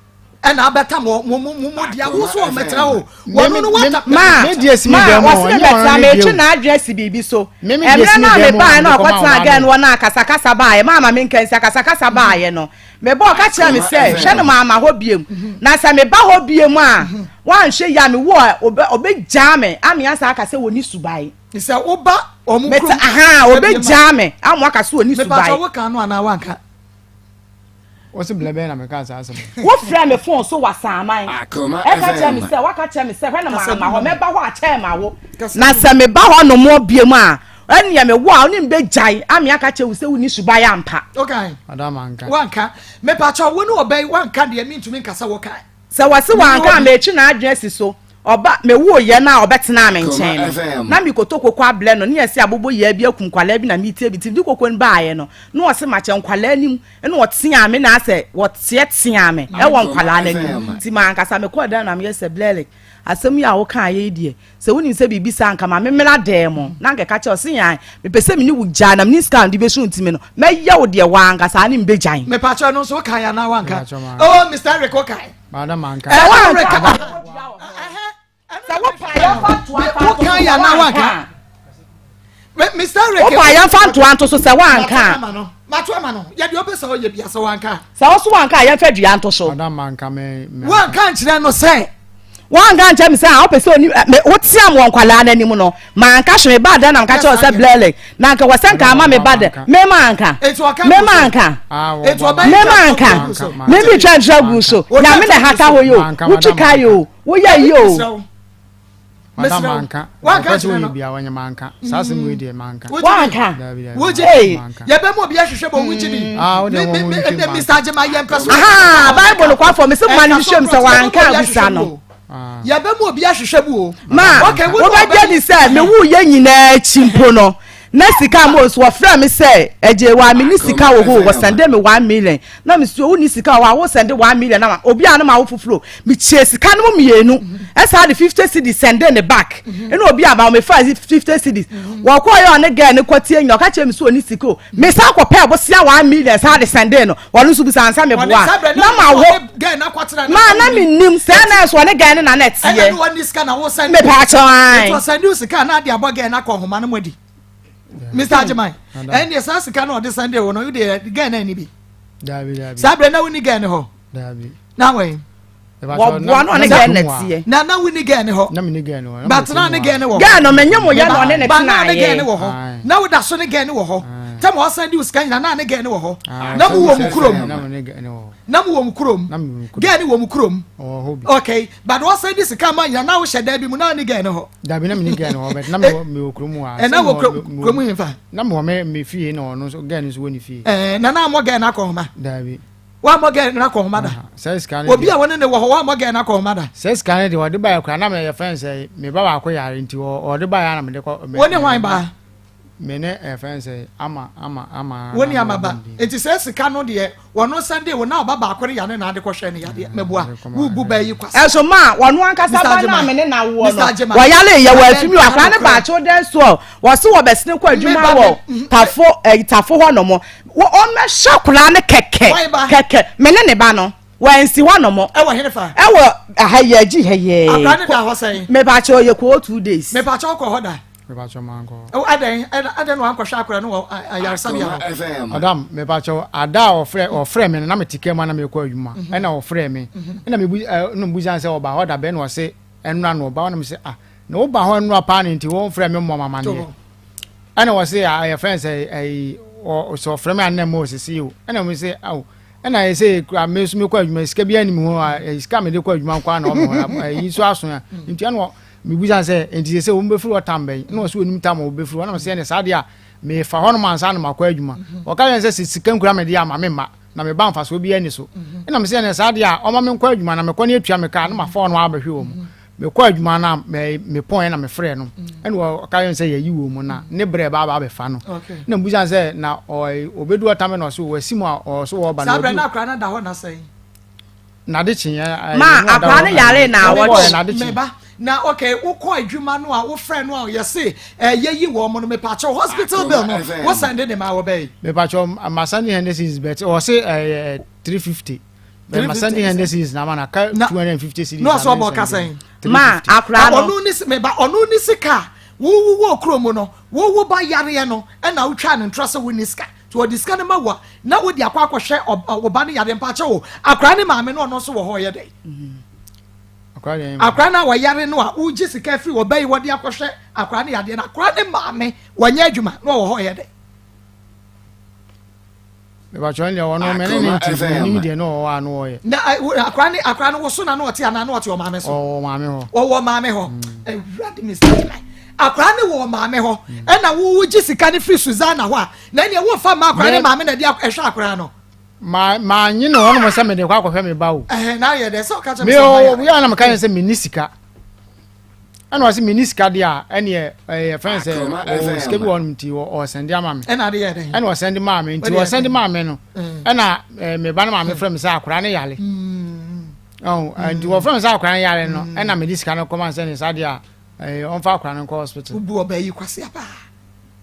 B: Ɛna abɛtam wɔ mo mo mo mo dea wo so ɔmɛtena o wɔn no wata.
A: Ma
D: Me deɛ si me
A: ma
D: dan mu
A: wɔsi
D: o
A: me
D: ɛnyɛ ɔno
A: bɛtena
D: ne deɛ
A: metwe
D: o.
A: n'adwene asi biribi so.
D: Me me deɛ
A: Mmerɛ
D: si me
A: no a
D: dan mu o
A: mebaeɛ
D: na
A: na
D: mede kɔma
A: ɔkɔtenaa
D: ɔbaa
A: girl
D: no.
A: no hɔ na akasakasa baeɛ ma ama menka nsi akasakasa baeɛ no mebɔ ɔka kyerɛɛ me sɛ hwɛ no mamma hɔ biom na sɛ meba hɔ biom a wanhwɛ yie a mewɔ a ɔbɛgyaa me ame asa aka sɛ wɔni suban.
B: Sɛ woba wɔn
A: Mete
B: kurom.
A: ahaa obegyaa me ama aka so oni suban.
B: Mepatwa wo kan no anaa wanka.
D: Wɔsi blɛ bɛn na meka saa asɛm.
A: Wofrɛ me fon so wɔ Asaman.
E: Akoma
A: Ɛka kyerɛ me
E: FM.
A: sɛ waka kyerɛ me sɛ hwɛ na
B: Kasa
A: mama
B: gu
A: hɔ
B: mu.
A: mɛba hɔ akyɛn ma wo.
B: Kasa
A: Na
B: gu
A: sɛ meba hɔ nom biom a ɛneɛ me wo a wo ne me bɛgyae ame aka kyerɛ wo sɛ wonni suban ampa.
B: Okay.
D: Madam anka.
B: Wanka. Mepatwa wo ne ɔbɛn wanka deɛ mentumi nkasa wɔ kan.
A: Sɛ wɔse wanka a metwe n'adwene asi so. Ɔba, mewooeɛ no a ɔbɛtenaa me nkyɛn no, na mekoto koko ablɛ no, ne yɛse abobo yaa bi akum nkwadaa bi na metie bi, nti mede koko no baeɛ no, na ɔse makyɛ nkwadaa anim, ɛna ɔteaa me na asɛ wɔteateaa me ɛwɔ nkwadaa no anim, nti mankasa mekɔɔ dan na meyɛ sɛ Blɛlik, asɛm yi a wokaeɛ yi deɛ, Sɛ wonim sɛ biribi saa anka ma memmra dan mu na anka ɛka kyerɛ wo sɛ yan mepɛ sɛ me ne wo gyae na menni sika a mede bɛsu nti me no mɛyɛ wo deɛ waa anka saa ne mebɛgyae.
B: Mepakyɛ no nso wokae anaa wanka? Oh Mr. Eric wokae.
D: Madam manka.
A: Sɛ wanka sɛ wopa yɛmfa ntoa mfa nto so
B: sɛ wanka. Mr. Eric
A: wopa yɛmfa ntoa nto so sɛ wanka.
B: Mato ama no. Yɛ deɛ ɔpɛ sɛ ɔyɛ bia sɛ wanka.
A: Sɛ wo so wanka a yɛmfa dua nto so.
D: Madam manka me.
B: Wanka nkyerɛ no sɛ.
A: Wanka nkyerɛ me sɛ a wopɛ sɛ oni me woteam wɔ nkwadaa no anim no manka hwee mebaa dɛn na meka kyerɛ wo sɛ blɛlɛ na anka wɔ sɛ nka ama me ba dɛ me manka me manka me manka me bi twa nkyerɛ gu so nyame na ɛhata hɔ yi o wotwi ka yi o woyɛ yi o.
D: Madam manka.
B: Wanka
D: Ɔpɛ sɛ
B: kyerɛ no.
D: ɔyɛ bia ɔnyɛ manka. Saa asɛm wei deɛ manka.
A: Wanka.
D: Dabi dabi.
B: Wogye
A: Hey.
B: di? Yɛbɛma obi ahwehwɛ bɔ wogye di?
D: Ah, wo deɛ
B: Me-
D: wɔn
B: me- me-
D: nhwɛ
B: ɛnɛ
D: manka.
B: Mr. Agyema yɛ mpɛ so.
A: Aha, Bible no kwafo me sɛ mo ma no
B: Ɛka so
A: nhwɛ mu sɛ
B: korɔ,
A: wanka
B: yɛbɛma obi
A: abusa
B: ahwehwɛ
A: no.
B: mu o.
D: Ah.
B: Yɛbɛma obi ahwehwɛ mu o.
A: Ma,
B: Okay, wo na
A: wobɛgye
B: ɔbɛyi-
A: di sɛ mewu yɛ nyinaa akyi mpo no na sika mo nso wɔfrɛ me sɛ agye wa me ni sika wɔ hɔ wɔsɛnde me 1 million na me so wonni sika wɔ hɔ a wosɛnde 1 million na ma obi a no ma wo foforɔ mekyie sika no mu mmienu ɛsaa de 50 cedis sɛnde ne back ɛna obi a ma me fa 50 cedis wɔkɔɔ yɛ ɔne girl ne kɔtie nyina ɔka kyerɛ me sɛ ɔni sika o me san kɔpɛ bosia 1 million saa de sɛnde no ɔno nso bisa ansa me
B: Ɔne
A: boa
B: saa berɛ
A: na ma wo
B: ɔne girl no akɔtena ne
A: ma na menim sɛ na ɛso ɔne girl no na na
B: Ɛna
A: ɛteɛ
B: ne wɔne sika na wosɛnde.
A: mepaakyɛw
B: Nti
A: ae
B: ɔsɛnde wo sika na ade abɔ girl no akɔ nhoma no mu adi. Mr. Agyeman,
D: Madam.
B: ɛnneɛ saa sika na ɔde sɛnde wo no, wo deɛ girl no ani bi.
D: Dabi dabi.
B: Saa berɛ na wonni girl no hɔ.
D: Dabi.
B: Na wɔn.
A: Wɔboa no ɔne girl no teɛ
B: Na na wonni girl no hɔ.
D: Na me ne girl no hɔ.
B: But na ne girl no wɔ hɔ.
A: girl no menye mo yɛ na ɔne ne
B: Ba na ne girl no
A: tenaeɛ
B: wɔ hɔ.
D: Aye.
B: Na woda so ne girl no wɔ hɔ.
D: Aye.
B: Tɛm a ɔsan di wo sika nyina na ne girl no wɔ hɔ. Na mo wɔ mu kurom.
D: Na me ne girl no wɔ hɔ.
B: Na mo wɔ mu kurom.
D: Na me wɔ mu kurom.
B: Girl no wɔ mu kurom.
D: Ɔwɔ hɔ bi.
B: Okay, but ɔsan di sika ma nyina na wohyɛ dan bi mu na ne girl no hɔ.
D: Dabi na me ne girl no hɔ but na me wɔ me wɔ kurom hɔ a.
B: Ɛna wɔ kurom kurom hemfa.
D: Na me wɔ me me fie na ɔno nso girl no nso wɔ ne fie.
B: Ɛɛ na na amɔ girl no akɔ homa.
D: Dabi.
B: Wammɔ girl no akɔ homa da.
D: Sɛ sika no
B: Obi a
D: deɛ
B: wɔne ne wɔ hɔ wammɔ girl no akɔ homa da.
D: sɛ sika no deɛ ɔde baeɛ koraa na meyɛ fɛn sɛ me ba baako yare nti ɔde baeɛ na mede kɔ.
B: Wo ne hwan baa?
D: Me ne ɛfɛn sɛ ama ama ama.
B: Wo ne ama ba. Nti sɛ sika no deɛ wɔno sɛnde wo na ɔba baako no yare na ade kɔhwɛ no yadeɛ. Mɛboa. Wobu bɛɛ yi kwasa.
A: Ɛso ma wɔno ankasa
B: Mr.
A: ba no a
B: Agyeman.
A: me ne na woɔ
B: Mr.
A: no
B: Agyeman.
A: wɔyare yɛ wɔ
B: Abɛn
A: afimi wɔ akora ne
B: nokorɛ.
A: ba children so wɔse wɔbɛsene kɔ adwuma
B: Meba
A: wɔ
B: me-
A: tafo ɛyi tafo hɔ nom wɔ ɔmmɛhyɛ akora ne kɛkɛ
B: Hwan ba?
A: kɛkɛ me ne ne ba no wɔansi hɔ nom
B: Ɛwɔ hene fa?
A: ɛwɔ aha yɛ agyi ha yɛ
B: Akora ne da hɔ sɛn?
A: mepakyɛ ɔyɛ kɔɔ 2 days.
B: Mepakyɛ wokɔ hɔ da.
D: Mepakyɛ mankɔ.
B: Ɛwɔ adɛn ɛna adɛn na wankɔhwɛ akora no wɔ ayaresabea hɔ?
E: FM.
D: Madam mepakyɛ ada a ɔfrɛ ɔfrɛ me no na mete kaa mu a na mekɔ adwuma ɛna ɔfrɛ me ɛna mebu ɛ na mebusa sɛ ɔba hɔ da bɛn na ɔse ɛnora na ɔba hɔ na mese ah na woba hɔ ɛnora paa ne nti wɔmfrɛ me mmɔ mamaneɛ ɛna wɔse ah ɛyɛ fɛn sɛ ɛyi ɔ sɛ ɔfrɛ me anam ɔsese o ɛna mo sɛ awo ɛna yɛ sɛ kura me nso mekɔ adwuma sika bi anim hɔ a ɛyi sika mede kɔ adwuma nko ara na ɔmo hɔ ɛyi nso aso a nti ɛna mebusa sɛ nti sɛ sɛ wɔn bɛfiri hɔ tam bɛn ɛna ɔsɛ onim tam a wɔbɛfiri hɔ ɛna ɔsɛ ɛne saa deɛ a mefa hɔ nom ansa na makɔ adwuma ɔka yɛn sɛ sɛ sika nkura mede ama me mma na meba mfasoɔ bi ani so ɛna mesɛ ɛne saa deɛ a ɔma me nkɔ adwuma na mekɔ ne atua me kaa na mafa ɔno abɛhwɛ wɔ mu mekɔ adwuma na me mepɔn na mefrɛ no ɛna ɔka yɛn sɛ yɛyi wɔ mu na ne brɛ ba aba abɛfa no na mbusa sɛ na ɔbɛdu ɔtame na ɔso wɔasi mu a ɔso wɔba
B: na
D: ɔdu
B: saa brɛ na akora no da hɔ na sɛn
D: nade kyeɛ
A: ma akora no yare na awɔkye
B: meba na okay wokɔ adwuma no a wofrɛ no a yɛse yɛyi wɔ mo no mepakyɛw hospital bill no wo sɛnde ne ma wɔbɛyi
D: mepakyɛw masa ne 100 cedis but ɔse 350 masa ne 100 cedis na ama na ka 250 cedis
B: na ɔsɛ ɔbɔ ɔka sɛn
A: ma akora no
B: ɔno ne meba ɔno ne sika wowu wɔ kurom no wowo ba yareɛ no ɛna wotwa ne ntorɔ sɛ wo ne sika nti wɔde sika no ma wa na wode akɔ akɔhwɛ ɔba no yareɛ mpakyɛ wo akora ne maame no ɔno nso wɔ hɔ ɔyɛ dɛ akora no a wɔyare no a wogye sika firi ɔba yi wɔde akɔhwɛ akora no yadeɛ no akora ne maame wɔnyɛ adwuma na ɔwɔ hɔ ɔyɛ dɛ
D: mebatwɛ deɛ ɔno mene ne nti menim deɛ ne ɔwɔ a no ɔyɛ
B: na akora ne akora no woso na na ɔte anaa na ɔte ɔmaame so
D: ɔwɔ maame hɔ
B: ɔwɔ maame hɔ awurade mr gyina akora ne wɔ maame hɔ ɛna wogye sika ne firi Susanna hɔ a na ɛneɛ womfa ma akora ne maame na ɛde ɛhwɛ akora no
D: ma ma nye ne hɔnom sɛ mede kɔ akɔhwɛ me ba o
B: ɛhɛn na ayɛ dɛ sɛ ɔka kyerɛ
D: me
B: me sɛ
D: o
B: ɔba
D: yɛ na meka yɛ sɛ menni sika. Ɛna ɔse menni sika deɛ a ɛneɛ ɛyɛ fɛn sɛ ɔwɔ sika bi wɔ hɔnom nti ɔsɛnde ama me.
B: Ɛna ade yɛ dɛn?
D: Ɛna ɔsɛnde maa me nti ɔsɛnde maa me no ɛna me ba no maame frɛ me sɛ akwadaa no yare. Ɔho nti wɔfrɛ me sɛ akwadaa no yare no ɛna mede sika no kɔma sɛ ne saa deɛ a ɔmfa akwadaa no nkɔ hospital.
B: Wobu ɔbaa yi kwasea paa.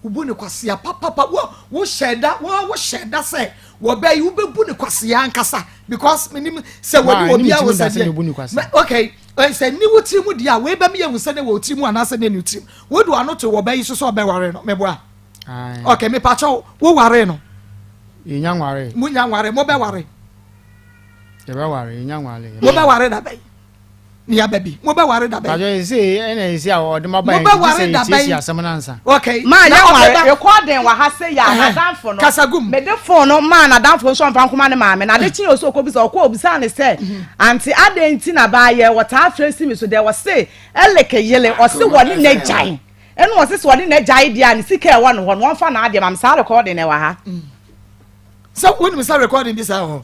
B: Wobu no kwasea papapa. Wo wohyɛ da wo wohyɛ da sɛ wɔbaa yi wobɛbu no kwasea ankasa because menim sɛ wɔde obi a wɔ sɛ deɛ. Okay. Sɛ nni wo tiri mu deɛ a, wei bɛma yɛahu sɛ na ɛwɔ wo tiri mu anaasɛ na ɛnni wo tirim. Wode w'ano too ɔbaa yi so sɛ ɔbɛware no, meboa? Ok, mepakyɛw, wowaree no?
D: Yɛnya nwaree.
B: Monya nwaree, mobɛware?
D: Yɛbɛware, yɛnya nwaree.
B: Mobɛware da bɛn? Ne aba bi, mobɛware da bɛn?
D: Pakyɛ sɛ ɛna ɛsi a ɔde ma ba yɛn nti sɛ yɛsiesie asɛm no ansa.
B: Ok,
A: Ma
B: na
A: yɛ nware,
B: ɔbɛba.
A: recording wɔ ha sɛ yɛ a, n'adamfo no.
B: Kasa gum.
A: Mede phone no maa n'adamfo nso ɔmfa nkɔma ne maame. Na ade kyee ɔsɛ ɔkɔbisa, ɔkɔɔ obisaa no sɛ, Ante adɛn nti na baayɛ wɔtaa frɛ si me so deɛ wɔse Eleke yele ɔse wɔne no agyae ɛna ɔse sɛ ɔne no agyae deɛ a ne sika ɛwɔ ne hɔ no wɔmfa n'adeɛ ma me saa recording no ɛwɔ ha.
B: Sɛ wonim sɛ recording bi saa wɔ hɔ?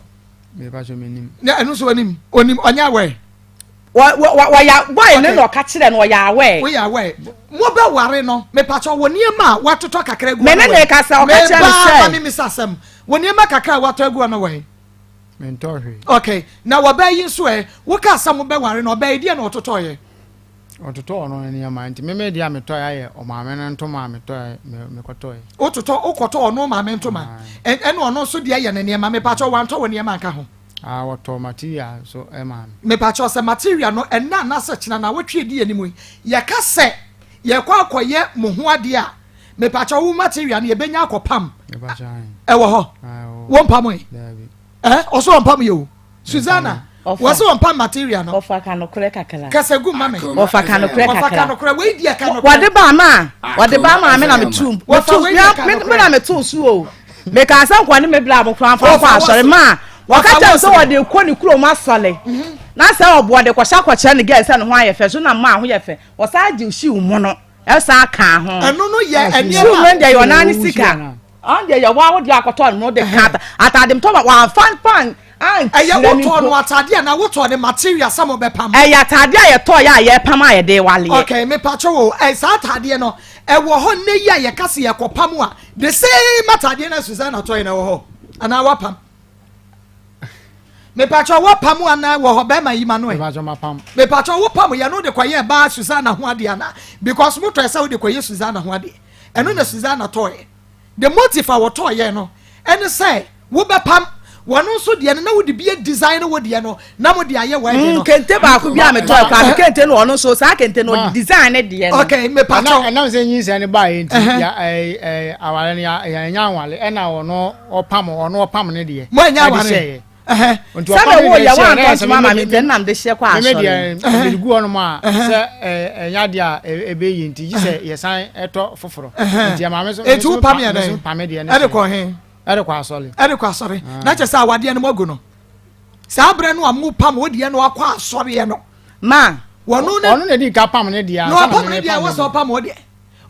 D: Mepa kyɛ menim.
B: Na ɛno nso onim onim ɔnyɛ aware.
A: Wɔyɛ boy no na ɔka kyerɛ no ɔyɛ aware.
B: Woyɛ aware. Mobɛware no mepa kyɛ wɔ nneɛma a watotɔ kakra agu hɔ no
A: Me ne ne kasa ɔka kyerɛ me sɛ.
B: Meba ma me misa asɛm. Wɔ nneɛma kakra a watɔ agu hɔ no wɔ he?
D: Mentɔɔ hwee.
B: Okay, na wɔbaa yi nso ɛ? Wokaa sɛ mobɛware no, ɔbaa yi deɛ na ɔtotɔeɛ?
D: Ɔtotɔɔ ɔno ne nneɛma, nti me me deɛ a metɔeɛ ayɛ ɔmaame no ntoma a metɔeɛ, me mekɔtɔeɛ.
B: Wototɔ, wokɔtɔ ɔno maame ntoma,
D: Aye.
B: ɛna ɔno nso deɛ yɛ ne nneɛma, mepakyɛw wantɔ wo nneɛma anka ho?
D: Ah, wɔtɔɔ material nso maa me.
B: Mepakyɛw sɛ material no ɛnnɛ anaasɛ kyena naawɔtwe a ɛdi anim yi, yɛka sɛ yɛrekɔ akɔyɛ mo ho adeɛ a, Mepakyɛw wo material no yɛbɛnya akɔpam ɛwɔ hɔ wompam ɛ ɛ ɔsɛ ɔmpam yɛ o Susanna wɔsɛ ɔmpam material no
A: ɔfa ka nokorɛ kakra
B: kasa gu ma me
A: ɔfa ka nokorɛ
B: kakra ɔfa ka nokorɛ wei deɛ ka nokorɛ
A: wɔde ba ma wɔde ba ma me na metu metu me na metu so o meka sɛ nkɔ ne me bla mo kora mfa nkɔ asɔre ma wɔka kyerɛ sɛ wɔde kɔ ne kurom asɔre na sɛ ɔboɔ de kɔhyɛ akɔkyerɛ ne gɛɛ sɛ ne ho ayɛ fɛ so na mmaa ho yɛ fɛ wɔsan gye hyiw mu no Ɛsan kaa ho.
B: Ɛno no yɛ nneɛma.
A: Shoe no deɛ yɛ ɔnan ne sika. Ɔn deɛ yɛ wɔn deɛ akɔtɔ no de ka ataade mtɔ ma wɔnfa mpa
B: ankyerɛ
A: mi
B: mpo. Ɛyɛ wotɔ no ataade a na wotɔ ne material sɛ mo bɛpam.
A: Ɛyɛ ataade a yɛtɔ yɛ a yɛpam a yɛde waleɛ.
B: Okay mepatwɔ o ɛ saa ataadeɛ no ɛwɔ hɔ nnɛ yi a yɛka se yɛkɔpam a the same ataadeɛ na Susanna tɔe no ɛwɔ hɔ anaa wapam. Mepatwɔ wo pam anaa wɔ hɔ bɛrima yi ma no ɛ.
D: Mepatwɔ ma pam.
B: Mepatwɔ wo pam yɛ no de kɔ yɛ baa Susanna ho adeɛ anaa because mo tɔɛ sɛ wo de kɔ yɛ Susanna ho adeɛ ɛno na Susanna tɔɛ the motive a wɔtɔɔ yɛ no ɛne sɛ wo bɛ pam wɔn nso deɛ no na wo de bi design wo deɛ no na mo de ayɛ wedding no.
A: Kente baako bi a metɔɛ kɔ a me kente no ɔno nso saa kente no ɔde design ne deɛ no.
B: Okay mepatwɔ.
D: Ɛnam sɛ nyinsɛn no baa yɛ nti ya ɛɛ aware no ya yɛn nya aware ɛna ɔno ɔpam ɔno ɔpam ne deɛ.
B: Mo anya aware.
D: Ɛde hyɛɛ.
B: Nti
A: ɔpam ne deɛ hyɛɛ na yɛ sɛ me me me nam de hyɛ kɔ asɔre.
D: Me deɛ mede gu hɔnom a sɛ ɛnya deɛ a ɛbɛyɛ yie nti gye sɛ yɛsan ɛtɔ foforɔ. Nti ɛma me so
B: me so pam me
D: so pam deɛ ne
B: ɛde kɔ he.
D: Ɛde kɔ asɔre.
B: Ɛde kɔ asɔre. Na kyɛ sɛ awadeɛ no mo agu no. Saa berɛ no a mo pam wo deɛ no akɔ asɔreɛ no.
A: Ma.
B: Wɔno
D: ne. Ɔno na di ka pam ne deɛ.
B: Na ɔpam ne deɛ wɔ sɛ ɔpam wo deɛ.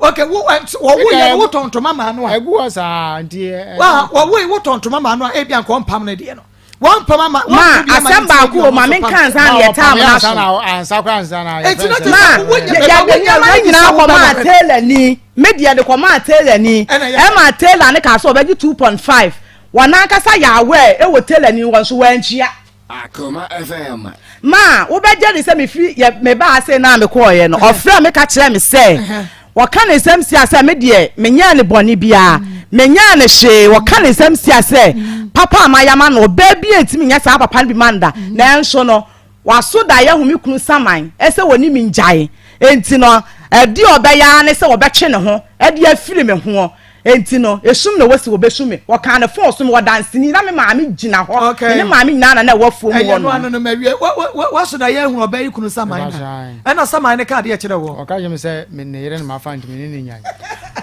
B: Okay, wo wɔwo yɛ no wotɔ ntoma maa no a.
D: Egu hɔ saa nti.
B: Wa wɔwo yi wotɔ ntoma maa no a ebi anka ɔmpam ne deɛ no. Wɔmpam ama.
A: Ma asɛm baako o ma menka nsa na yɛ taam na so.
D: Ansa kora ansa na yɛ
B: fɛn
A: Ma yɛde nneɛma no nyinaa kɔ maa tailor ni me deɛ de kɔ maa tailor ni ɛma tailor ne kaa sɛ ɔbɛgye 2.5 wɔn ankasa yɛ aware ɛwɔ tailor ni wɔn so wɔantua.
E: Akoma FM.
A: Ma wobɛgye di sɛ mefiri yɛ mebaa ase na mekɔɔeɛ no, ɔfrɛɛ me ka kyerɛɛ me sɛ wɔka ne nsɛm sia sɛ me deɛ menyɛɛ ne bɔne biara, menyɛɛ no hwee. Wɔka ne nsɛm sia sɛ papa a mayɛ ama no, ɔbaa bi ntumi nyɛ saa papa no bi ma no da. Nanso no, waso daeɛ ahu me kunu saman sɛ wɔne me ngyae. Enti no, ɛdeɛ ɔbɛyɛ ara ne sɛ ɔbɛtwe ne ho de afiri me hoɔ. Enti no, esum na wɔsi wɔbɛsu me. Wɔkaa no fon so, mewɔ danseni, na me maame gyina hɔ.
B: Okay.
A: Me ne maame nyinaa na na ɛwɔ afuom
B: Ɛyɛ
A: hɔ
B: no ano
A: nom.
B: no mawie. Wa- wa- wa- Waso da yɛ ahunu ɔbaa yi kunu saman na.
D: Mepakyɛ.
B: Ɛna saman no ka adeɛ kyerɛ wɔ.
D: Ɔka kyerɛ me sɛ me ne yere no mafa nti me ne no nyae.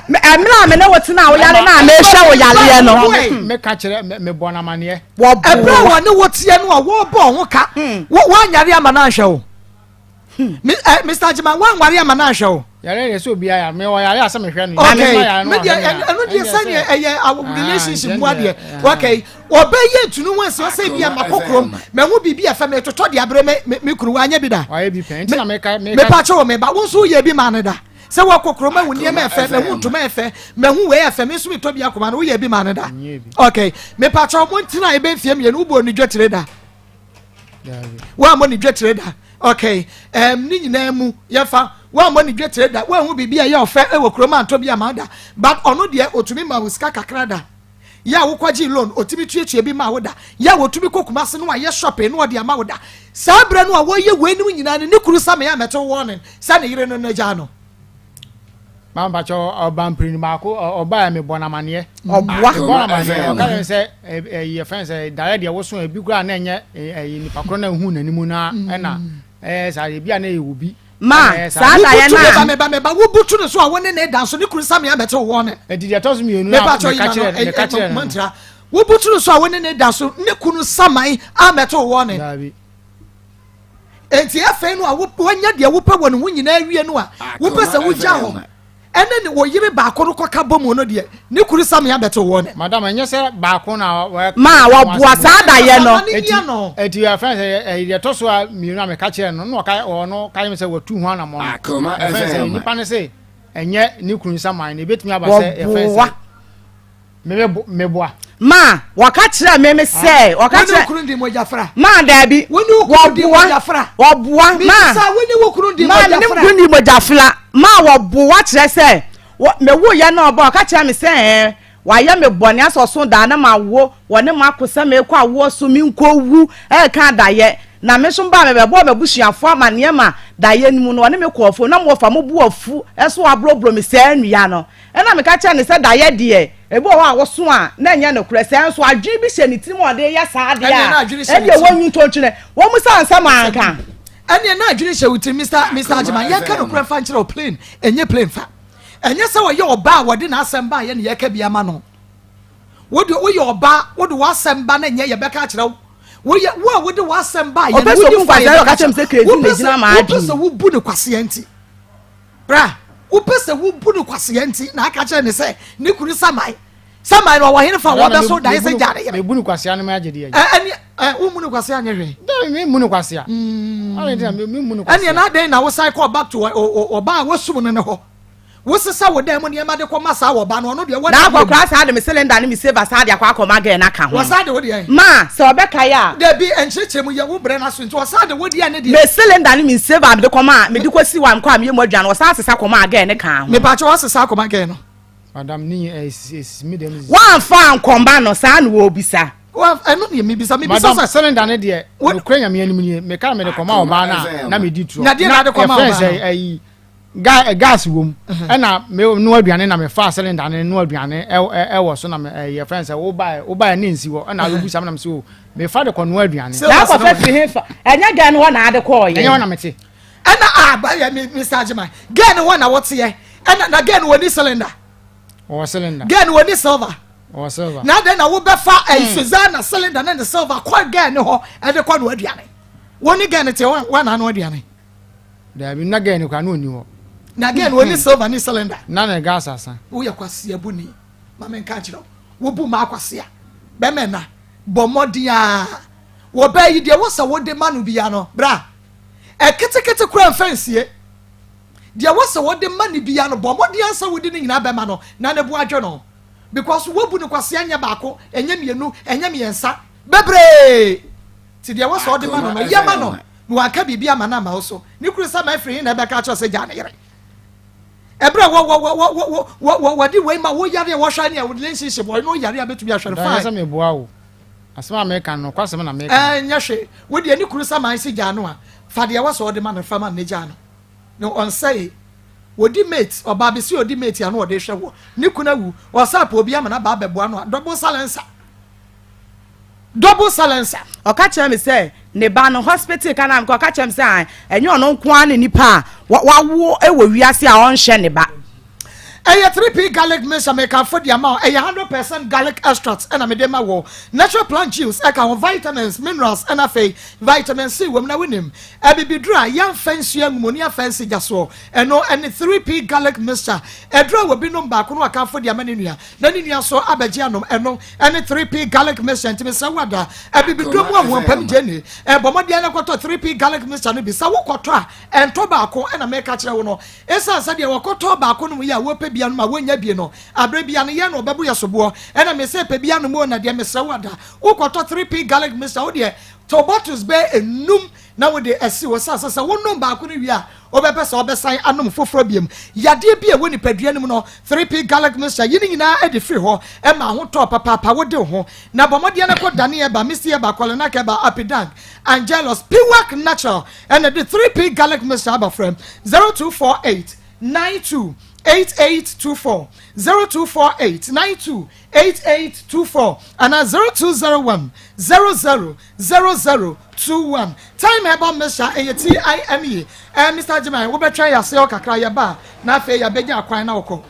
A: Me- Mmerɛ a me ne wo tena a wo yare no a mehwɛ wo yareɛ no,
D: Meka kyerɛ me mebɔ no amaneɛ.
A: wɔboo
B: Ɛberɛ a
A: wo.
B: wɔne wo teɛ no a wɔrebɔ ho ka, wo- woanyare ama no anhwɛ wo. Mr. Agyeman, woanware ama no anhwɛ wo.
D: Yare deɛ sɛ obiara yare me ɔyare a sɛ mehwɛ no.
B: Okay me deɛ ɛno deɛ sɛdeɛ ɛyɛ awo ah, relationship mu adeɛ okay ɔbɛyɛ ntunu ho asi ɔsɛ bi a ma kɔ kurom mɛ ho biribi a fɛ mɛ totɔ de abere me me kunu wanyɛ bi da.
D: Wayɛ bi pɛn nti na meka
B: meka. Mepa kyɛw me ba wo nso woyɛ bi maa no da sɛ wɔkɔ kurom ahu nneɛma ɛfɛ mɛ ho ntoma ɛfɛ mɛ ho wei ɛfɛ me nso metɔ bi akoma no woyɛ bi maa no da okay mepa kyɛw mo ntena ebe mfie mmienu wobɔ ne dwetire da. woammɔ ne dwetire da okay um, ne nyinaa mu yɛfa woammɔ ne dwetire da woahu biribi a ɛyɛ ɔfɛ wɔ kurom antɔ bi ama da but ɔno deɛ ɔtumi ma wo sika kakra da yɛ a wokɔgye loan ɔtumi tuatua bi ma wo da yɛ a wɔtumi kɔ Kumase no ayɛ shopping no ɔde ama wo da saa berɛ no a wɔyɛ weinom nyinaa no ne kuru sa me a mɛto warning sɛ ne yere no no agyaa no.
D: Maa mpakyɛ ɔba mprenu baako ɔba yɛ mebɔ no amaneɛ.
A: Ɔboa.
D: Mebɔ no amaneɛ ɔka kyerɛ sɛ ɛyi yɛfrɛ sɛ daeɛ deɛ woso ebi koraa na ɛnyɛ ɛyi nipa korɔ na ehu n'anim na ɛna ɛyɛ saa ebi a na ɛyɛ obi.
A: Ma saa daeɛ no a.
B: Meba meba wobutu no so a wo ne ne da nso ne kunu same abɛte wo wɔne.
D: Ɛti deɛ ɛtɔ so mmienu na meka kyerɛ meka kyerɛ no.
B: Wobutu no so a wo ne ne da so ne kunu saman amɛte wo wɔne.
D: Daabi.
B: Enti afei no a woanya deɛ wopɛ wɔ ne ho nyinaa awie no a, wopɛ sɛ wogya hɔ ɛne ne wɔ yere baako no kɔka bɔ mu no deɛ, ne kuru same abɛto wɔ ne.
D: Madam, ɛnyɛ sɛ baako na wɔ.
A: Ma wɔboa saa dayɛ no.
D: Eti eti afɛn sɛ ɛyi deɛ ɛtɔ so a mmienu a meka kyerɛ no na ɔka ɔno ka yɛ sɛ watu ho anamɔ no. Ɛfɛn sɛ nipa no se ɛnyɛ ne kunu nsaman no ebetumi aba sɛ ɛfɛn sɛ. Meboa.
A: Ma wɔka kyerɛɛ me me sɛ. Wɔka kyerɛ.
B: Wo ne wo kunu di mogyafra.
A: Ma daabi.
B: Wo ne wo kunu di mogyafra.
A: Wɔboa. Ma.
B: Mebisa wo ne wo kunu di mogyafra.
A: Ma me ne me kunu di mogyafra. Ma wɔboa kyerɛ sɛ mewo yɛ na ɔba ɔka kyerɛ me sɛ ɛɛ wayɛ me bɔne asɛ ɔso daa na mawo wɔne mako sɛ mekɔ awoɔ so menkɔwu ɛreka adayɛ na me nso mbaa mebɛbɔɔ m'abusuafoɔ amaneɛ ma dayɛ no mu no wɔne me kɔɔ fam na mewɔfa mo bo afu ɛso aborɔborɔ me saa nnua no Ɛnna meka kyerɛɛ no sɛ, Daeɛ deɛ, ebi wɔ hɔ a woso a, na ɛnyɛ nokorɛ. Sɛ nso adwene bi hyɛ ne tirim a ɔde reyɛ saa adeɛ a, ɛnneɛ wɔnyi ntontwene. Wɔmmisaa nsɛm anka.
B: Ɛnneɛ na adwene hyɛ wo tirim, Mister, Mister Agyeman. Yɛnka nokorɛ mfa nkyerɛ wo, plane, ɛnyɛ plane fa. Ɛnyɛ sɛ ɔyɛ ɔbaa a wɔde n'asɛm baeɛ na yɛreka bi ama no. Wo deɛ, woyɛ ɔbaa, wode w'asɛm ba na ɛnyɛ yɛbɛka akyerɛ wo. Woyɛ, wo a wode w'asɛm baeɛ no,
A: Ɔpɛ sɛ
B: wodi
A: ɔbu
B: fɔ a
A: nkwasea,
B: yɛbɛka
A: ɔka kyerɛ me
B: akyerɛ
A: sɛ
B: wo.
A: Crazy na
B: Wopɛ
A: ɛgyina
B: sɛ, wopɛ
A: m'adwene
B: sɛ
A: mu.
B: wobu no kwasea nti. Bra, wopɛ sɛ wobu no kwasea nti na aka kyerɛ ne sɛ ne kunu saman. Saman no ɔwɔ hene fa wɔbɛso daeɛ sɛ gyaa ne yere.
D: Mebu no kwasea no magye deɛ.
B: Ɛne ɛ wommu no kwasea nyɛ hwee.
D: Dɛ memmu no kwasea. Memmu no kwasea.
B: Ɛneɛ na adɛn na wosan kɔɔ back to ɔbaa a wasum no no hɔ? Wosesa wo dan mu nneɛma de kɔma saa ɔba no, ɔno deɛ wɔda
A: Na akɔkora saa de me cylinder ne me saver saa de akɔ akɔma girl no aka ho.
B: Wɔsan de wo deɛ.
A: Ma, sɛ ɔbɛkae a.
B: Dabi, nkyerɛkyerɛ mu yɛ wo brɛ no aso nti wɔsan de wo deɛ ne deɛ.
A: Me cylinder ne me saver a mede kɔma mede kɔsi hɔ a mekɔ a meyɛ mu aduane wɔsan sesa kɔmaa girl no kaa ho.
B: Mepakyɛ wɔasesa akɔma girl no.
D: Madam ne ɛsisi me dɛm.
A: Woamfa ankɔma no saa na wɔrebisa.
B: Ɛno deɛ mebisa mebisa
D: sɛ.
B: Madam
D: cylinder ne deɛ nokorɛ Nyame anim nie meka na mede kɔma ɔbaa no a na medi torɔ.
B: Na deɛ na ade kɔma ɔbaa no.
D: Ɛyi Ga gas wɔ mu ɛna me noa aduane na me fa cylinder no noa aduane ɛwɔ so na me ɛyɛ fɛn sɛ wo ba wo ba ne nsi hɔ ɛna abebu sam na me sɛ o me fa de kɔ noa aduane.
A: Na akɔfɛ firi he fa ɛnyɛ gɛn no hɔ na ade kɔɔ yɛ.
D: Ɛnyɛ hɔ na me te.
B: Ɛna a ba yɛ me Mr. Agyeman gɛn no hɔ na wɔteɛ ɛna na gɛn no wɔ ni cylinder.
D: Ɔwɔ cylinder.
B: Gɛn no wɔ ni silver.
D: Ɔwɔ silver.
B: Na adɛn na wobɛfa ɛyi hmm. Susanna cylinder ne ne silver kɔ gɛn no hɔ ɛde kɔ noa aduane. Wɔn ni gɛn no te wɔn na anoa aduane.
D: Daabi, na gɛɛ no koraa na ɔnni hɔ.
B: Na gɛɛ no ɔni silver ne cylinder.
D: Na ne gas asa.
B: Woyɛ kwasea buni, ma menka nkyerɛ wo. Wobu mmaa kwasea. Bɛrima ɛna, bɔ mmɔden ara. Wɔ baa yi deɛ wɔ sɛ wode ma no biara no, bra. Ɛketekete koraa mfa nsie. Deɛ wɔ sɛ wode ma no biara no, bɔ mmɔden ara sɛ wode ne nyinaa bɛma no na ne bo adwo no. Because woabu no kwasea nyɛ baako, ɛnyɛ mmienu, ɛnyɛ mmiɛnsa. Bebree! Nti deɛ wɔ sɛ ɔde ma no no, yɛ ma no. Na wanka biribi ama no amma wo so. Ne kunu Samai firi he na ɛbɛka akyerɛ sɛ gyaa ne yere? Ɛberɛ a wɔde wei ma wo yare a wɔhwɛ ne a relationship wɔne no yare a bɛtumi ahwɛ no fine.
D: Sɛ meboa wo. Asɛm a meka no nokwasɛm na meka.
B: Ɛnyɛ hwee. Wo deɛ ne kunu Samai se gyaa no a, fa deɛ ɛwɔ sɛ ɔde ma no fa ma no na gyaa no. Na ɔnsɛe. Wɔdi mate, ɔbaa bɛsi ɔdi mate a na ɔde hwɛ woɔ. Ne kunu awu, ɔsan pɛ obi ama no aba abɛboa no a, double silencer. Double silencer.
A: Ɔka kyerɛɛ me sɛ ne ba no hospital ka na mekɔ ɔka kyerɛ me sɛ ɛnyɛ ɔno nko ara ne nipa a wawo wɔ wiase a ɔnhwɛ ne ba.
B: Ɛyɛ 3P Garlic Mixture mekamfo de ama wo. Ɛyɛ 100% garlic extract ɛna mede ma wo. Natural plant juice ɛka ho, vitamins, minerals ɛna afei vitamin C wɔ mu. Na wonim, abibiduro a yɛmfa nsuo angu mu ne yɛmfa nsi gya soɔ. Ɛno ɛne 3P Garlic Mixture. Aduro a obi nom baako no akamfo de ama ne nua na ne nua nso abɛgye anom. Ɛno ɛne 3P Garlic Mixture. Nti mesrɛ wo ada abibiduro mu ahoɔmpam gye ni. Ɛbɔ mmɔden na kɔtɔ 3P Garlic Mixture no bi. Sɛ wokɔtɔ a, ɛntɔ baako ɛna meka kyerɛ wo no. Esiane sɛ deɛ wɔkɔtɔɔ baako nom yi a wɔpɛ bi anom a wɔnnya bi no, aberɛ biara no yɛn na wɔbɛbo yɛ soboɔ. Ɛna mese pɛ bi anom o, na deɛ mesrɛ wo ada, wokɔtɔ 3P garlic mixture, wo deɛ tɔ bottles bɛyɛ enum na wode asi hɔ sɛ sɛ wonom baako no wie a, wobɛpɛ sɛ wobɛsan anom foforɔ biom. Yadeɛ bi a ɛwɔ nipadua no mu no, 3P garlic mixture yi ne nyinaa de firi hɔ ma ahotɔ papaapa wode wo ho. Na bɔ mmɔden na kɔ Dani Herbal, Misty Herbal, Kolinak Herbal, Apidank, Angelus, Piwak Natural ɛna de 3P garlic mixture aba. Frɛ 0248 92 8824, 0248 92 8824 ana 0201 00 00 21. Time Herbal Mixture, ɛyɛ TIME. Mr Agyeman, wobɛtwɛn yɛase hɔ kakra, yɛba a na afei yɛabɛgya akwan na wokɔ.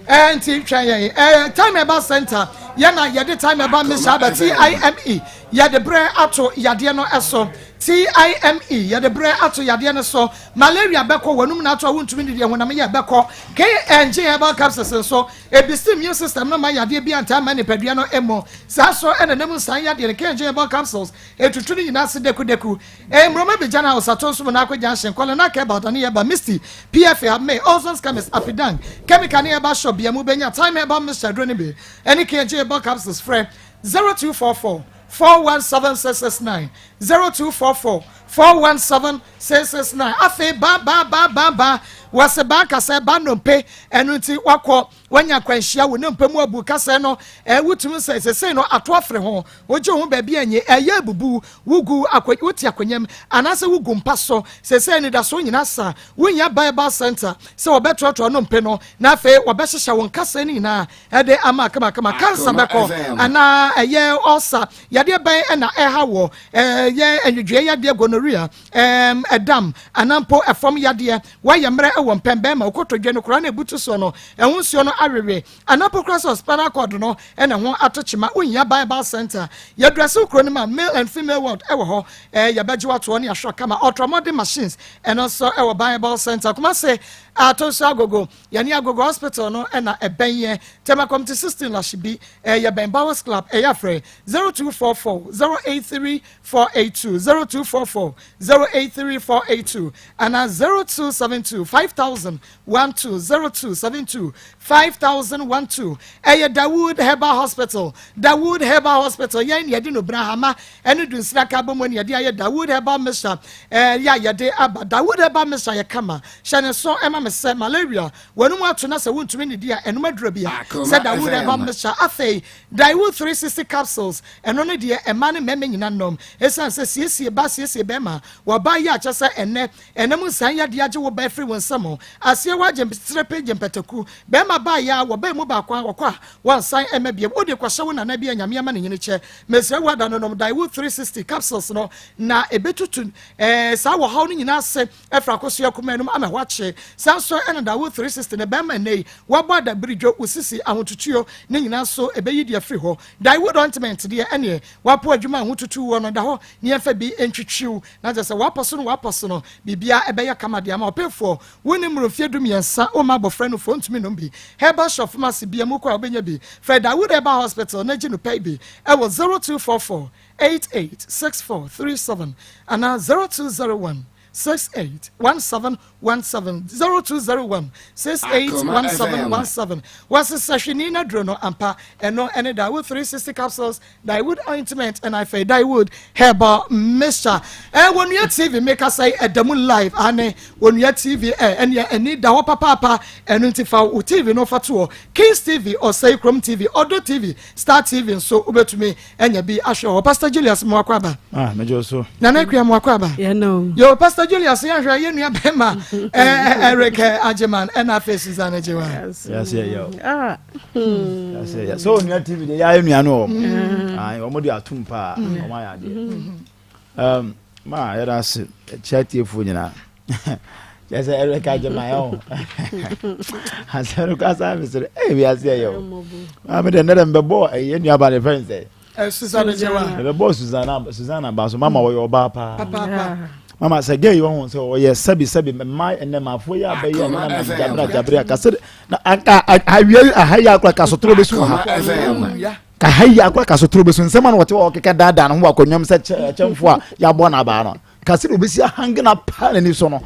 B: Nti twɛn yɛn. Time Herbal Center, yɛna yɛde Time Herbal Mixture aba. TIME, yɛde berɛ ato yadeɛ no ɛso. TIME, yɛde berɛ ato yadeɛ no so. Malaria bɛkɔ, wɔnum na ato a wontumi didi, ɛhonam yɛ bɛkɔ. KNG Herbal Capsules nso ebisi immune system no ma yadeɛ bi antaa ma nipadua no emu. Saa so ɛna nam nsan yadeɛ no, KNG Herbal Capsules etutu no nyinaa se dekudeku. Mmuroma bi gyana Osato nso mu n'akɔ junction kɔlɛ na kɛba ɔdane yɛba Misty PFA May Ozon's Chemist, Apidan Chemical ne herbal shop bia mu bɛnya Time Herbal Mixture duro no bi ɛne KNG Herbal Capsules. Frɛ 0244 417669, 0244 417669. Afei ba ba ba ba ba wɔsɛ ba kasa ba nnompe, ɛno nti wakɔ wanya akwanhyia, wo nnompe mu abu kasa no, wotumi sɛ sesei no ato afere ho, wogye ho baabi anyi, ɛyɛ abubu, wogu akɔ wote akonnwa anaasɛ wogu mpa so. Sesei nidaso nyinaa sa wonya Bible Center sɛ wɔbɛtoatoa nnompe no na afei wɔbɛhyehyɛ wɔn kasa no nyinaa ɛde ama kamakama. Cancer bɛkɔ anaa ɛyɛ ɔsa yadeɛ bɛn ɛna ɛha wɔ ɛyɛ anwidwie yadeɛ, gonorrhea, ɛdam anaa mpo ɛfam yadeɛ, wayɛ mmerɛ ɛwɔ mpɛn, bɛrima okotodwe no koraa na ebutu soɔ no, ɛho nsuo no awewe, anaa mpo koraa sɛ spinal cord no ɛna ho ato kyima, wohia Bible Center. Yɛdurase kuro no ma male and female ward ɛwɔ hɔ. Yɛbɛgye watoɔ ne ahwɛ kama. Ultramodern machines ɛno nso ɛwɔ Bible Center. Kumase ato so Agogo, yɛne Agogo Hospital no ɛna ɛbɛn yɛ. Tema Community 16, Lashibi, yɛbɛn Bowers Club. Ɛyɛ afrɛ 0244 083 482, 0244 083 482 ana 0272 5000 12, 0272 5000 12. Ɛyɛ Dawood Herbal Hospital. Dawood Herbal Hospital, yɛn yɛde no brahama ɛne dunsira ka bɔ mu ne yɛde ayɛ Dawood Herbal Mixture. Yɛ a yɛde aba Dawood Herbal Mixture yɛ kama. Hyɛ ne so ɛma me sɛ malaria wɔn mu ato na sɛ wontumi ne di a, ɛnum aduro bi a sɛ Dawood Herbal Mixture. Afei Dawood 360 capsules, ɛno ne deɛ ɛma ne mmarima nyinaa nom, ɛsiane sɛ siesie ba siesie bɛrima wɔba yi akyɛ sɛ ɛnɛ ɛnam nsan yadeɛ agye wo ba afiri wɔn nsam aseɛ wɔ agye serepe gye mpɛtɛku. Bɛrima baa yɛ a wɔbɛn mu baako a wɔkɔ a wɔnsan ɛmɛ biem, wode kɔhyɛ wo nana bi a Nyame ama ne nyini kyɛ. Mesrɛ wo ada no nom Dawood 360 capsules no na ɛbɛtutu saa wɔhaw no nyinaa ase ɛfra akosua kuma anom ama hɔ akye. Saa nso ɛna Dawood 360 ne bɛrima nnɛ yi wɔabɔ adabiridwo, wo sisi ahotutuo ne nyinaa nso ɛbɛyi deɛ firi hɔ. Dawood ointment deɛ, ɛneɛ wapo adwuma ahotutu wɔ no da hɔ ne yɛmfa bi ntwitwiw na kyerɛ sɛ wapɔ so no, wapɔ so no biribia ɛbɛyɛ kama deɛ ama ɔpɛfoɔ. Wo ne mmoro mfeɛ 13, woma abɔfra no foɔ ntumi nom bi. Herbal shop, pharmacy bia mu kɔ a wobɛnya bi. Frɛ Dawood Herbal Hospital na gye no pɛ bi ɛwɔ 0244 886437 anaa 0201 681717, 0201 681717. Wɔsesa hwene na duro no ampa, ɛno ɛne Dawood 360 capsules, Dawood ointment, ɛna afei Dawood Herbal Mixture. Wɔnua TV meka sɛ ɛda mu live ane Wɔnua TV ɛneɛ ɛni da hɔ papaapa. Ɛno nti fa wo TV no fa toɔ Kings TV, Ɔsɛe Kurom TV, Ɔdɔ TV, Star TV nso wobɛtumi anya bi ahwɛ hɔ. Pastor Julius, mmoakɔ aba.
G: Ah, mɛgye so.
B: Nana Akua, mmoakɔ aba. Yo, Pastor Julius, yɛhwɛ yɛn nua bɛrima Eric Agyeman ɛna afei Susan Agyewa.
G: Yɛsɛ yɛ. Yɛsɛ yɛ. So Onua TV de yɛayɛ nua no wɔ. Ayi, wɔn de atum paa, wɔn ayɛ adeɛ. Ma yɛda ase kyerɛ tiefoɔ nyinaa. Kyerɛ sɛ Eric Agyemang ɔ asɛm no kora saa mesere ɛyɛ wiase ɛyɛ o maame dɛ nnɛ dɛ mbɛbɔ ɛyɛ nuaba ne fɛn sɛ
B: Susanna Gyewa
G: mebɛbɔ Susanna Susanna ba so mama wɔyɛ ɔbaa paa mama sɛ gay wɔ ho sɛ ɔyɛ sɛbi sɛbi mma ɛnɛ maafoɔ yi abɛyɛ ɛnɛ na nam gyabere gyabere akasɛ na anka awia aha yi akora kasotoro bɛsu wɔ ha ka ha yi akora kasotoro bɛsu nsɛm a na wɔte hɔ ɔkeka daadaa ne ho wɔ akonnwa mu sɛ kyɛmfoɔ a yɛabɔ no abaa no Ka sɛdeɛ obɛsi ahange no apaa n'ani so no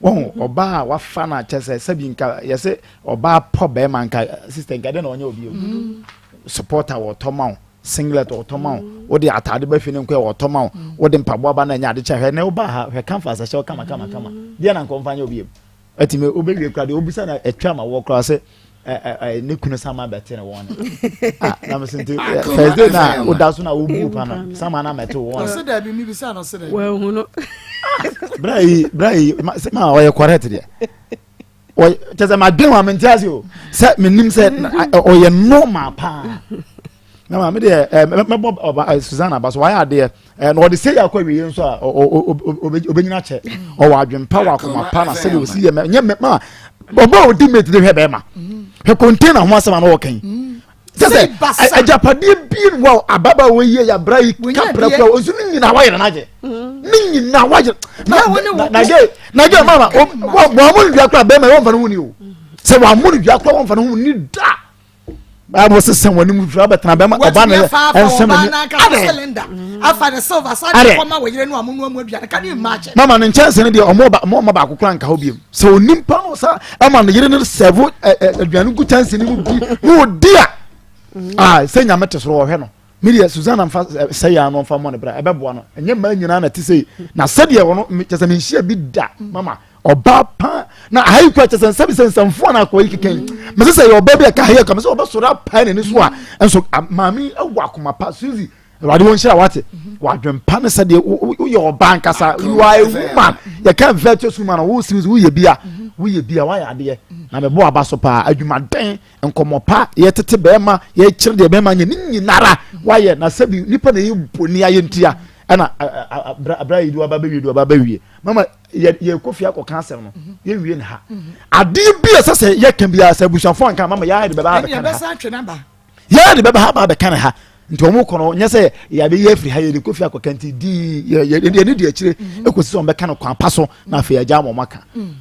G: wɔn ɔbaa a wafa no akyɛ sɛ sɛbi nka yɛsɛ ɔbaa pɔ bɛrima nka sister nka dɛ na ɔnyɛ obi o mm. supporter wɔtɔ ma wo singlet wɔtɔ ma wo mm. wode ataade ba fi no nkɔ wɔtɔ ma wo mm. wode mpaboa ba na ɛnyɛ ade kyɛ hwɛ ne woba ha hwɛ canvas ɛhyɛ wo kama kama kama deɛ na nkɔmfa nyɛ obi mu Ɛtumi wobɛwie koraa deɛ wobisa na ɛtwa ma wɔ koraa sɛ ne kunu sama bɛte ne wɔn ne ah na mese nti first day na woda so na wobu pa no sama na mɛte wɔn
B: ɔsɛ daabi mi bisa no sɛ daabi
H: wɔahu no
G: bra yi bra yi ma ɔyɛ correct deɛ kyɛ sɛ madwen wa mente ase o sɛ menim sɛ ɔyɛ normal paa na maame deɛ ɛ mɛbɔ ɔba ɛ Susanna ba so wayɛ adeɛ ɛ na ɔde sɛ yɛ akɔ awie nso a ɔ ɔ ɔbɛnyina kyɛ ɔwɔ adwempa wɔ akoma pa na sɛdeɛ ɔsi yɛ mɛ nyɛ mɛ ma ɔbɔ a ɔdi mate de hwɛ bɛrima hwɛ container ho asɛm a na ɔka yi sɛ sɛ agyapadeɛ bi wɔ ababaawa yi yɛ abira yi kapra kura nso ne nyinaa wayɛ n'agye ne nyinaa wayɛ na na gye na gye mama wɔn mo dua kura bɛrima wɔn fa ne ho ni o sɛ wɔn mo dua kura wɔn fa ne ho ni da. Bible sɛ sɛn w'anim firi abɛtena bɛma ɔba no ɛnsɛm ani
B: adɛ afa ne silver sa de kɔma wɔ yere no a mo noa mu aduane ka ne mma akyɛ
G: mama ne nkyɛnse no deɛ ɔmo ba ɔmo ɔmo baako kora nka hɔ biom sɛ onimpa no sa ɛma ne yere no sɛvo ɛ ɛ aduane gu kyɛnse no mu bi na odi a a sɛ nyame te soro ɔhwɛ no Me deɛ Susanna nfa sɛ yɛ ano nfa mmɔ ne bra ɛbɛboa no ɛnyɛ mmaa nyinaa na ɛte sɛ na sɛdeɛ wɔn kyɛ sɛ menhyia bi da mama ɔbaa paa na aha yi kura kyɛ sɛ nsɛm sɛ nsɛmfoɔ na akɔ yi keka yi mɛ sɛ yɛ ɔbaa bi a ka ha yi akɔ mɛ sɛ ɔbɛsɔrɔ apae n'ani so a nso maame ɛwɔ akoma pa Suzy awurade wɔn nhyira wate wadwen pa ne sɛdeɛ woyɛ ɔbaa nkasa you are a woman yɛka virtuous woman wo Suzy woyɛ bi a woyɛ bi a wayɛ adeɛ na mɛbɔ aba so paa adwumaden nkɔmmɔ pa yɛtete bɛrima yɛkyerɛ deɛ bɛrima nyɛ ne nyinara wayɛ na sɛbi nipa na yɛ boni ayɛ ntia ɛna abira yi de waba bɛwie de waba bɛwie mama yɛ yɛkɔ fie akɔka asɛm no mhm. yɛnwie ne ha mhm. adeɛ bi a ɛsɛ sɛ yɛka biara sɛ abusuafoɔ anka mama yɛayɛ de bɛba abɛka ne ha yɛayɛ de bɛba ha ba abɛka ne ha nti wɔn kɔ no nyɛ sɛ yɛabɛyɛ afiri ha yɛde kɔ fie akɔka nti dii yɛ yɛ yɛne di akyire ɛkɔsi sɛ wɔn bɛka no kwan pa so na afei agya wɔn aka. Mm.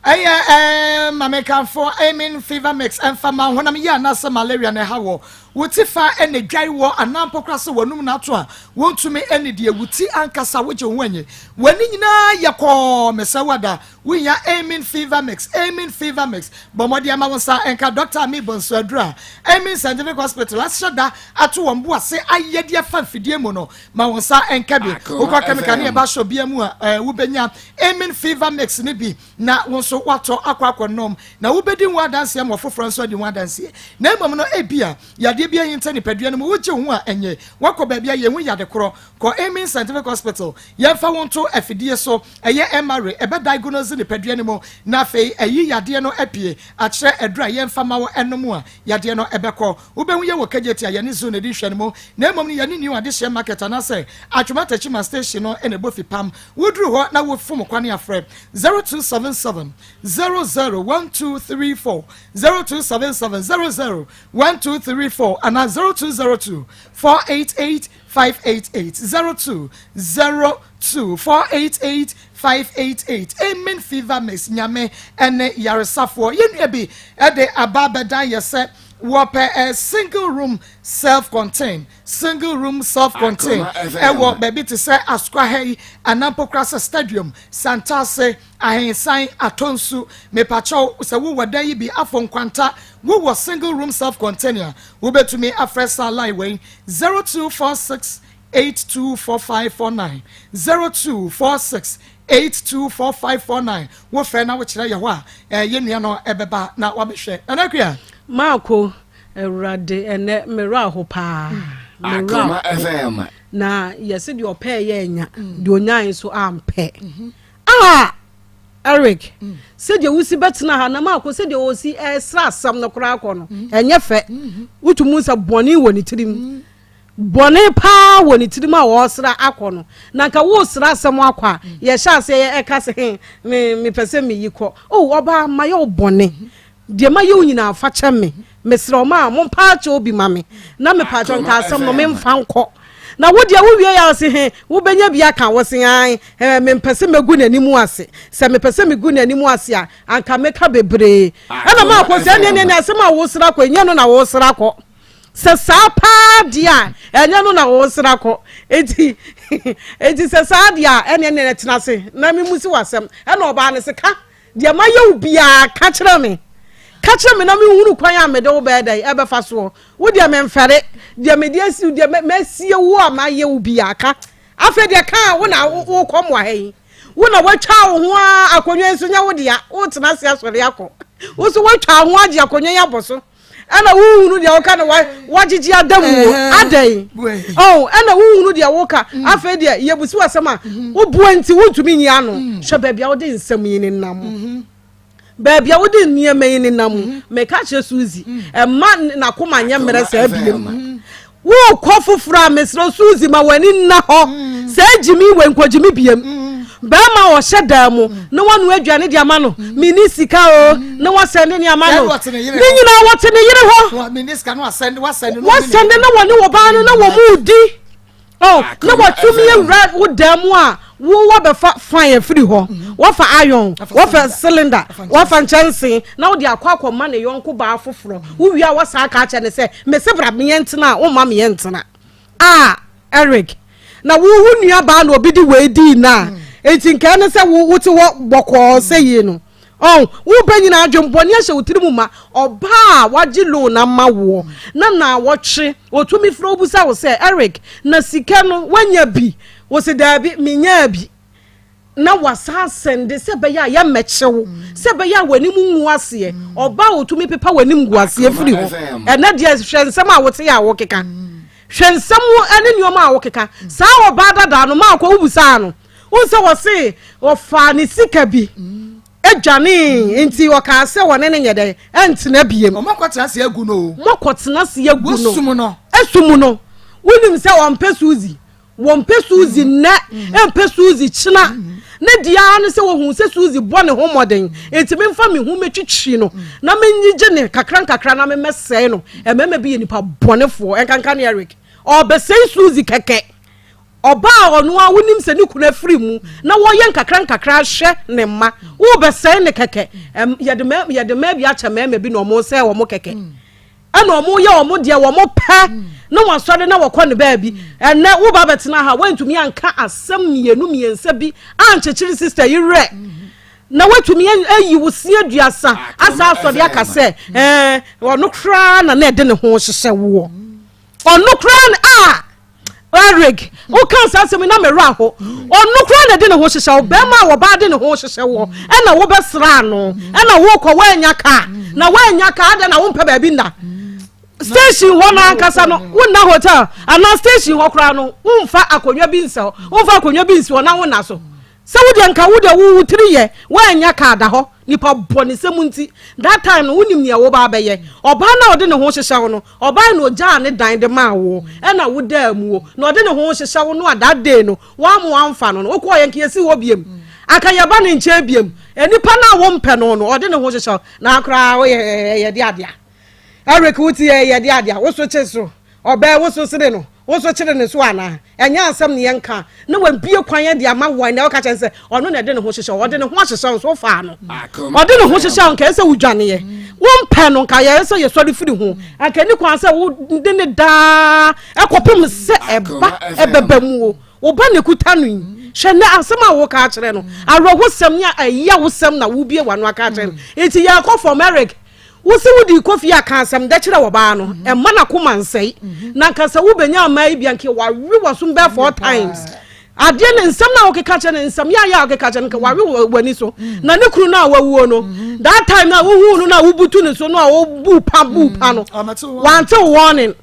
B: Ɛyɛ ɛɛ ma mekamfo Amen Fever Mix ɛmfa ma honam yie anaasɛ malaria na ɛha wɔ. Wo ti fa ɛna dwae wɔ anaa mpo koraa sɛ w'anum na ato a wontumi ɛne deɛ wo ti ankasa wogye wo ho anyi. W'ani nyinaa yɛ kɔɔ mesɛ wo ada wohia Amen Fever Mix Amen Fever Mix bɔ mmɔden ama wo nsa ɛnka Dɔkta Ami Bonsu aduru a Amen Scientific Hospital ahyɛ da ato wɔn bo ase ayɛ de afa mfidie mu no ma wo nsa ɛnka bi. Wokɔ kɛmika ne ɛba shop biara mu a ɛɛ wobɛnya Amen Fever Mix no bi na wo nso woatɔ akɔ akɔnom, na wobɛdi ho adanseɛ ma ɔfoforɔ nso adi ho adanseɛ. Na mmom no, ebia yadeɛ bi ahinta nipadua no mu, wogye wo ho a ɛnyɛ. Woakɔ baabi a yɛnhu yade korɔ. Kɔ Amen Scientific Hospital, yɛmfa wo nto afidie so, ɛyɛ MRA, ɛbɛ diagnose nipadua no mu, na afei ayi yadeɛ no apue, akyerɛ aduro a yɛmfa ma wo nom a yadeɛ no bɛkɔ. Wobɛhu yɛn wɔ Kejetia, yɛne Zoo na ɛdi nhwɛanimu, na mmom no yɛne New Adehyeɛ Market anaasɛ Atwoma Techiman Station no na ɛbɔ fipam. Woduru hɔ na wofom kwan a frɛ 0277 00 1234, 0277 00 1234 anaa 0202 488 588, 0202 488 588. Amen Fever Mix, Nyame ne yaresafoɔ. Yɛn nua bi de aba abɛdan yɛ sɛ Wɔpɛ a single room self contain, single room self contain ɛwɔ baabi te sɛ Asukwa ha yi anaa mpo koraa sɛ stadium, Santase, Ahensan, Atonsu. Mepakyɛw sɛ wowɔ dan yi bi, Afo Nkwanta, wowɔ single room self contain a, wobɛtumi afrɛ saa line wei, 0246 824549, 0246 824549 Wofrɛ na wokyerɛ yɛ hɔ a, eh, yɛn nua no ɛbɛba na wabɛhwɛ. Nana Akua.
H: Maako, Awurade, ɛnɛ me werɛ aho paa. Me werɛ
E: Akoma
H: aho.
E: FM.
H: Na yɛse deɛ ɔpɛɛ yɛ anya, deɛ onyae nso ampɛ. Ah! Eric, sɛdeɛ wosi bɛtena ha na Maako sɛdeɛ ɔsi ɛsra asɛm no koraa kɔ no, ɛnyɛ fɛ. Wotu mu sɛ bɔne wɔ ne tirim. Bɔne paa wɔ ne tirim a ɔresra akɔ no. Na nka woresra asɛm akɔ a, yɛhyɛ aseɛ ɛka sɛ, he, me, mepɛ sɛ meyi kɔ. Oh, ɔbaa, mayɛ wo bɔne. Deɛ mayɛ wo nyinaa, fa kyɛ me. Mesrɛ wo, ma mompaa kyɛw bi ma me. Na mepaa kyɛw, nka asɛm no memfa nkɔ. Na wo deɛ wowie a ɔse, he, wobɛnya bi aka. Wose, ae, eh, mempɛ sɛ mɛgu n'anim ase. Sɛ mepɛ sɛ megu n'anim ase a, anka mɛka bebree. Ɛna maakɔ sɛ, ɛneɛ, ɛneɛ, asɛm a woresra kɔ, ɛnyɛ no na woresra kɔ. Sɛ saa paa deɛ a, ɛnyɛ no na wɔresra kɔ. Enti, enti sɛ saa deɛ a, ɛneɛ neɛ tena ase na memu si w'asɛm. Ɛna ɔbaa no se, ka deɛ mayɛ wo biara, ka kyerɛ me. Ka kyerɛ me na menhunu kwan a mede wo bɛyɛ dɛn ɛbɛfa soɔ. Wo deɛ memfɛre, deɛ mede asi deɛ masie wo a mayɛ wo biara, ka. Afei deɛ ka a wo na wokɔ mmoa ha yi. Wo na woatwa wo ho ara, akonnwa yi nso nyɛ wo dea, wotena ase asɔre akɔ. Wo nso woatwa wo ho agye akonnwa yi abɔ so. ɛna wohunu deɛ woka no wagyegye ada mu o adɛn oh ɛna wohunu deɛ woka mm. afei deɛ yɛbusi w'asɛm a mm-hmm. wobua nti wontumi nyi ano mm. hwɛ baabi a wode nsɛm yi ne nam mm-hmm. baabi a wode nneɛma yi ne nam mm-hmm. meka kyerɛ Suzy ɛma n'akoma nyɛ mmerɛ saa biem Worekɔ foforɔ a, mesrɛ Suzy ma w'ani nna hɔ. Sɛ gyimi wei nkɔgyimi biem. Bɛrima a ɔhyɛ dan mu na wanoa aduane de ama no, menni sika o, na wasɛnde ne ama no. Ne nyinaa wɔte ne yere hɔ. Wasɛnde na wɔne ɔbaa no na wɔn redi. Oh, na watumi awura wo dan mu a wo wabɛfa fan afiri hɔ mhm. wafa iron wafa cylinder wafa nkyɛnse na wode akɔ akɔma ne yɔnko baa foforɔ wowie a wasan aka akyɛ ne sɛ mese bra meyɛ ntena a womma meyɛ ntena a Eric na wo wo nua baa na obi de wei dii na mm. enti nkae ne sɛ wo wote hɔ bɔkɔɔ sɛ yie no Ɔn, wo bɛ nyinaa adwenbɔne ahyɛ wo tiri mu ma, ɔbaa a wagye loan ama woɔ na naawɔtwe ɔtumi frɛ wo bisa wo sɛ, Eric, na sika no woanya bi? Wo se daabi, menyaa bi. Na wasan asɛnde sɛ ɛbɛyɛ a yɛmmɛkye wo, sɛ ɛbɛyɛ a w'anim ngu aseɛ. Ɔbaa a ɔtumi pepa w'anim gu aseɛ firi hɔ. Ɛnɛ deɛ hwɛ nsɛm a wote a wokeka. Hwɛ nsɛm ne nneɛma a wokeka. Saa ɔbaa dadaa no, maakɔ wobusaa no. Wohu sɛ wɔse ɔfaa ne sika bi dwanee nti ɔkaa sɛ wɔne no nyɛ dɛn ɛntena biem.
B: Wɔakɔtena ase agu no o.
H: Wɔakɔtena ase agu no.
B: Wɔsum no.
H: Esum no. Wonim sɛ wɔmpɛ Suzy. Wɔmpɛ Suzy nnɛ, ɛmpɛ Suzy kyena. Ne deɛ ara ne sɛ wɔhu sɛ Suzy bɔ ne ho mmɔden nti memfa me ho mɛtwitwi no na menyigye ne kakra nkakra na memmɛsɛe no. Mmarima bi yɛ nipa bɔnefoɔ, ɛnkanka ne Eric. Ɔrebɛsɛe Suzy kɛkɛ. Ɔbaa a ɔno ara wonim sɛ ne kunu afiri mu na wɔyɛ nkakra nkakra ahwɛ ne mma, worebɛsɛe no kɛkɛ. Yɛde mma yɛde mmaa bi akyɛ mmarima bi na wɔresɛe wɔn kɛkɛ. Ɛna wɔyɛ wɔn deɛ wɔn pɛ na wɔasɔre na wɔkɔ ne baabi. Ɛnɛ woba bɛtena ha woantumi anka asɛm mmienu mmiɛnsa bi ankyekyere sista yi werɛ. Na woatumi ayi wo se aduasa asa asɔre aka sɛ ɛɛ ɔno koraa na na ɛde ne ho hyehyɛ woɔ. Ɔno koraa na a Eric, woka saa asɛm yi na me werɛ aho. Ɔno koraa na ɛde ne ho hyehyɛ wo. Bɛrima a wɔbaa de ne ho hyehyɛ woɔ ɛna wobɛsraa no ɛna wokɔ woanya kaa na woanya kaa adɛn na wompɛ baabi nna station hɔ no ankasa no wonna hotel anaa station hɔ koraa no womfa akonnwa bi nsɛ hɔ womfa akonnwa bi nsi hɔ na wonna so. Sɛ wo deɛ nka wo deɛ wo wo tiri yɛ woannya car da hɔ nipa bɔnesɛm nti that time no wonim nea woba abɛyɛ ɔbaa no a ɔde ne ho hyehyɛ wo no ɔbaa na ɔgyaa ne dan de maa wo ɛna wo daa mu o na ɔde ne ho hyehyɛ wo no a that day no woammo amfa no no wokɔɔ yɛ nka yɛsi hɔ biem anka yɛba ne nkyɛn biem nipa no a wompɛ no no ɔde ne ho hyehyɛ wo na koraa woyɛ yɛde adea Eric wo ti yɛ yɛde adea wo so kye so Ɔbaa wo so sere no, wo nso kyere ne so anaa? Ɛnyɛ asɛm ne yɛnka na wabue kwan de ama wo ɛnɛ woka kyerɛ no sɛ ɔno na ɛde ne ho hyehyɛ wo, ɔde ne ho ahyehyɛ wo nso wofaa no. Ɔde ne ho hyehyɛ wo nka ɛsɛ sɛ wodwaneɛ. Wompɛ no nka yɛyɛ sɛ yɛsɔre firi ho. Anka ɛni kwan sɛ wode ne daa ɛkɔpem sɛ ɛba ɛbɛba mu o. Wo ba na ɛkuta no yi. Hwɛ nnɛ asɛm a woka akyerɛ no, awerɛhosɛm ne ɛyawosɛm na wobue w'ano aka akyerɛ no. Nti yɛrekɔ fam Eric. Wo se wode kɔ fie a ka asɛm dɛ kyerɛ ɔbaa no ɛmma n'akoma nsɛe na nka sɛ wobɛnya mmaa yi bi a nka wawe w'asom bɛɛ four times adeɛ ne nsɛm no a wokeka kyerɛ no nsɛm yɛ ayɛ a wokeka kyerɛ no nka wawe w'ani so na ne kunu no a wawuo no that time no a wohuu no no a wobutu ne so no a wobu pa bu pa no wante wo warning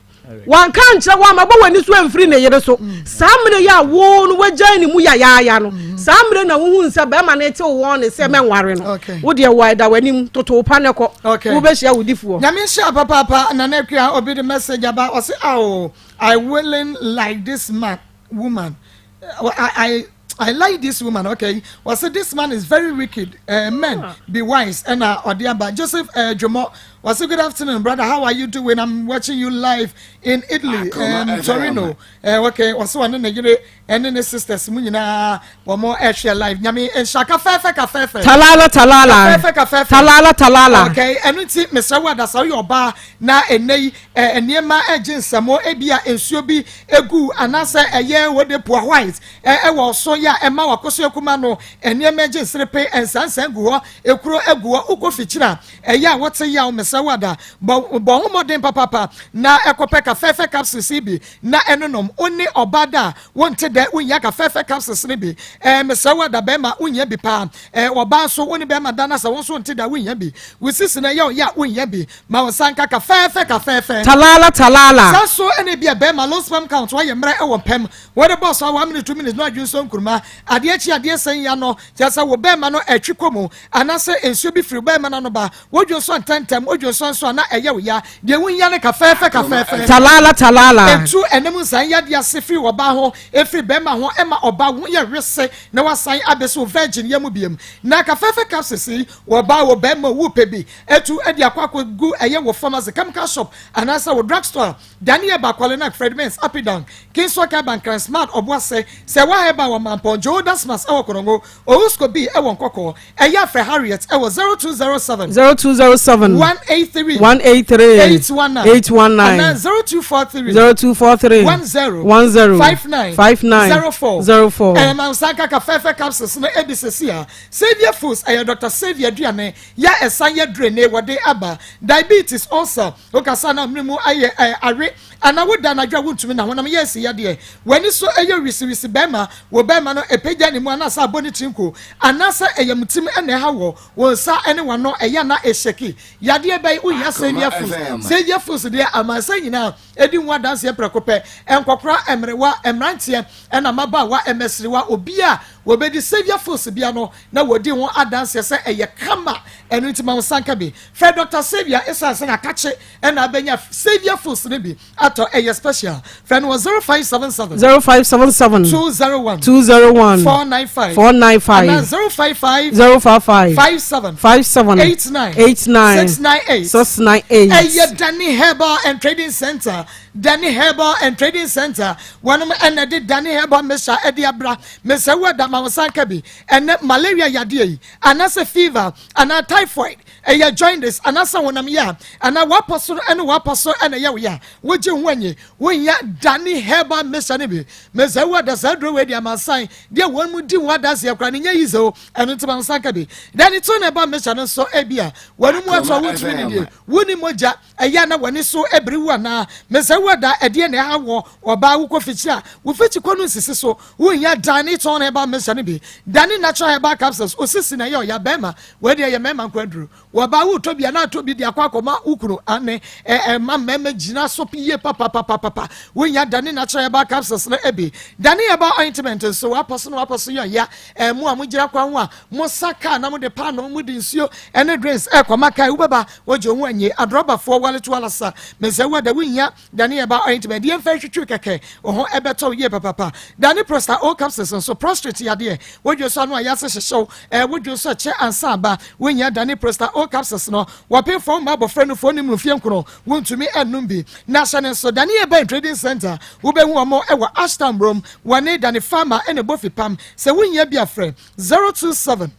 H: Wanka ankyerɛ wo amma bɔ w'ani so amfiri ne yere so. Saa mmerɛ yi a wo no wagyae ne mu yayaaya no, saa mmerɛ na wohunu sɛ bɛrima no retew wɔn ne sɛ mɛnware no. Wo deɛ wɔ ɛda w'anim, toto wo pa ne kɔ. Wobɛhyia wo difoɔ.
B: Nyame nhyira papaapa Nana Akua obi de message aba ɔse ao. I willing like this man woman I I I like this woman okay wɔsi this man is very wicked uh, men ah. be wise ɛna ɔde aba Joseph uh, Jomo wɔsi good afternoon brother how are you doing I'm watching you live in Italy um, Torino uh, okay wɔsi wɔne ne yere ɛne ne sisters mu nyinaa wɔn ɛhwɛ live nyame nhyira kafɛɛfɛ kafɛɛfɛ.
H: Talala talala.
B: Kafɛɛfɛ kafɛɛfɛ.
H: Talala talala.
B: Okay ɛno nti mesrɛ wo adasa woyɛ ɔbaa na ɛnɛ yi ɛ nneɛma ɛgye nsɛmɔ ebi a nsuo bi egu anaasɛ ɛyɛ wode poa white ɛ ɛwɔ so yɛ a ɛma wakoso ekuma no nneɛma ɛgye nserepe nsansan gu hɔ ekuro egu hɔ wokɔ fikyiri a ɛyɛ a wote yaw mesrɛ wo ada bɔ bɔ ho mmɔden papapa na ɛkɔpɛ kafɛɛfɛ capsules yi bi na ɛnonom wo ne ɔbaa da a wonte dɛ wonhia kafɛɛfɛ capsules no bi ɛɛ mesrɛ wo ada bɛrima wonhia bi paa ɛɛ ɔbaa nso wo ne bɛrima da na sɛ wo nso wonte dɛ wonhia bi wo sisi no ɛyɛ wo ya wonhia bi ma wo nsa nka kafɛɛfɛ kafɛɛfɛ.
H: Talala talala.
B: Saa so ɛna ebi a bɛrima low sperm count wayɛ mmerɛ ɛwɔ mpɛm wode bɔ so a one minute two minutes na adwene so nkuruma adeɛ kye adeɛ sɛn ya no kyerɛ sɛ wo bɛrima no ɛtwe kɔ mu anaasɛ nsuo bi firi bɛrima no ano ba Wodwo nsɔ ntɛmntɛm, wodwo nsɔ nso a na ɛyɛ wo ya. Deɛ wohia ne kafɛɛfɛ kafɛɛfɛ.
H: Talala talala.
B: Ɛtu ɛnam nsan yadeɛ ase firi ɔbaa ho, ɛfiri bɛrima ho, ɛma ɔbaa ho yɛ wese na wasan abɛsi wo virgin yɛ mu biom. Na kafɛɛfɛ capsules yi, wɔ ɔbaa wɔ bɛrima wo pɛ bi atu de akɔ akɔ gu ɛyɛ wo pharmacy, chemical shop anaasɛ wo drug store a, Dani Herbal, Kwalenak, Fred Mens, Apidank, Kingswalk Herbal, Nkran Smart, Ɔboase, Sɛwa Herbal wɔ Mampɔn, Joe Dasmas ɛwɔ Konongo, Owusko B ɛwɔ Nkɔkɔɔ. Ɛyɛ a frɛ Harriet ɛwɔ 0207.
H: 0207.
B: 183.
H: 183.
B: 819.
H: 819.
B: Anaa 0243.
H: 0243.
B: 10.
H: 10.
B: 59.
H: 59.
B: 04.
H: 04.
B: Ɛyɛ ma nsa nka kafɛɛfɛ capsules no ɛbi sɛsi a. Saviour Foods ɛyɛ Doctor Saviour aduane yɛ ɛsan yɛ drene wɔde aba. Diabetes, ulcer, wokasa na mene mu ayɛ ɛ awe anaa woda anadwo a wontumi na honam yɛ asi yadeɛ. W'ani so ɛyɛ wisiwisi bɛɛma Wo barima no apagya ne mu anaasɛ abɔ ne tiri nko, anaasɛ ɛyɛ mo tirim na ɛha wɔ, wo nsa ne w'ano ɛyɛ a na ɛhyɛki. Yadeɛ bɛn? Wohia Saviour Foods. Saviour Foods deɛ amansan nyinaa ɛdi ho adanseɛ prɛko pɛ. Nkɔkora, mmerewa, mmeranteɛ ɛna mmabaawa, mmasiriwa, obiara a wɔbɛdi Saviour Foods bia no na wɔdi ho adanseɛ sɛ ɛyɛ kama. Ɛno nti ma wo nsa nka bi. Frɛ Dɔkta Saviour ɛsiane sɛ n'akakye na abɛnya Saviour Foods no bi. Atɔ ɛyɛ special. Frɛ no wɔ 0577.
H: 0577.
B: 201.
H: 201.
B: 495.
H: 495.
B: Anaa 055.
H: 055.
B: 57.
H: 57.
B: 89.
H: 89.
B: 698.
H: 698.
B: Ɛyɛ Dani Herbal and Trading Center. Dani Herbal and Trading Center. Wɔnom ɛna de Dani Herbal mixture ɛde abra. Mesɛ wo ɛda ma wo sanka bi. Ɛnɛ malaria yadeɛ yi. Anaasɛ fever. Anaa typhoid. Ɛyɛ jaundice anaasɛ honam yea anaa w'apɔ so ne w'apɔ so na ɛyɛ wo ya, wogye ho anyi, wohia Dani herbal mixture no bi. Mesa wu ada saa aduro wei de amansan deɛ wɔn mu di ho adanseɛ koraa no nyɛ yize o, ɛno nti ma nsa nka bi. Dani tone herbal mixture no nso ebia wɔn mu ato a wontumi nidie, wonni mogya, ɛyɛ a na w'ani so biri wo anaa? Mesa wu ada ɛdeɛ na ɛha wɔ ɔbaa wokɔ fikyi a wo fikyi kɔ no nsisi so, wohia Dani tone herbal mixture no bi. Dani natural herbal capsules osisi na ɛyɛ ɔya bɛrima Wei deɛ yɛ mmarima nko aduro. Wɔ baa wotɔ bi a na atɔ bi de akɔ akɔma wo kunu ane ɛma mmarima gyina so yie papapapapa. Wonya Dane natural herbal capsules no bi. Dane herbal ointment nso wapɔ so na wapɔ so yɛ ɔya. Ɛmo a mogyina kwan ho a mosa kaa na mode paano mode nsuo ɛne drinks ɛkɔma kaa wobɛba wogye wo ho anye. Adrɔbafoɔ wale to alasa mesɛ wo ada wonya Dane herbal ointment deɛ mfa nhwitwiw kɛkɛ, wo ho ɛbɛtɔ wo yie papapa. Dane Prosta O capsules nso, prostrate yadeɛ, wodwo nso ano a yase hyehye wo, ɛɛ wodwo nso ɛkyɛ ansa aba, wohia Dane Prosta O capsules no, wɔpem fam ma abɔfra nufoɔ nim no mfie nkono, wontumi nnom bi. Na hyɛ no nso, Dane Herbal Trading Centre, wobɛhu wɔn wɔ Ashtown Brom, wɔne Dane Pharma na ɛbɔ fipam. Sɛ wohia bi a frɛ 027.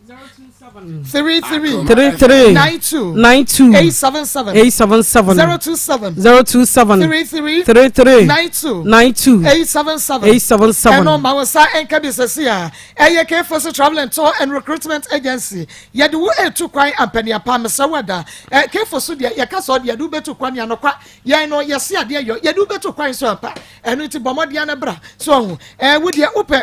B: 33
H: 33
B: 92
H: 92
B: 877
H: 877
B: 027
H: 027
B: 33
H: 33
B: 92
H: 92
B: 877
H: 877
B: ɛno ma wo nsa nka bi sɛsi a ɛyɛ kfo travel and tour and recruitment agency yɛde wo etu kwan ampaniapa mesrɛ wo ada kfo so deɛ yɛka sɛ ɔde yɛde wo bɛtu kwan anokwa yɛn no yɛse adeɛ yɔ yɛde wo bɛtu kwan so ampa ɛno nti bɔ mmɔden no bra so ɔho wo deɛ wopɛ.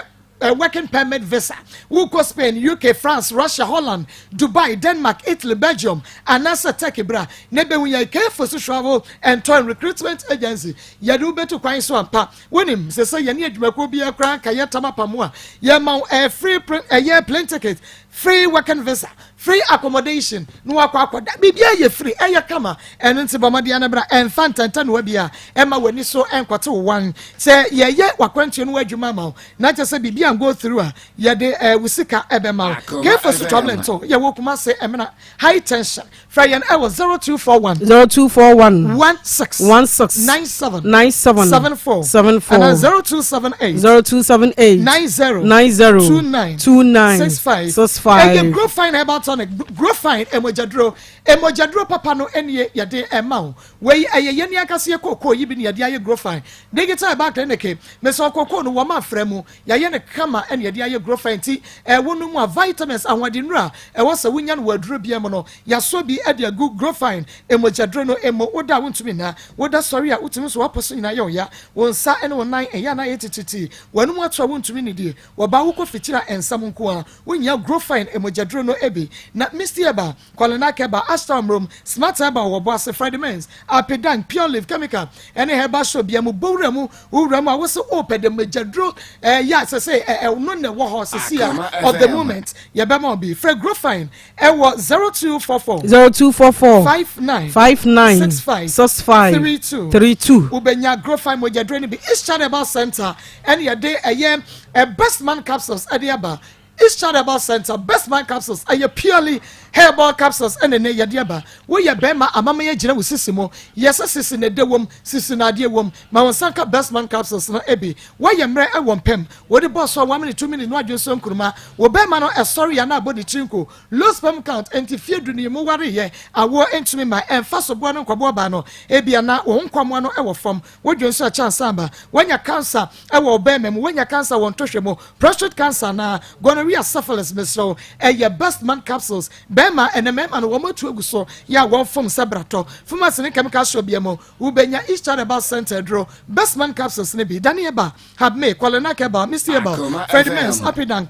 B: Working Permit Visa. Wokɔ Spain, UK, France, Russia, Holland, Dubai, Denmark, Italy, Belgium anaasɛ Turkey bra na bɛhu yɛn. K-Fosu Travel and Tour and Recruitment Agency, yɛde wo bɛtu kwan so ampa. Wonim sɛ yɛne adwumakuo biara koraa nka yɛtam apam a yɛma wo free ɛyɛ plane ticket, free working visa, free accommodation na wakɔ akɔda. Biribiara yɛ free, ɛyɛ kama. Ɛno nti bɔ mmɔden no bra, ɛmfa ntɛntɛ bi a ɛma w'ani so ɛnkɔte wo wan sɛ yɛyɛ wakwantuo no adwuma ma wo na kyerɛ sɛ biribi an go through a, yɛde wo sika ɛbɛma wo. K-Fosu Travel and Tour, yɛwɔ Kumase Ɛmena High Tension. Frɛ yɛn ɛwɔ 0241
H: 0241
B: 16
H: 16
B: 97
H: 97
B: 74
H: 74
B: and 0278
H: 0278
B: 90
H: 90
B: 29
H: 29
B: 65.
H: 65.
B: Ɛyɛ Grow Fine herbal tonic. Grow Fine emogyaduro, emogyaduro papa no ɛnie yɛde ɛma wo. Wei ɛyɛ yɛn ni ankasa yɛ kookoo yi bi ni yɛde ayɛ Grow Fine. Digital Herbal Clinic mesɛ kookoo no wɔn afrɛ mu, yɛayɛ no kama ɛna yɛde ayɛ Grow Fine. Ti ɛwɔ no mu a, vitamins, ahoɔdennuro a ɛwɔ sɛ wonya no wɔ aduro bia mu no, yɛasɔ bi ɛde agu Grow Fine emogyaduro no emu. Woda a wontumi na woda sɔre a wotumi so wapɔ so nyinaa yɛ ɔya, wɔn nsa ɛne wɔn nan ɛyɛ anan yɛ tititi, wɔn anum ato a wontumi nidie, wɔba wokɔ fikyiri a ɛnsɛm nko a wonya Grow Fine emogyaduro no ebi. Na Misty Herbal, Kɔlena Keba, Ashtown Rom, Smart Herbal wɔ Boase, Fredimens, Apedan, Pure Leaf Chemical ɛne herbal shop bia mu. Bowura mu, wowura mu a wosɛ ɔpɛ de mogyaduro ɛyɛ a sɛ sɛ ɛno na ɛwɔ hɔ sisi a of the moment yɛbɛma obi. Frɛ Grow Fine ɛwɔ 0244
H: 0244
B: 59
H: 59
B: 65
H: 65
B: 32
H: 32.
B: Wobɛnya Grow Fine mogyaduro no bi. East China Herbal Center ɛne yɛde ɛyɛ Best Man capsules ɛde aba. East China Herbal Center Best Man capsules ɛyɛ purely herbal capsules ɛna ne yɛde aba. Woyɛ bɛrima amama yɛ gyina wo sisi mu, yɛsɛ sisi na ɛda wɔm, sisi na adeɛ wɔm, ma wɔn nsa nka Best Man capsules no ebi. Wɔyɛ mmerɛ ɛwɔ mpɛm wɔde bɔɔ so a, 1 minute, 2 minutes no adwene so nkuruma wɔ bɛrima no ɛsɔre yɛ na abɔ ne tiri nko. Low sperm count nti fie du ne mu ware yɛ awoɔ ntumi ma ɛnfa so boɔ no nkɔboɔ baa no ebia na wɔn nkwamoa no ɛwɔ fam. Wodwo nso ɛkyɛn sanba wɔnya cancer ɛwɔ ɔbɛrima mu, wɔnya cancer wɔ ntɔhwɛ mu, prostate cancer na gonorrhea, syphilis. Mesrɛw, ɛyɛ Best Man capsules. Bɛrima ɛnɛ mɛrima no wɔn atu agu so yɛ a wɔn fam sɛ bratɔ pharmacy ne chemical shop bia mu, wobɛnya East China Herbal Center duro Best Man capsules ne bi. Daniel ba Habme, Kwalenak Herbal, Misty Herbal, Fred Mens, Apidan,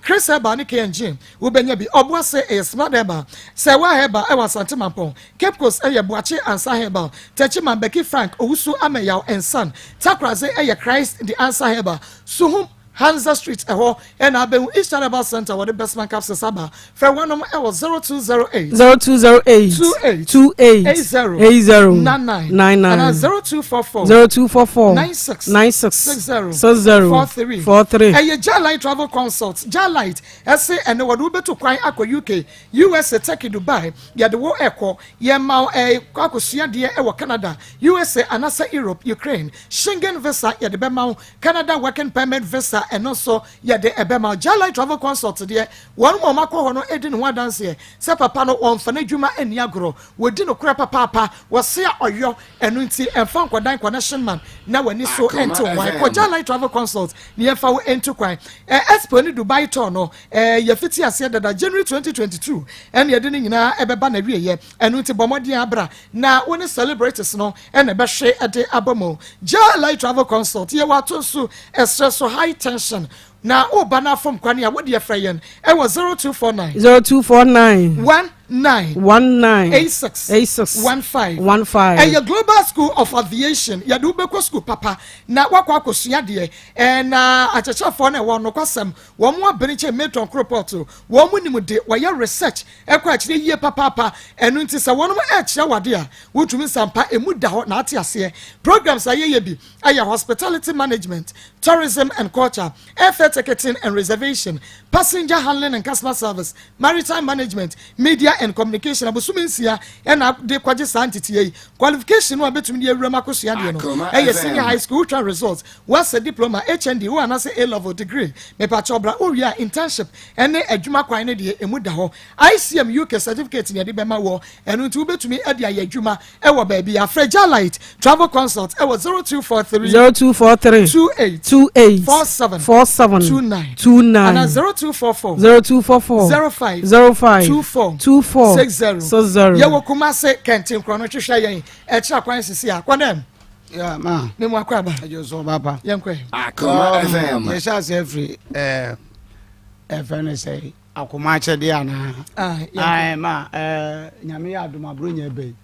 B: Chris Herbal ne KNG wobɛnya bi. Ɔboase ɛyɛ Smart Herbal, Sɛwa Herbal ɛwɔ Asante Mampɔn, Cape Coast ɛyɛ Boakye Ansa Herbal, Tɛkyiman Becky Frank Owusu Ameyaw Nsan, Takraze ɛyɛ Christ the Answer Herbal, Suhum Hansa Street ɛhɔ ɛna abɛhu Eastern Herbal Center. Wɔde Bestman capsules aba. Frɛ wɔnom ɛwɔ 0208
H: 0208
B: 28
H: 28
B: 80
H: 80
B: 99
H: 99
B: ana 0244
H: 0244
B: 96
H: 96
B: 60
H: 60
B: 43.
H: 43.
B: Ɛyɛ Jalite Travel Consult. Jalite ɛsɛ ɛne wɔde wobɛtu kwan akɔ UK, USA, Turkey, Dubai. Yɛde wo ɛkɔ, yɛma wo kɔ akɔsua deɛ ɛwɔ Canada, USA anasɛ Europe, Ukraine. Schengen visa yɛde bɛma wo, Canada working permit visa ɛno nso yɛde ɛbɛma wo. Jalite Travel Consult deɛ, wɔn mu a wɔakɔ hɔ no edi ne ho adanseɛ sɛ papa no wɔmfa n'adwuma ani agorɔ, wɔdi no korɛ papaapa, wɔse a ɔyɔ. Ɛno nti ɛmfa nkɔdan connection man na w'ani so ɛnte kwan. Kɔ Jalite Travel Consult ne yɛmfa wo ɛntu kwan. Expo ne Dubai tour no yɛfiti aseɛ dada January 2022, ɛne yɛde ne nyinaa ɛbɛba na wieyɛ. Ɛno nti bɔ mmɔden abra na wo ne celebrities no ɛna ɛbɛhwe ɛde aba mu. Jalite Travel Consult, yɛwɔ Ato nso ɛsrɛ so High Tension na woba no afom kwane a, wode yɛfrɛ yɛn ɛwɔ 0249
H: 0249
B: 19
H: 19
B: 86
H: 86
B: 15
H: 15.
B: Ɛyɛ Global School of Aviation. Yɛde wobɛkɔ school papa na woakɔ akɔsua deɛ. Ɛna akyerɛkyerɛfoɔ no ɛwɔ nokwasɛm, wɔn mo abene kyɛ matron koropɔto, wɔn mo nim de wɔyɛ research ɛkɔ akyerɛ yie papaapa. Ɛno nti sɛ wɔn ɛkyerɛ wade a, wotumi nsampa emu da hɔ na ate aseɛ. Programs a yɛyɛ bi ɛyɛ hospitality management, tourism and culture, airfare ticketing and reservation, passenger handling and customer service, maritime management, media and communication. Abosom 6 ɛna de kɔgye saa nteteɛ yi. Qualification no a bɛtumi de awura mu akɔsua deɛ no ɛyɛ senior high school wotwa results, wɔasɛ diploma, HND wo anaasɛ A level degree. Mepakyɛ ɔbra wowie a, internship ɛne adwuma kwan no deɛ ɛmu da hɔ. ICM UK certificate ne yɛde bɛma wɔ. Ɛno nti wobɛtumi de ayɛ adwuma ɛwɔ baabi. Afrɛ Jalite Travel Consult ɛwɔ 0243
H: 0243
B: 28
H: 28
B: 47
H: 47
B: 29
H: 29
B: ana 0244
H: 0244
B: 05
H: 05
B: 24
H: 24
B: 60.
H: 60.
B: Yɛwɔ Kumase Kɛntenkorɔ no. Hwehwɛ yɛn ɛkyerɛ kwan sisi a kɔnɛm.
C: Yeah, ma.
B: Ne mu akɔ aba.
C: Ɛjọ sọ ɔba pa.
B: Yɛn kɔ.
E: Akoma FM.
C: Yɛ hyɛ ase afiri ɛɛ ɛfɛ ne sɛ akoma akyɛdeɛ anaa.
B: Ah,
C: yɛn ma ɛɛ nyame yɛ adum aburo nyɛ bɛyi.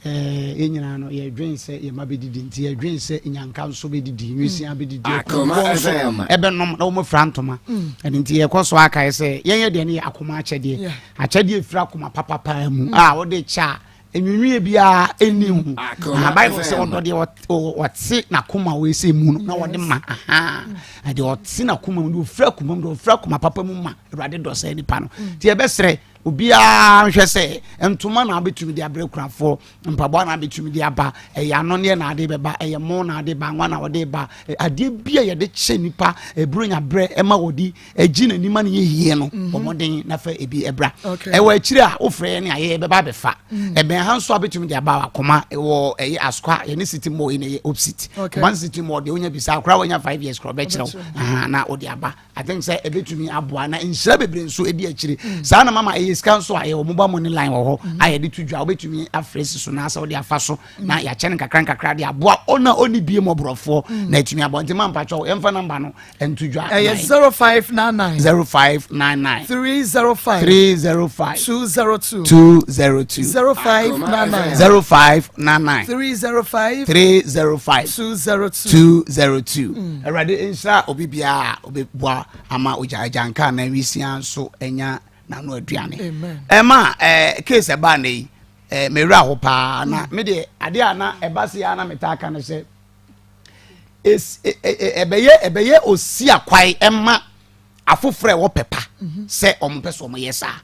C: Ɛɛ yɛn nyinaa no yɛdwen sɛ yɛn mma bɛdidi nti yɛdwen sɛ nyanka nso bɛdidi nwisia bɛdidi
E: Akoma
C: akunafoɔ nso
E: FM.
C: ɛbɛnom na wɔn afira ntoma. Ɛno nti yɛkɔ so akae sɛ yɛn yɛ deɛ no yɛ akoma akyɛdeɛ. Akyɛdeɛ firi akoma papapaa mu a wɔde kyɛ a enwinwie biara ɛnni ho.
E: Akoma
C: Ah, Bible sɛ
E: FM.
C: ɔdɔ deɛ ɔte n'akoma wɔ ɛsɛ mu no na wɔde ma. Aha. Deɛ ɔte n'akoma mu deɛ ɔfiri akoma mu deɛ ɔfiri akoma papa mu ma Awurade dɔ saa nipa no. Nti yɛbɛsrɛ obiara nhwɛ sɛ ntoma na abɛtumi de abrɛ kurafoɔ, mpaboa na abɛtumi de aba, ɛyɛ anɔneɛ na ade bɛba, ɛyɛ mo na ade ba, anwa na ɔde ba, adeɛ bi a yɛde kyɛ nipa ɛburo nya brɛ ɛma wɔde agyi n'anim ma no yɛ yie no, bɔ mmɔden na fa ebi ɛbra. Ɛwɔ akyire a wofrɛ yɛn a yɛyɛ bɛba abɛfa. Ɛbɛn ha nso abɛtumi de aba akoma wɔ ɛyɛ Asokwa yɛne City Mall yi na ɛyɛ opposite. Kumasi City Mall deɛ wonya bisa akora wonya 5 years korɔ ɔbɛkyerɛ wo. Aha, na wode aba. I think sɛ ɛbɛtumi aboa na nhyira bebree nso ɛdi akyire. Saa na mama ɛyɛ sika nso a yɛwɔ mobile money line wɔ hɔ a yɛde to dwa, wobɛtumi afrɛ si so na sɛ wode afa so na yɛakyɛ no nkakra nkakra de aboa ɔna ɔne bie mmɔborɔfoɔ na ɛtumi aboa. Nti ma mpakyɛw yɛmfa namba no nto dwa.
B: Ɛyɛ 0599
C: 0599
B: 305
C: 305
B: 202
C: 202
B: 0599
C: 0599
B: 305
C: 305
B: 202
C: 202. Awurade nhyira obi biara a obɛboa ama ogya agyanka na wisia nso anya n'ano aduane.
B: Amen.
C: Ɛma case ɛbaa na yi mewura ho paa na me deɛ adeɛ a na ɛba se a na metaa ka no sɛ ɛbɛyɛ osi akwae ɛma afoforɔ a ɛwɔ pɛpa sɛ ɔmo pɛ sɛ ɔmo yɛ saa.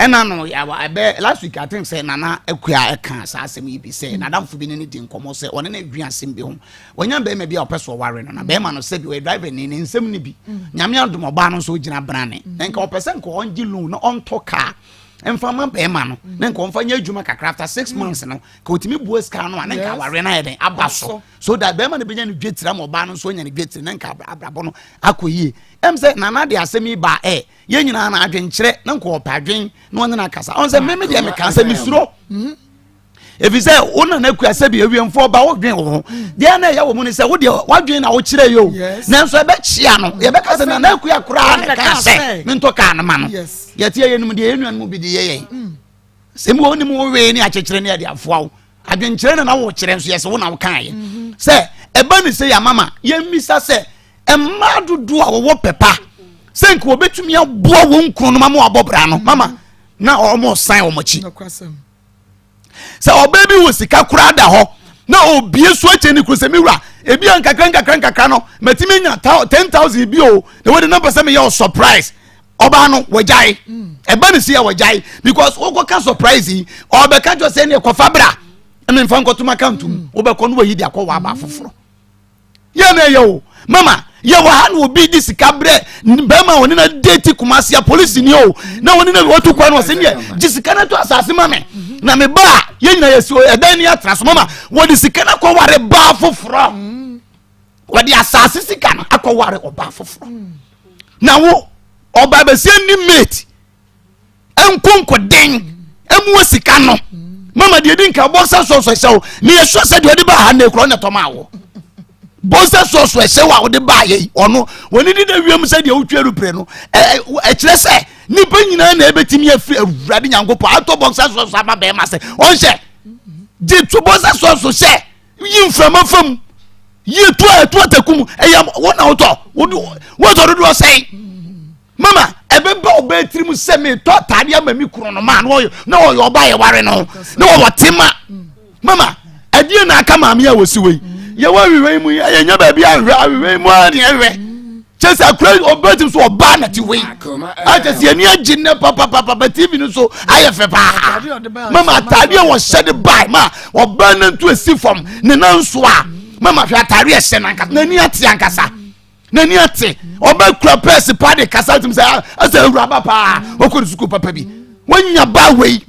C: Ɛna no ɛbɛ last week I think sɛ Nana Akua ɛka saa asɛm yi bi sɛ nadamfo bi ne ne di nkɔmɔ sɛ ɔne ne dwi asɛm bi ho, wɔnya bɛrima bi a ɔpɛ so ɔware no na bɛrima no sɛ bi ɔyɛ driver ni ne nsɛm ne bi Nyame adom ɔbaa no nso gyina brane na nka ɔpɛ sɛ nka ɔngye loan na ɔntɔ car mfa ma bɛrima no na nka ɔmfa nyɛ adwuma kakra after 6 months no ka ɔtumi bua sika no a na nka aware no ayɛ dɛn aba so so that bɛrima no bɛnya no dwetire ama ɔbaa no nso anya no dwetire na nka abrabɔ no akɔ yie. Ɛm sɛ Nana de asɛm yi ba ɛ yɛn nyinaa na adwenkyerɛ na nka ɔpɛ adwen na ɔne no akasa. Ɔn sɛ meme deɛ meka sɛ mesuro ɛfiri sɛ wo Nana Akua sɛ bi awiemfoɔ ba wodwen wo ho deɛ na ɛyɛ wɔ mu ne sɛ wodeɛ woadwen na wokyerɛ yi o. Nanso ɛbɛkyea no yɛbɛka sɛ Nana Akua koraa ne kaa sɛ mentɔ kaa no ma no. Yɛte yɛ yɛnum deɛ yɛn nuanom bi de yɛ yɛn sɛ mu wɔ wonim wo wee ne akyekyere ne yɛde afoa wo adwenkyerɛ na na wokyerɛ nso yɛ sɛ wo na wokaeɛ sɛ ɛba ne sɛ yɛamama yɛmmisa sɛ mmaa dodoɔ a wɔwɔ pɛpa sɛ nka wɔbɛtumi aboa wɔn kunu no ma ma wɔabɔ bra no mama na wɔn san wɔn akyi sɛ ɔbaa bi wɔ sika koraa da hɔ na obie so akyɛ ne kuro sɛ mewura ebi a nkakra nkakra nkakra no matumi nya 10,000 bi o na wɔde na mpɛ sɛ meyɛ o surprise. Ɔbaa no wɔgyae ɛba ne si a wɔgyae because wokɔka surprise yi ɔbɛka kyerɛ sɛ ɛne ɛkɔfa bra ɛne mfa nkɔtom account mu wobɛkɔ no wayi de akɔ wɔ aba foforɔ yɛ na ɛyɛ o. Mama yɛwɔ ha na obi di sika brɛ bɛrima a ɔne na date Kumasi a polisi ni o na ɔne na wɔtu kwan no ɔsɛ neɛ gye sika no to asase ma me na me ba a yɛn nyinaa yɛsi ɛdan ni atena so. Mama wɔde sika no akɔware baa foforɔ, wɔde asase sika no akɔware ɔbaa foforɔ na wo ɔbaa bɛsi ni mate nkonkoden emu sika no. Mama deɛ di nka bɔnsa sɔsɔ ɛhyɛ wo ne yɛsɔ sɛ deɛ ɔde ba ha na ekura ɔna tɔm awɔ bɔnsa sɔsɔ ɛhyɛ wo a ɔde ba yɛ yi ɔno wɔne di da wiem sɛ deɛ wotwa erupere no ɛ ɛkyerɛ sɛ nipa nyinaa na ebetumi afiri Awurade Nyankopɔn atɔ bɔnsa sɔsɔ ama bɛrima sɛ ɔnhyɛ gye to bɔnsa sɔsɔ hyɛ yi nframa fam yi etu a etu atakum ɛyɛ wɔn na wotɔ wɔtɔ dodoɔ sɛn. Mama ɛbɛba ɔbaa tirim sɛ metɔ ataade ama mi kunu no maa na ɔyɛ na ɔyɛ ɔbaa yɛ ware no na wɔwɔ tema. Mama ɛdeɛ na aka maame a wɔsi wɔ yi yɛwɔ ahwehwɛ yi mu yi yɛnyɛ baabi ahwehwɛ ahwehwɛ yi mu a ne ɛhwɛ kyɛ sɛ akura ɔbaa tirim so ɔbaa na ti wɔ yi akyɛ sɛ yɛni agye nnɛ papapapa TV no so ayɛ fɛ paa. Mama ataadeɛ wɔhyɛ de baa ma ɔbaa no nto esi fam ne nan so a mama hwɛ ataadeɛ hyɛ nankasa n'ani ate ankasa n'ani ate. Ɔbɛ kura pɛɛsi paa de kasa tim sɛ ɛsɛ awuraba paa ɔkɔ ne sukuu papa bi wɔnya baa wei.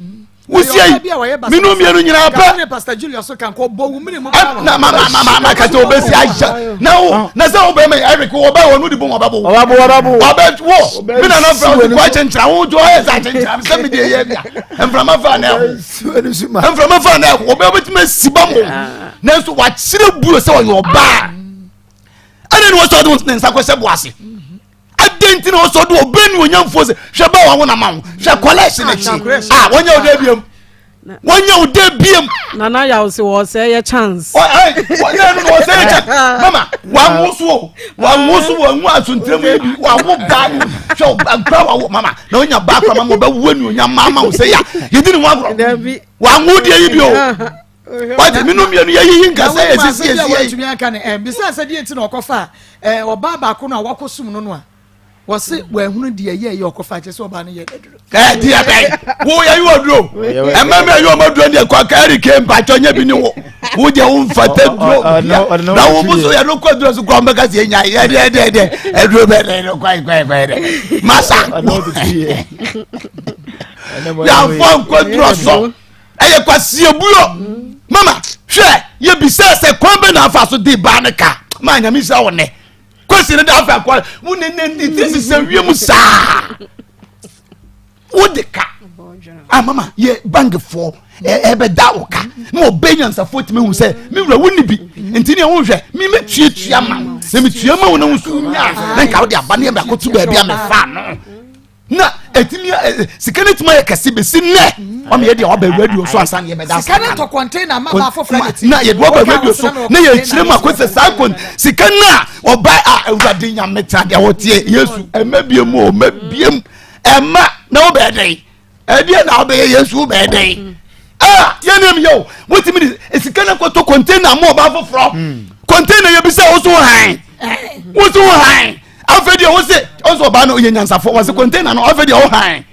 G: Wosie yi menu mmienu nyinaa pɛ. Na ma ma ma ma ma kata obesi ahyɛ na wo na sɛ wo bɛrima Eric wɔ bɛ wɔ no de bom ɔbɛbo
I: ɔbɛbo ɔbɛbo
G: ɔbɛ wo mi na na fira wo kɔ akyenkyerɛ wo jɔ ɔyɛ sɛ akyenkyerɛ sɛ mi de yɛ bia nframa fa na ɛho nframa fa na ɛho ɔbɛ bɛtumi asi ba mu nanso wakyerɛ buo sɛ ɔyɛ ɔbaa ɛna ni wɔsɔ de ne nsa kɔhyɛ bo ase. Adɛn nti na ɔsɔ de ɔbɛ ni onyamfoɔ sɛ hwɛ bɛ wɔn na ma wo hwɛ kɔlɛs n'akyi a wɔnyɛ ɔdɛ biam wɔnyɛ ɔdɛ biam.
H: Nana yaw sɛ wɔsɛ yɛ chance.
G: Wɔnyɛ no wɔsɛ yɛ chance mama wɔn so wɔn so wɔn asontire mu yi bi wɔn ba hwɛ ɔba nkura wɔn mama na wɔnya ba akora mama ɔbɛ wo ni onyam mama wo sɛ ya yɛ di ne ho agorɔ wɔn wo deɛ yi bi o wate menu mmienu yɛyiyi nkasa yɛ sisi yɛ si
B: yɛ. aka ne ɛn bisa sɛ deɛ nti na ɔkɔfa ɛɛ ɔbaa baako no a wakɔ sum no no a wɔsi wɔahunu deɛ yɛ yɛ ɔkɔfa kyɛ sɛ ɔbaa no yɛ aduro.
G: Ɛɛ deɛ bɛn wo yɛ yi wɔ duro ɛmɛ mi yɛ ɔmɔ duro deɛ kɔ kɛri ke mpatsɔ nye bi ni wo wo deɛ wo nfa tɛ duro bia na wo muso yɛ no kɔ duro so kɔ ɔmɛ kasi yɛ nya yɛ deɛ deɛ deɛ ɛduro bɛ dɛ dɛ kɔyi kɔyi kɔyi dɛ masa yanfɔ nkɔ duro so. Ɛyɛ kwasiebuo. Mama, hwɛ, yɛbisaa sɛ kwan bɛ na afa so de baa ne ka. Ma nyame nhyira wo nnɛ. Kwasi no de afa kwan, wo ne ne ne ti sisɛ wiem saa. Wo de ka. Ah, mama, yɛ bankfoɔ ɛbɛda wo ka. Na ɔbɛ nyansafoɔ tumi hu sɛ, me wura wo ni bi. Nti ne ɛho hwɛ, me mɛtuatua ma wo. Na metua ma wo na wo nso nya. Na nka wo de aba ne yɛ mɛkoto baabi a mefa no. na ɛtumi sika no tumi ayɛ kɛse bɛsi nnɛ ɔma yɛde ɔba radio so ansa na yɛbɛda
B: sika no tɔ container ma ba foforɔ
G: de ti na yɛde ɔba radio so na yɛkyerɛ mu akɔ sɛ saa kon sika no a ɔba a awurade nyame tena deɛ wɔteɛ yesu ɛma biem o ɛma biem ɛma na wobɛyɛ dɛn ɛdeɛ na wobɛyɛ yesu wobɛyɛ dɛn ah yɛn yɛ o wotumi de sika no kɔtɔ container ma ɔba foforɔ container yɛ bi sɛ woso han woso han afei deɛ wose ɔsɛ ɔbaa no ɔyɛ nyansafoɔ wɔse container no afei deɛ wo han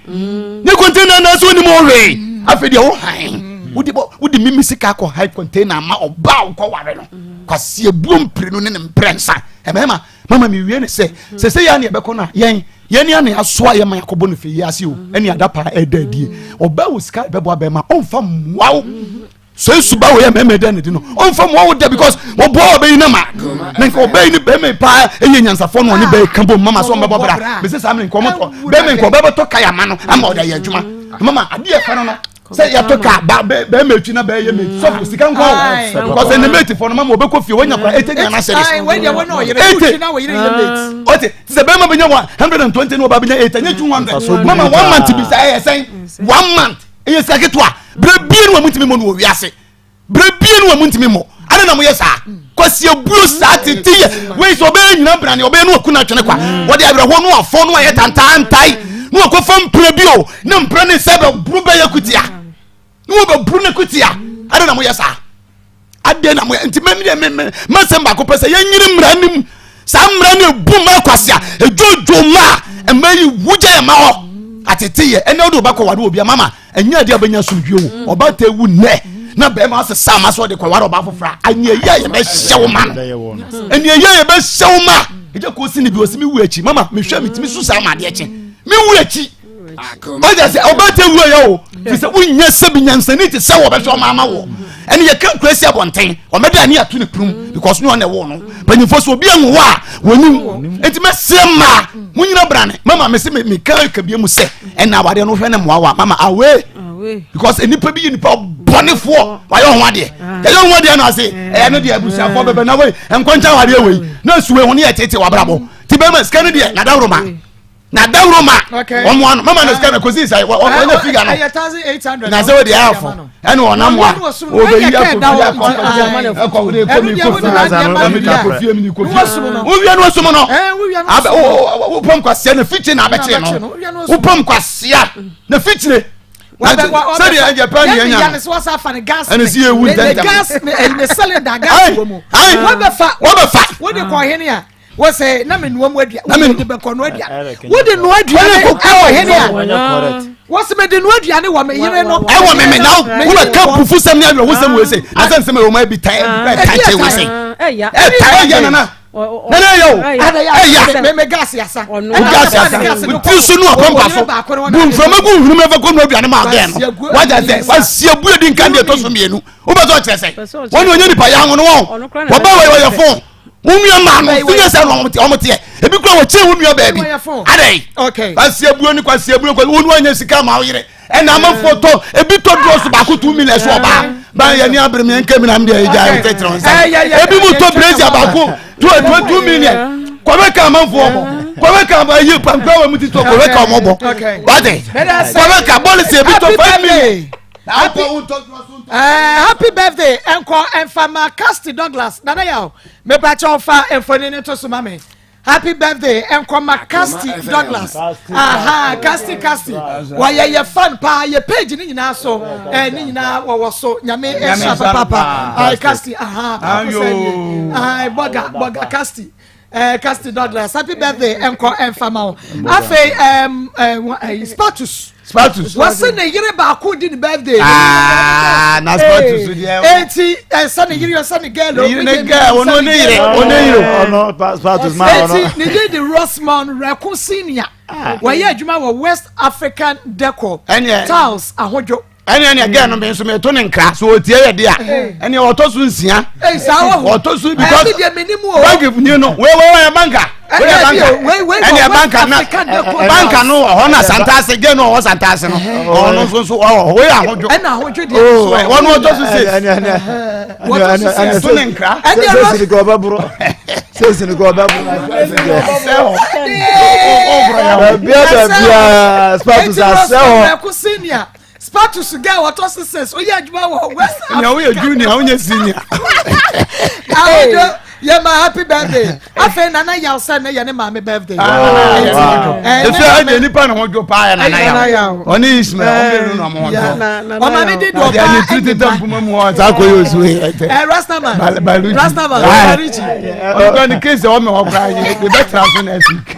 G: ne container no so onim hwee afei deɛ wo han wode bɔ wode mimi sika akɔ han container ma ɔbaa wokɔ ware no kwasi ebuo mpire no ne ne mprɛ nsa ɛmɛɛma mama mi wie ne sɛ sɛ sɛ yɛn ne yɛbɛkɔ no a yɛn yɛn ne ane asoa yɛn ma yɛakɔbɔ no fɛ yi ase o ɛne ada paa ɛda adie ɔbaa wɔ sika ɛbɛboa bɛrima ɔmfa mmoa wo sɛ suba wɔ yɛ mɛmɛ dɛ ne di no ɔnfa mu ɔwɔ dɛ because ɔbɔ ɔbɛyi ne ma na nka ɔbɛyi ne bɛmɛ paa ɛyɛ nyansafoɔ no ɔne bɛyɛ ka bom mama sɛ ɔmbɛbɔ bra bɛsɛ saa mene nka ɔmɔtɔ bɛmɛ nka ɔbɛbɛtɔ kaya ma no ama ɔde ayɛ adwuma mama adeɛ fɛ no no sɛ yɛtɔ ka ba bɛmɛ etwi na bɛyɛ mɛ sɔfo sika nkɔ o because ɛnɛ mate fɔ no mama ɔbɛkɔ fie wɔnya kora ete Ghana cedis ete ɔte sɛ bɛrima bɛnya 120 na ɔba bɛnya 8 ɛnyɛ 200 mama one month bi sɛ ɛyɛ sɛn one month ɛyɛ sika ketewa berɛ bie no a muntumi mmɔ no wɔ wiase berɛ bie no a muntumi mmɔ ade na moyɛ saa kwasi abuo saa tete yɛ wei sɛ ɔbɛyɛ nyina brane ɔbɛyɛ no aku no atwene kwa wɔde awerɛhoɔ no afɔ no ayɛ tantantae na wɔkɔfa mpira bi o na mpira ne sɛ bɛboro bɛyɛ kutia na wɔbɛboro no kutia ade na moyɛ saa adɛn na moyɛ nti mɛmi deɛ mɛ mɛsɛm baako pɛ sɛ yɛnyini mmara no mu saa mmara no ebu mma akwasi a edwodwo mma a mma yi wugya yɛ ma hɔ atete yɛ ɛnna wode ɔba kɔware obi ama ɛnyɛ adeɛ a bɛnya asomdwie wo ɔba tɛ wu nnɛ na bɛrima asesa ama sɛ ɔde kɔware ɔba foforɔ a ɛnea ɛyɛ a yɛbɛhyɛ wo ma no ɛnea ɛyɛ a yɛbɛhyɛ wo ma ɛgya kɔ si ne bi ɔsi me wu akyi mama mehwɛ metumi su saa ma adeɛ kye me wu akyi ɔyɛ sɛ ɔbɛtɛ wu yɛ o fi sɛ wonyɛ sɛbi nyansani te sɛ wɔbɛhwɛ ɔma ama wɔ ɛne yɛka nkura si abɔnten ɔmɛde ani ato ne punum because ne ɔna ɛwɔ no mpanyinfoɔ so obi anwo a wɔnim nti mɛsrɛ mmaa mo nyina brane mama mese meka kabie mu sɛ ɛna awadeɛ no hwɛ ne mmoa wa mama away because nipa bi yɛ nipa bɔnefoɔ wayɛ ho adeɛ yɛyɛ ho adeɛ no ase ɛyɛ no deɛ abusuafoɔ bɛbɛ na wei nkɔnkyɛn awadeɛ wei na suwe ho ne yɛ tete wabrabɔ ti bɛrima sika no deɛ nadaworo ma na dawuro ma wɔn ano mama na sika na kosi sa wɔnyɛ figa no na sɛ wɔde ayɛ afɔ ɛna ɔnam wa ɔbɛyi akɔ fie akɔ ɛkɔ de kɔ mi kɔ fie ɛmi de kɔ fie mi de kɔ fie wowia no osum no abɛ wo wopam kwasia na fikyire na abɛkyere no wopam kwasia na fikyire sɛdeɛ ɛdeɛ pɛ ne yɛnya ɛne sɛ yɛwu ntɛntɛm wɔbɛfa
B: wode kɔ hene a wɔsɛ na me noa mu aduane wode bɛkɔ noa aduane wode noa aduane ɛwɔ hene a wɔsɛ mede noa aduane wɔ me yere no
G: ɛwɔ me me na wobɛka bufu sɛm ne awerɛho sɛm wei se na sɛ nsɛm ɛwɔ ma bi tae ɛtae wei se ɛtae yɛ nana. Nana ɛyɛ o. Ɛya.
B: Mɛ mɛ gaasi asa.
G: O gaasi asa. O tiri so nu apampa so. Bu nframa gu nhunu mɛfɛ ko nu aduane ma agɛn no. Wagya sɛ wasi ebu edi nkan deɛ ɛtɔ so mmienu. O bɛ sɛ ɔkyerɛ sɛ. Wɔn ni onye nipa yɛ ahono wɔn. Wɔba wɔ yɛ fon. Wo nua maa no fi nyɛ sɛ na wɔn teɛ. Ebi kura wɔ kyɛn wo nua baabi. Adɛ. Kwasi ebuo ni kwasi ebuo ni wɔn nua nyɛ sika ma ɔyere. Ɛna amanfoɔ tɔ ebi tɔ duro so baako 2 million so ɔbaa ban yɛ ni abiri mi nkɛ mi na mi deɛ ɛgya ɛwɔ tɛtɛrɛ nsa ebi mu tɔ brezia baako two two 2 million kɔbɛ ka amanfoɔ bɔ kɔbɛ ka ayi pankura wɔ mu ti tɔ kɔbɛ ka ɔmɔ bɔ wate kɔbɛ ka bɔɔlu si ebi tɔ 5 million.
B: Happy, happy birthday ɛnkɔ ɛnfama Casti Douglas Nana Yaw mepakyɛ ɔfa mfoni ne to so ma me. Happy birthday nkɔma Casti Douglas. Aha, Casti Casti. Wɔyɛ yɛ fan paa yɛ page ne nyinaa so. Eh, ne nyinaa wɔwɔ so. Nyame ɛhyɛ papaapa. Ai Casti, aha. Ai bɔga bɔga Casti. Eh, Casti Douglas. Happy birthday nkɔ ɛnfama wo. Afei um, eh, Spatus.
G: Spatus.
B: Wɔsi ne yere baako di ne birthday.
G: Aa na Spatus deɛ.
B: Eti ɛsɛ ne yere ɛsɛ ne girl.
G: Ne yere ne girl ɔno ne yere ɔno yere.
I: Ɔno Spatus ma ɔno.
B: Eti ne din de Rosmond Reko Senior. Wɔyɛ adwuma wɔ West African Decor.
G: Ɛnìyɛ
B: Tiles ahodwo.
G: Ɛnìyɛ ɛnìyɛ girl no mi nso mi to ne nkira so otie yɛ di a ɛnìyɛ ɔtɔ so nsia. Ɔtɔ so because banki ni no wei wei wɔyɛ banka wei banka ɛnìyɛ banka na banka no wɔ hɔ na santase girl no wɔ santase no ɔno nso nso ɔwɔ hɔ wei ahodwo.
B: Ɛna ahodwo deɛ nso
G: wɔ. Wɔn ɔtɔ so six.
I: Ɛnìyɛ
G: to ne nkira.
I: Sɛsi ni kò ɔbɛ boro sɛsi ni kò ɔbɛ boro. Baabi a baabi a Spatus asɛ hɔ.
B: Spatus girl wɔtɔ so six oyɛ adwuma wɔ West Africa.
G: Nea woyɛ junior wonyɛ senior.
B: Ahojo yɛ ma happy birthday afei Nana Yaw sɛ ne yɛ ne maame birthday.
G: Efi ɛdi nipa ne ho dwo paa yɛ Nana Yaw ɔne Ismail ɔmo bɛ nu na ɔmo ho dwo.
B: Ɔmaame di do ɔbaa
G: ɛni tiri tete mpoma mu hɔ saa kɔ yɛ osu yɛ tɛ.
B: Ɛ Rastaman Rastaman Baluji.
G: Ɔdɔ ni case ɔmɛ hɔ koraa yɛ de bɛ tena so next week.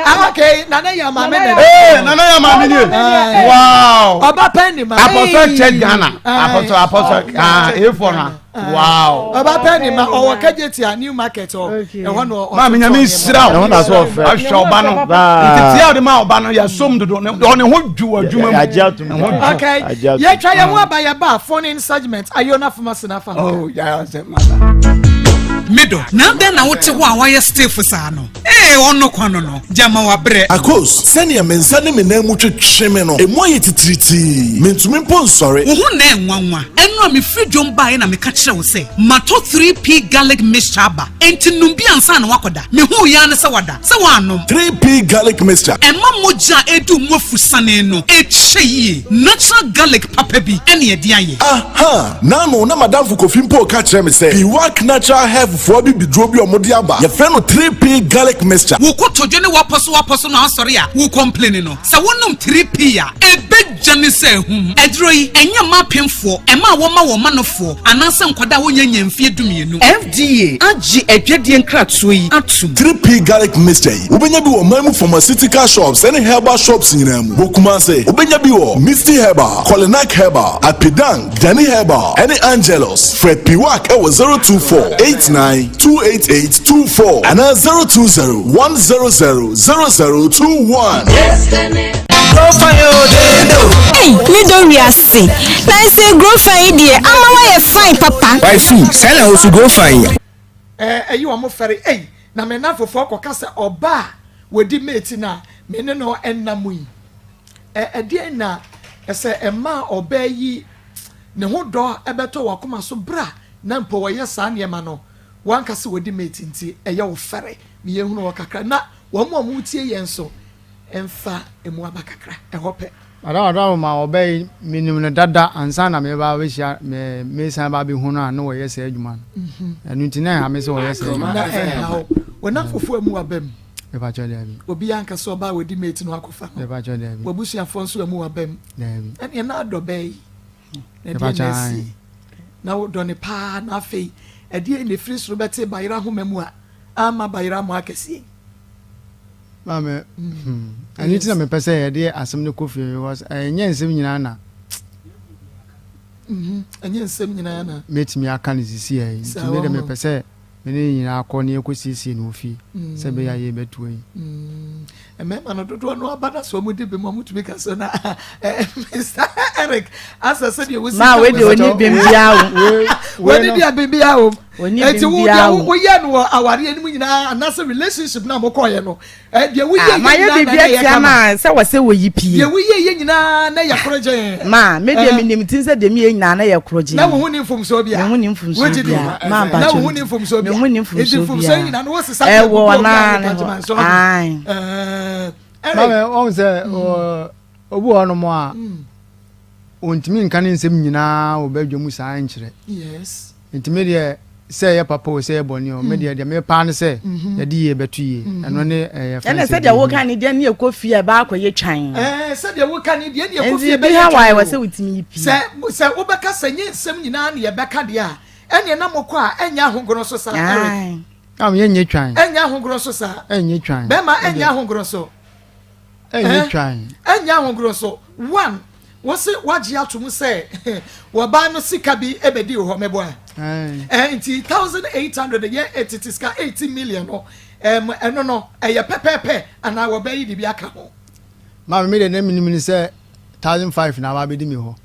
B: Ah, okay Nana Yaw maame nana.
G: Ee Nana Yaw maame ni ye. Wow.
B: Ɔba pɛ ni ma.
G: Apɔsɔ Church Ghana apɔsɔ apɔsɔ ah efɔ na wow.
B: Ɔba pɛ ni ma ɔwɔ Kejetia New Market hɔ ɛhɔ na ɔtɔ.
G: Maame Nyame nsira o.
I: Ɛhɔ na so ɔfɛ.
G: Ahwɛ ɔba no. Ntete a ɔde ma ɔba no yɛ som dodo ɔne ho dwo adwuma mu.
I: Yagye atum.
B: Okay yɛtwa yɛn ho aba yɛ ba phone in segment ayona fuma sinafa.
G: Oh yà sɛ masa.
J: Middle na adɛn na wote hɔ a wayɛ stiff saa no? Ee, ɔno kwa no no, gyama wabrɛ.
K: Akos, sɛnea me nsa ne me nan mu twetwe me no, emu ayɛ titiritii. Mintumi mpo nsɔre.
J: Wo ho na ɛnwanwa. Ɛno a mefiri dwom baeɛ na meka kyerɛɛ wo sɛ matɔ 3P garlic mixture aba, enti nom bi ansa na woakɔda. Mehuu yi ara ne sɛ woada, sɛ woannom.
K: 3P garlic mixture.
J: Ɛma mogya a ɛredi wo mu afusane no kyɛ yie. Natural garlic papa bi na ɛde ayɛ.
K: Aha! Naano na m'adamfo Kofi mpo reka kyerɛ me sɛ Piwak Natural Health foɔ abibiduro bi a wɔde aba, yɛfrɛ no 3P Garlic Mixture.
J: Wo kotodwe ne w'apɔsowapɔso no asɔre a wo complaini no, sɛ wonom 3P a, ɛbɛgya ne sɛ ahum. Aduro yi, ɛnyɛ mma apemfoɔ, ɛma a wɔma wɔn manofoɔ, anaasɛ nkwadaa a wɔnnya nnya mfeɛ 12. FDA agye adwadie nkratoɔ yi atom.
K: 3P Garlic Mixture yi, wobɛnya bi wɔ ɔman mu pharmaceutical shops ne herbal shops nyinaa mu. Wɔ Kumase, wobɛnya bi wɔ Misty Herbal, Kolinak Herbal, Apidang, Danny Herbal, ɛne Angelus. Frɛ Piwak ɛwɔ 024 89 288 24 anaa 020 100 0021.
F: Ei, me dɔ wiase. Na sɛ grow fine yi deɛ ama woayɛ fine papa.
E: Wifey, sɛn na wo so grow fine yi?
B: Ɛyi wɔn fɛre ei na me nnamfofoɔ kɔka sɛ ɔbaa a wɔdi mate no a me ne no nna mu yi ɛdeɛn na ɛsɛ ɛma ɔbaa yi ne ho dɔ ɛbɛtɔ w'akoma so berɛ a na mpo wɔyɛ saa nneɛma no wanka sɛ wɔdi mate nti ɛyɛ wo fɛre me yɛhunu hɔ kakra na wɔn a wɔtie yɛn nso mfa emu aba kakra ɛhɔ pɛ.
D: Madam Addo ma ɔbaa yi menim no dada ansa na meba abɛhyia me mesan ba abɛhu no a na wɔyɛ saa adwuma no ɛno nti na ɛha me sɛ wɔyɛ saa adwuma
B: na ɛha wo wɔnamfofoɔ amu aba mu
D: mepakyɛ daabi
B: obiara nka sɛ ɔbaa wɔdi mate no akɔfa
D: no mepakyɛ daabi
B: wɔabusuafoɔ nso amu aba mu
D: daabi
B: ɛneɛ na adɔ bɛɛ yi na ɛdeɛ na asi na wodɔ ne paa na afei ɛdeɛ na ɛfiri soro bɛte bayerɛ ahoma mu a ama bayerɛ amoa akɛseɛ yi.
D: Maame, hmm, ɛno nti na mepɛ sɛ yɛde asɛm no kɔ fie because ɛnyɛ nsɛm nyinaa na
B: ɛnyɛ nsɛm nyinaa na
D: mɛtumi aka no sisi ɛ nti me de mepɛ sɛ. Me ne nyinaa kɔ ne yɛkɔ siesie no wɔ fie sɛ ɛbɛyɛ a yɛbɛtoa yi.
B: Mmarima no dodoɔ no aba na sɛ wɔn di bem wɔn tumi ka sɛ na Mr Eric asɛ sɛdeɛ wosi
A: maa wei deɛ oni bem biara
B: wo wei deɛ bem biara wo eti wo deɛ woyɛ no wɔ awareɛ no mu nyinaa anaasɛ relationship na mokɔɔyɛ no deɛ woyɛ yɛ nyinaa na ɛyɛ kama
A: sɛ wɔ sɛ wɔyi pie
B: deɛ woyɛ yɛ nyinaa na ɛyɛ korogyen
A: maa me deɛ menim ti sɛ deɛ meyɛ nyinaa na ɛyɛ korogyen
B: na wo ho ni mfomsoɔ bia
A: me ho ni mfomsoɔ bia maa
B: na wo ho ni mfomsoɔ bia
A: me ho ni mfomsoɔ
B: bia mfomsoɔ nyinaa na wɔsesa
A: ɛwɔ naa ne hɔ ae
D: maame wɔn sɛ obi wɔ hɔnom a ɔntumi nka ne nsɛm nyinaa wɔ badwa mu saa nkyerɛ
B: yes
D: Nti me deɛ sɛ ɛyɛ papa o sɛ ɛyɛ bɔne o me deɛ deɛ mepaa ne sɛ yɛde yie bɛto yie ɛno ne ɛyɛ fɛn
A: ɛna sɛdeɛ woka ne deɛ ne ɛkɔ fie a ɛbaa akɔyɛ twan
B: ɛɛ sɛdeɛ woka ne deɛ ne ɛkɔ fie
A: bɛyɛ twan nti bi ha wɔ sɛ wotumi yi pii
B: sɛ sɛ wobɛka sɛ nyɛ nsɛm nyinaa ne yɛbɛka deɛ a ɛneɛ na mokɔ a ɛnyɛ ahogorɔ so saa Eric
D: am yɛnyɛ twan
B: ɛnyɛ ahogorɔ so saa
D: ɛnyɛ twan
B: bɛma ɛnyɛ ahogorɔ so
D: Ɛnyɛ twan.
B: Ɛnyɛ ahohoro so. One, wose wagye ato mu sɛ wɔbaa no sika bi bɛdii hɔ, meboa? Ɛɛ nti 1800 yɛ tete sika 18 million no, ɛm ɛno no ɛyɛ pɛpɛɛpɛ anaa wɔbaa yi de bi aka ho?
D: Maame me deɛ na menim ne sɛ 1005 na aba abɛdi me hɔ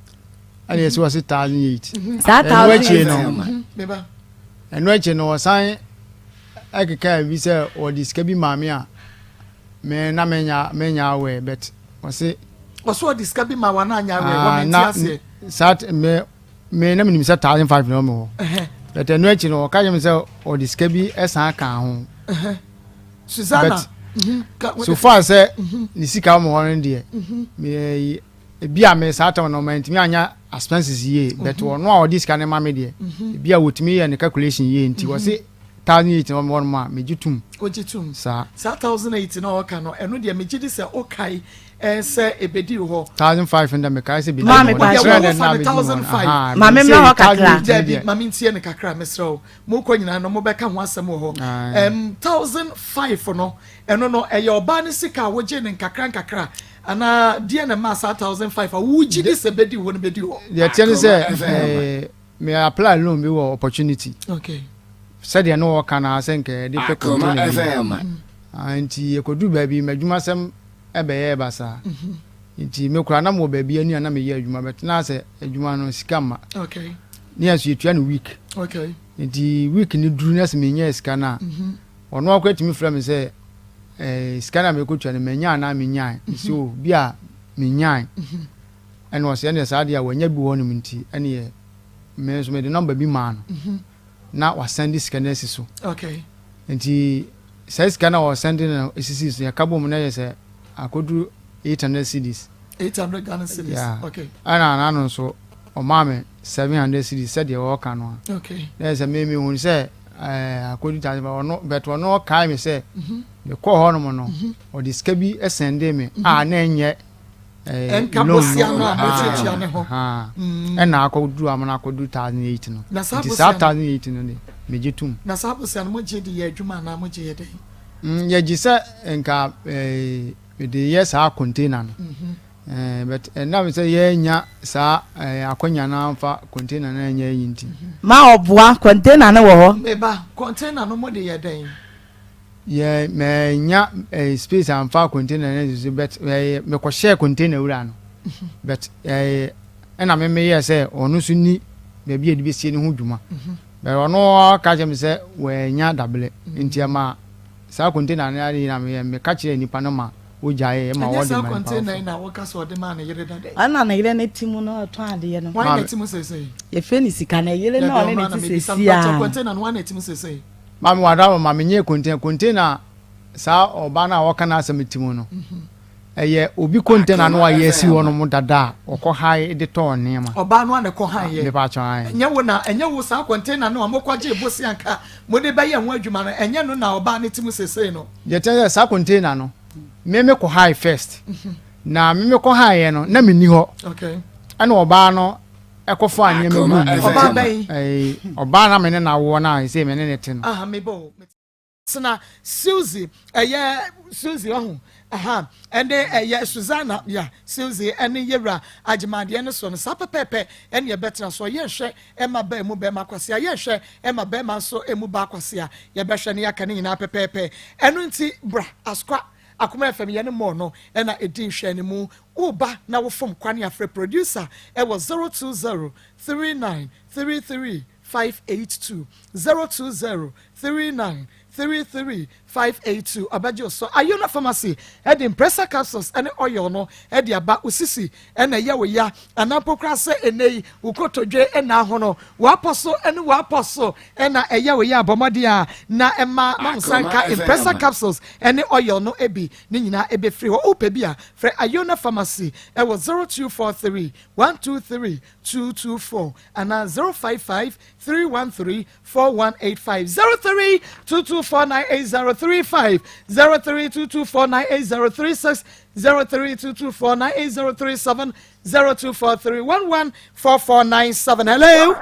D: ɛna yɛsi wɔ se 1008.
A: Saa
D: 1008 no. Ɛno akyi no wɔsan ɛkeka bi sɛ wɔde sika bi maame a Me na me nya me nya aware but ɔse.
B: Ɔsɛ ɔde sika bi ma wa na anya aware wɔ me nti aseɛ.
D: Saa me me na me nim sɛ 1005 na ɔmo hɔ. But ɛno akyi no ɔka kyerɛ me sɛ ɔde sika bi ɛsan ka ho.
B: Susanna.
D: But so far sɛ ne sika ɔmo hɔ no deɛ me ebi a me saa tɛm no ma ntumi anya expenses yie but ɔno a ɔde sika no ma me deɛ ebi a wɔtumi yɛ ne calculation yie nti ɔse. 1008 na wɔn mu a megye tom.
B: Wogye tom.
D: Saa.
B: Saa 1008 na ɔka no ɛno deɛ megye di sɛ wokae ɛɛ sɛ ebedi hɔ.
D: 1005 no deɛ mekae sɛ ebedi hɔ.
A: Maame pa
B: kyerɛ dɛ na megye
A: 1005. Maame mma hɔ kakra.
B: Dabi maame ntie no kakra mesrɛ wo. Mokɔ nyinaa no mobɛka ho asɛm wɔ hɔ. Ɛm 1005 no ɛno no ɛyɛ ɔbaa no sika a wogye no nkakra nkakra anaa deɛ na ɛmaa saa 1005 a wogye di sɛ ebedi hɔ no bedi hɔ.
D: Deɛ ɛteɛ ne sɛ ɛɛ. Me apply loan bi wɔ opportunity.
B: Okay.
D: Sɛdeɛ ne wɔka no sɛ nka yɛde pɛ container bi. Ah, nti yɛkɔduru baabi m'adwumasɛm ɛbɛyɛɛ basaa. Mhm. Nti me koraa na mewɔ baabi ani a na meyɛ adwuma bɛt na sɛ adwuma no sika mma.
B: Okay.
D: Ne yɛn nso yɛtua no week.
B: Okay.
D: Nti week no duru na sɛ menyɛɛ sika no a, mhm. ɔno akora tumi frɛ me sɛ eh, sika no a mekɔtua no manya anaa menyae. Nti o bi a menyae. Mhm. Ɛna ɔse ɛneɛ saa deɛ a wanya bi wɔ hɔ nom nti ɛneɛ me nso mede number bi maa no na wasɛnde sika no asi so.
B: Okay.
D: Nti saa sika no a ɔsɛnde no esisi so yɛka bom na yɛ sɛ akɔduru 800 cedis.
B: 800 Ghana cedis.
D: Yeah.
B: Okay.
D: Ɛna n'ano nso ɔmaa me 700 cedis sɛdeɛ ɔɔka no a.
B: Okay.
D: Na yɛ sɛ me mehu sɛ ɛɛ akɔdu thousand ɔno but ɔno ɔkae me sɛ mekɔɔ hɔnom no ɔde sika bi sɛndee me a na ɛnyɛ
B: Ɛnka bosea no a motuatua ne ho.
D: Ɛna akɔduru amana akɔduru 1008 no. Nti saa 1008 no de megye tom.
B: Na saa bosea no mogye de yɛ adwuma anaa mogye yɛ dɛn?
D: Yɛgye sɛ nka mede yɛ saa container no. But ɛnam sɛ yɛannya saa akwanya no amfa container no anyɛ ayi nti.
A: Ma ɔboa, container no wɔ hɔ.
B: Meba, container no mode yɛ dɛn?
D: Yɛ manya eh, space amfa container no nsusu but eh, mekɔhyɛɛ container wura no but eh, ɛna me meyɛɛ sɛ ɔno nso ni baabi a yɛde bɛsie no ho dwuma but ɔno ɔka kyerɛ me sɛ wanya dablɛ nti ɛma saa container no ade na meyɛ meka kyerɛ nipa no ma wogyaeɛ ma
B: Ɛnyɛ
D: wɔde
B: saa
D: ma nipa
B: container yi
D: foforɔ.
B: na woka sɛ ɔde maa ne yere dada yi.
A: Ɔna ne yere no te mu no ɔtɔn adeɛ no.
B: Hwan na ɛte mu seesei?
A: Yɛfrɛ no sika na yere no
B: Dabi
A: ɔne
B: ɔmmra
A: ne
B: na
A: te
B: mebisa no.
A: seesei
B: Mpakyɛw
A: a.
B: container no hwan na ɛte mu seesei?
D: Maame wada ma menyɛɛ container container a saa ɔbaa no a ɔka n'asɛm ti mu no ɛyɛ obi container no wayɛ asi hɔ nom dada a ɔkɔ hae de tɔɔ nneɛma.
B: Ɔbaa no a na ɛkɔ hae yɛ.
D: Mepa kyɛw ae.
B: Ɛnyɛ wo na ɛnyɛ wo saa container no a mokɔ gyee bosea nka mode bɛyɛ ho adwuma no ɛnyɛ no na ɔbaa no ti mu sesei no.
D: Deɛ ɛteɛ sɛ saa container no me me kɔ hae first na me me kɔ hae yɛ no na me ni hɔ ɛna ɔbaa no ɛkɔfaa nneɛma guu mu.
B: Ɔbaa bɛn?
D: Ɛɛ, ɔbaa na me ne no awoɔ no a ɛsɛ me ne ne te no.
B: Aha, mebɔ o. Tena Suzy, ɛyɛ Suzy ɔho. Aha, ɛne ɛyɛ Susanna ya Suzy ɛne Yewura Agyeman deɛ no so no, saa pɛpɛɛpɛ ɛne ɛbɛtena so. Yɛnhwɛ ɛma bɛɛ mu bɛrima kwasea, yɛnhwɛ ɛma bɛrima nso emu ba kwasea, yɛbɛhwɛ ne yɛaka ne nyinaa pɛpɛɛpɛ. Ɛno nti bra Asokwa Akoma FM yɛne mɔɔ no ɛna ɛdi nhwɛ ne mu. Woba na wofom kwane afrɛ producer ɛwɔ 020 39 33 582, 020 39 33 582. Ɔbɛgye so. Ayona Pharmacy ɛde Impressa capsules ɛne oil no ɛde aba. Osisi ɛna ɛyɛ wo ya anampo koraa sɛ ɛnɛ yi wo kotodwe ɛna ahono wapɔ so ɛne wapɔ so ɛna ɛyɛ wo ya, abɔmmɔden a na ɛma mamusanka Impressa capsules ɛne oil no ebi ne nyinaa ɛbɛfiri hɔ. Wopɛ bi a, frɛ Ayona Pharmacy ɛwɔ 0243 123 224 anaa 055 313 4185, 03 22498035, 03 22498036, 03 22498037, 0243 114497. Hello.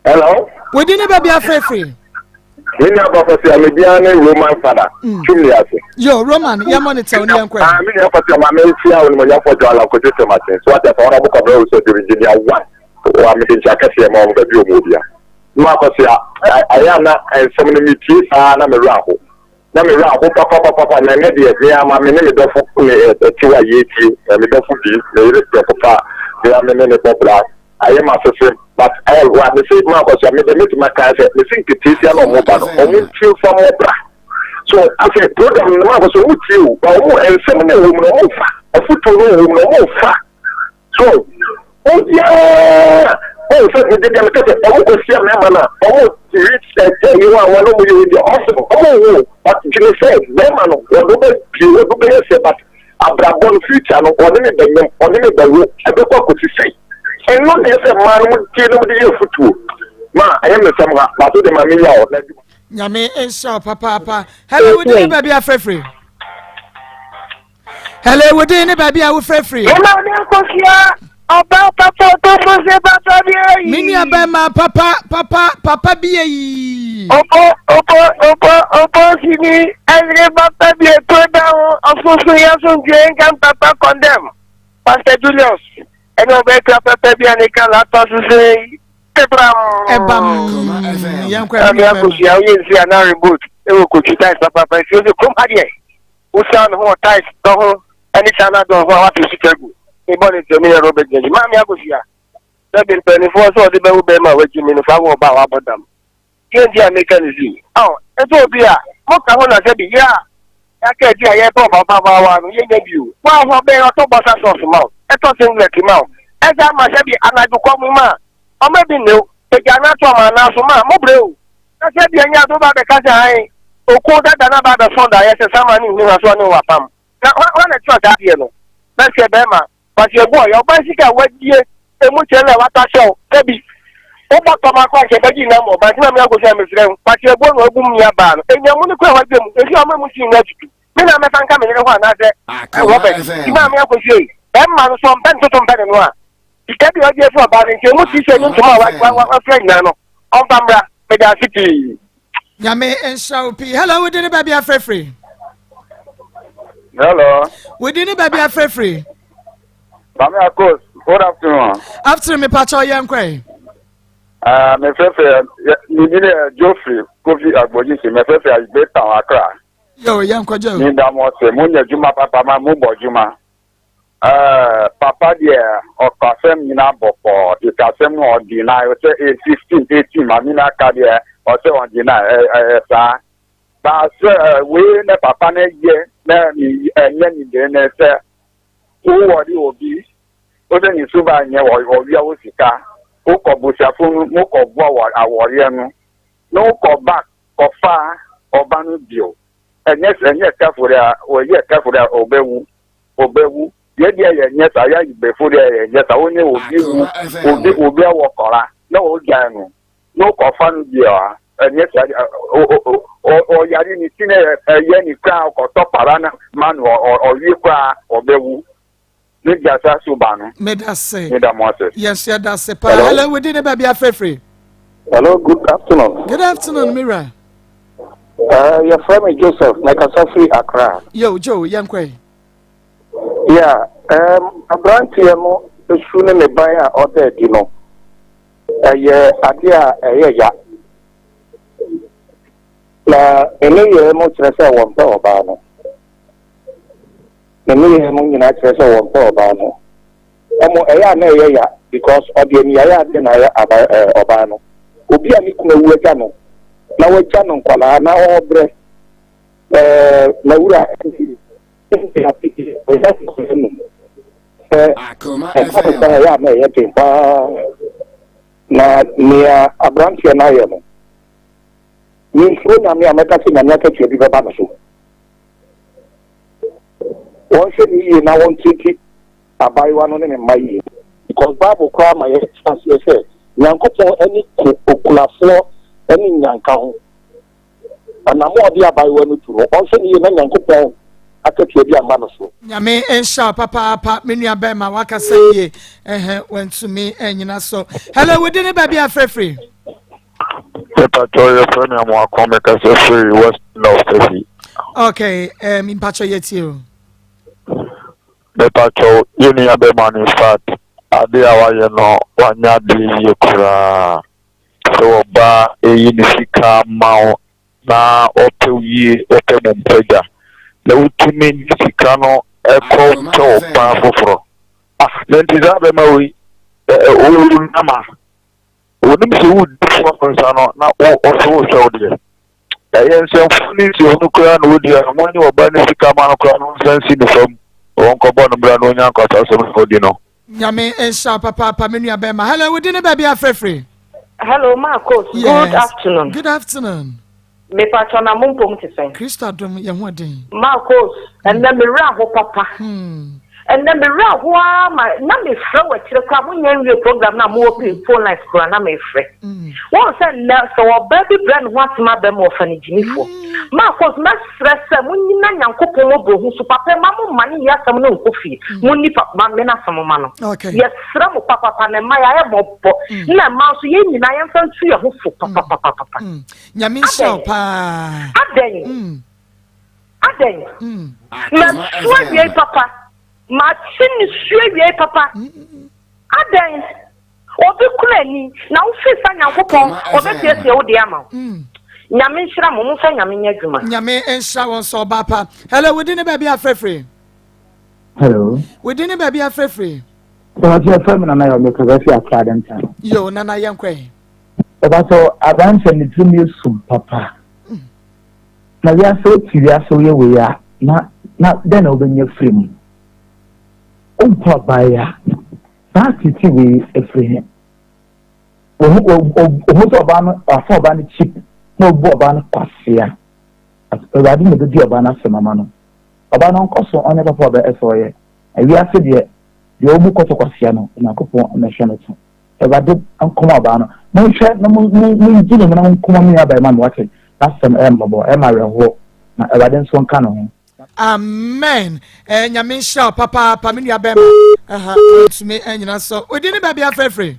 L: Hello.
B: Wòdi ní baabi afẹ́fẹ́.
L: Mi ní abafasi amediya ne Roman fada. Tum ni ase.
B: Yo, Roman, yɛ monitor ní yɛn kɔ.
L: Ah, mi ní afasi ama mi nsia onimonyafo jɔ ala kojú tẹmate so ati asa ɔnabɔ kɔbɛrɛ wosɔ di Virginia one wa mi de nkyɛn akɛseɛ ma ɔmo baabi ɔmo obia. Mu akɔsi a ayɛ ana nsɛm no mi tie saa na mi wura aho na mi wura aho papapapa. Na ɛnɛ deɛ mi ama mi ne mi dɔfo ne ɛtiwa yie tie na mi dɔfo bi mi yere prɛko pa mi a mi ne ne bɔ bra ayɛ ma sese, but ɛ wa mi se mu akɔsi a mi de mi ti ma kan sɛ mi si nketeesia na ɔmo ba no, ɔmo tie fa mo bra so afei program no mu akɔsi ɔmo tie o, ba ɔmo nsɛm no ɛwɔ mu no, ɔmo fa afutuo no ɛwɔ mu no, ɔmo fa so obiara ɔmo sɛ mi de deɛ mi kɛsɛ ɔmo kɔ si mɛma na ɔmo ri ɛɛ yi wa wɔn ɔmo yɛ deɛ ɔmo ɔmo wo, but gyina sɛ bɛrima no wɔde bɛ pie, wɔde bɛ yɛ sɛ, but abrabɔ no future no, ɔne ne bɛ nyɛm, ɔne ne bɛ wo ɛbɛkɔ akɔsi sɛ ɛno na ɛsɛ mmaa no mo tie no mo de yɛ futuo ma ɛyɛ mi nsɛm ha bato de ma mi yà ɔ na.
B: Nyame nhyira wo papaapa. Hello, wodi ne baabi afrɛfrɛ. Hello, wodi ne baabi a wofrɛfrɛ.
M: Ɛma ne nkosua ɔba papa ɔtɔfo sɛ papa bi ayi.
B: Me nua bɛrima papa papa papa bi ayi.
M: Ɔbɔ ɔbɔ ɔbɔ ɔbɔ sini ɛyere papa bi eto da ho ɔsoso yɛ so ntie nka papa condemn Pastor Julius ɛne ɔbɛka papa bi a ne ka latɔ sese tebram.
B: Ɛbam yɛn kɔ.
M: Ɛmi akosua oyɛ nsi ana remote ɛwɔ kotu tiles papapa nsi o sɛ kurom ha deɛ wosan ne ho wɔ tiles dɔ ho ɛne china dɔ ho a wato sika gu ne bɔ ne ntɛm yɛ Robert gyagyi. Maame Akosua, sɛbi mpanimfoɔ sɛ ɔde bɛwo bɛrima a wagyi mi no fa wɔ ɔba a wabɔ dam yɛn ti a meka ne si ɔ ɛsɛ obi a moka ho na sɛbi yɛ a yɛaka akyi a yɛpɛ ɔpapabaawa no yɛnya bio woahɔ bɛn ɔtɔ bɔsa sɔs ma wo, ɛtɔ singlet ma wo, ɛsɛ ama sɛbi anadwo kɔ mu ma ɔma bi nnew pagya no ato ɔma anaa so ma mobrɛ o, na sɛbi ɛnyɛ ado ba bɛka sɛ ae oko dada na ba bɛsɔn da yɛ sɛ sama ne nhu so ne wapam na hɔ na kyerɛ saa adeɛ no bɛsɛ bɛrima pàṣẹ ebu ɔyɛ ɔba sika wadie emu kyerɛ na wata hyɛw sɛbi wobɔ tɔm akɔ ahyɛ bɛgye nam ɔba ntina mi agosi amesrɛ mu pàṣẹ ebu na ogu mu nua baa no enyamu ne kura wadie mu esi ɔmo emu si nyina tutu mi na mɛfa nka mi yere hɔ anaasɛ Robert tima mi agosi yi bɛrima no so ɔmpɛ ntoto mpɛ ne no a sika bi a ɔgye efi ɔbaa no nkyɛn emu ti sɛ ne ntoma a wafura nyinaa no ɔmfa mmra. Meda ase pii.
B: Nyame nhyira wo pii. Hello, wodi ne baabi afrɛfrɛ.
L: Hello.
B: Wodi ne baabi afrɛfrɛ.
L: Mami Akos, good afternoon.
B: Afternoon, me pakyɛ yɛn kɔ.
L: Me fɛfɛ, mi ni Geoffrey Kofi Agbogyi si, me fɛfɛ Ayigbe Town, Accra.
B: Yo, yɛn kɔ Joe.
L: Mi da mo se, mo nyɛ dwuma papa ma mo bɔ dwuma. Papa deɛ ɔkɔ asɛm nyinaa bɔkɔɔ, sikasɛm no ɔdi na ɔsɛ 15 18 maame no aka deɛ ɔsɛ ɔdi na ɛyɛ saa. Baasɛ wei ne papa no yɛ na ɛnyɛ ne deɛ ne sɛ wowɔre obi wode ne suba nyɛ ɔwia wo sika, wokɔ busuafo no mokɔboa wɔ awɔreɛ no na wokɔ back kɔfa ɔba no bio, ɛnyɛ kafo a wɔyɛ kafo a ɔbɛwu ɔbɛwu. Yɛ deɛ yɛnyɛ saa, yɛ ayibefo deɛ yɛnyɛ saa. Wonye obi wu obi awɔ kɔra na ɔgyae no na wokɔfa no bio a, ɛnyɛ saa. Ɔyare ne ti na ɛyɛ ne kora ɔkɔtɔ para na ma no ɔwie koraa ɔbɛwu ne gyasa so ba no.
B: Meda se.
L: Meda mo ase.
B: Yes, yɛda se paa. Hello, wodi ne baabi afrɛfrɛ.
N: Hello, good afternoon.
B: Good afternoon, Mira.
L: Uh, yɛfrɛ me Joseph, mekasa firi Accra.
B: Yo, Joe, yɛnkɔ ɛ.
L: Yeah, um, aberanteɛ no su ne ne ban a ɔda adi no, ɛyɛ adeɛ a ɛyɛ ya. Na ne nneyɛɛ no kyerɛ sɛ wɔmpɛ ɔbaa no. Ne nneyɛɛ no nyinaa kyerɛ sɛ wɔmpɛ ɔbaa no. Ɔmo ɛyɛ a na ɛyɛ ya because ɔde aniayɛ adeɛ na ayɛ aba ɛɛ ɔbaa no. Obi a ne kunu awu agya no na wagya no nkwadaa na ɔrebrɛ ɛɛ n'awura ɛnti ɔyɛ nkwadaa num sɛ ɛba no saa ɛyɛ a na ɛyɛ den paa na nea aberanteɛ no ayɛ no mensuro Nyame a mɛka sɛ Nyame akatua bi bɛba no so. Wɔnhwɛ no yie na wɔntriti abaayewa no ne ne mma yie. Because Bible koraa ma yɛte aseɛ sɛ Nyankopɔn ani ku okunafoɔ ne nnyanka ho. Anamo a ɔde abaayewa no tu no, ɔnhwɛ no yie na Nyankopɔn akatua bi amma no so.
B: Nyame nhyira wo papaapa me nua bɛrima wakasa yie ɛhɛ wantumi anyina so. Hello, wo din ne baabi a frɛfiri?
N: Mpatsɔ yɛfrɛ me Amoako mekasa firi West North Tafi.
B: Okay, um, mpatsɔ yɛtie o.
N: Mepatsɔ yɛ nua bɛma no infact ade a wayɛ no wanyɛ adeɛ yie koraa sɛ ɔbaa ɛyi ne sika ma wo na ɔpɛ wo yie ɔpɛ mo mpagya na wotumi de sika no ɛkɔ pɛ ɔbaa foforɔ ah na nti saa bɛma wei ɔwɔ nama Onim sɛ wodi fam nsa no na wo ɔso wohwɛ wo deɛ. Ɛyɛ nsɛmfo ne nsiho no koraa na wodi a wɔn ne ɔba ne sika ma no koraa no nsa nsi ne fam wɔnkɔbɔ no bra na onya nkwasasɛm na odi no.
B: Nyame nhyira wo papaapa me nua bɛrima. Hello, wo din ne baabi a frɛfiri?
O: Hello, Marcos.
B: Yes.
O: Good afternoon.
B: Good afternoon.
O: Mepatɔ na mo mpom te sɛn?
B: Kristo adom yɛn ho den.
O: Marcos, ɛnɛ me werɛ aho papa. Ɛnɛ me werɛ aho ara ma na mefrɛ wɔ akyire koraa mo nyɛ nwie program na mowɔ mm. phone lines koraa na mefrɛ. Mm. Wɔn sɛ nnɛ sɛ ɔbaa bi brɛ ne ho ase ma bɛrima ɔfa ne gyimifoɔ. Mm. Marcos, mɛsrɛ sɛ monyina Nyankopɔn mmɔborɔhu so papa ma mo mma ne yi asɛm no nkɔ fie. Monni papa ma me n'asɛm ma no. Yɛsrɛ mo papapa na mma yɛayɛ mmɔbɔ. Na mma nso yɛn nyinaa yɛmfa ntu yɛn ho fo papapapapa.
B: Nyame nhyira wo paa.
O: Adɛn? Mm. Adɛn? Mm. Masu awiei papa. Mate ne su awiei papa. Mm. Adɛn? Obi kunu ani na wofiri sa Nyankopɔn ɔbɛsiesie wo deɛ ama wo. Mm. Nyame nhyira mo, momfa Nyame nyɛ adwuma.
B: Nyame nhyira wɔn sɛ ɔba pa. Hello, wodi ne baabi afrɛfiri.
P: Hello.
B: Wodi ne baabi afrɛfiri.
P: Sɛ wɔte afrɛ me nana yɛ ɔmɛkasa fi akra dɛnta.
B: Yo, nana yɛnkɔ yi.
P: Ɔba sɛ aberanteɛ ne tirim yɛ sum papa. Na wiase wote wiase woyɛ wei a na na dɛn na wobɛnya firi mu? Wompɛ ɔbaa yi a saa tete wei afiri he? Ohu ohu sɛ ɔbaa no wafa ɔbaa no cheap na obu ɔbaa no kwasea. Awurade na obedi ɔbaa no asɛm ama no. Ɔbaa no ɔnkɔ so ɔnyɛ papa ɔbɛ ɛsɛ ɔyɛ. Na wiase deɛ deɛ obu kɔtɔ kwasea no Onyankopɔn na ɛhwɛ no so. Awurade nkɔm ɔbaa no. Monhwɛ na mongye ne mu na monkɔma me nua barima no wate n'asɛm ɛyɛ mmɔbɔ ɛyɛ ma awerɛhoɔ na Awurade nso nka ne ho.
B: Amen eh, nyame nhyira wo papaapa me nua bɛrima aha ntumi anyina so wodi ne baabi afrɛfrɛ.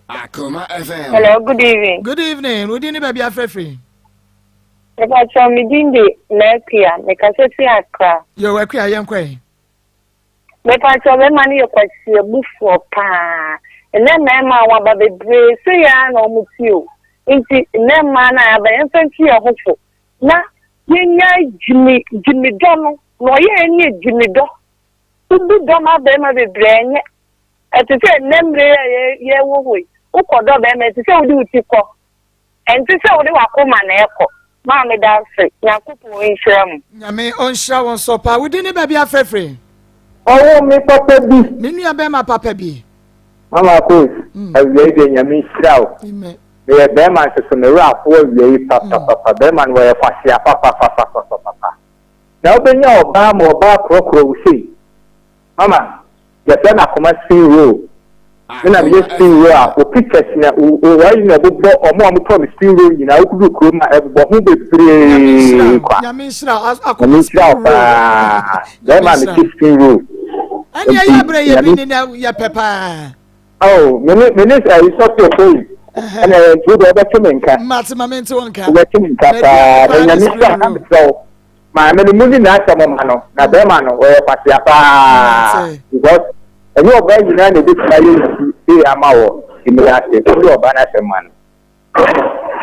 E: Akoma FM.
Q: Hello, good evening.
B: Good evening. Wodi ne baabi afrɛfrɛ.
Q: Mepakyɛw me din de Maakua, mekasa fi Accra.
B: Yo, Akua, yɛnkɔ ɛ.
Q: Mepakyɛw bɛma no yɛ kwasiabufoɔ paa nnɛ mmarima a wɔaba bebree sei ara na wɔn te o nti nnɛ mmaa no a yɛaba yɛmfa ntu yɛn ho fo na yɛnyae gyimi gyimidɔ no na ɔyɛ yɛn ne gyimidɔ wobu dɔ ma barima bebree ɛnyɛ ɛte sɛ nnɛ mmerɛ yi a yɛwɔ hɔ yi wokɔdɔ barima ɛte sɛ wode wo ti kɔ Ɛnte sɛ wode w'akoma na ɛkɔ. Maa meda ase. Nyankopɔn nhyira mo.
B: Nyame ɔnhyira wo nso paa. Wo din ne baabi afrɛfrɛ?
R: Ɔwoo me papa bi.
B: Me nua bɛɛma papa bi.
R: Mama Kos, awia yi deɛ Nyame nhyira wo. Meyɛ bɛɛma nso so me werɛ aho awia yi papapapa. Bɛɛma no wɔyɛ kwasea papapapapapa. Na wobɛnya ɔbaa ma ɔbaa korɔkorɔ wo sei. Mama, yɛfrɛ no akoma spin roll. Me na meyɛ spin roll a, wo pictures na wo ayi na ɛbobɔ ɔmo a wɔtɔ me spin roll nyinaa wokodu kurom a ɛbobɔ ho bebree kwa.
B: Nyame nhyira akoma spin roll.
R: paa. Bɛrima a mete spin roll.
B: Ɛne ɛyɛ abrɛ yɛ bi ne na yɛ pɛ paa.
R: Oh, me ne me ne ɛyi sɔfo okoyi. Ɛna nti wo deɛ wobɛte me nka.
B: Mate ma mente wo nka.
R: Wobɛte me nka paa. Na nyame sɛ na mesrɛ wo. Maame no mu ni n'asɛm ma no. Na bɛrima no ɔyɛ kwasea paa. Because ɛnyɛ ɔbaa nyinaa na ebetumi ayɛ nsu de ama wɔ mmiri ase. Wode ɔbaa no asɛm ma no.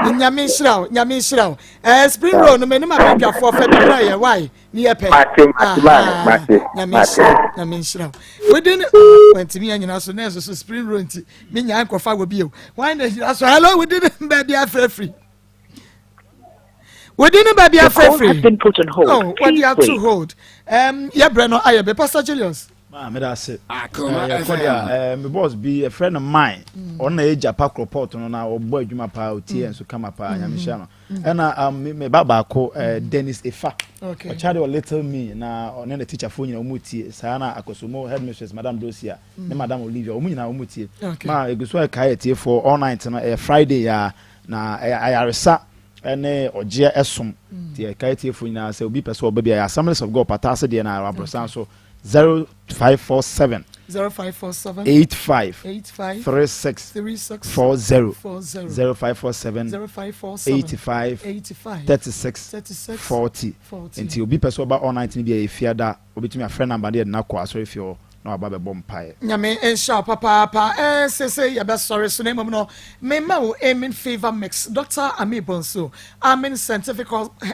B: Nyame nhyira wo, nyame nhyira wo. Eh, spring roll no me ne ma badwafoɔ fɛ bi brɛ yɛ why ne yɛ pɛ.
R: Mate, mate, maame, mate.
B: Nyame nhyira wo, nyame nhyira wo. Within wantumi anyina so na ɛso so spring roll nti me nya nkɔfa wɔ bio. Why na hyira so hello within baabi afrɛfiri. Within baabi afrɛfiri. Oh, wɔde ato hold. Um, yɛ brɛ no ayɛ bɛ Pastor Julius.
G: Maa meda ase. Yɛkɔ de a, me boss bi yɛfrɛ no Mine. Mm. Ɔno na ɛyɛ Japa Kropɔt no na ɔbɔ adwuma paa, ɔtie yɛn so kama paa, Nyame hyira no. Mm. Ɛna um, me ba baako Dennis Efa. Ɔkyade wɔ Little Me na ɔne ne teacherfoɔ nyinaa wɔn tie. Saa na Akosombo headmistress Madam Dosia ne Madam Olivia wɔn nyinaa wɔn tie. Ma egu so ɛkae atiefoɔ all night no ɛyɛ Friday ya na ɛyɛ ayaresa ne ɔgyeɛ ɛsom. Nti ɛkae atiefoɔ nyinaa sɛ obi pɛ sɛ ɔba bi a ɛyɛ Assemblies of God Pata ase deɛ na aborosan so 0547
B: 0547
G: 85
B: 85
G: 36
B: 36
G: 40
B: 40
G: 0547
B: 0547
G: 85
B: 85
G: 36
B: 36
G: 40
B: 40.
G: Nti obi pɛ sɛ ɔba all night no bi a ɛyɛ fiada obɛtumi afrɛ number no yɛde no akɔ asɔre fie hɔ na waba bɛbɔ mpaeɛ.
B: Nyame nhyira wo papaapa eh sese yɛbɛsɔre so na mmom no mema wo Amen Fever Mix Doctor Ami Bonsu Amen Scientific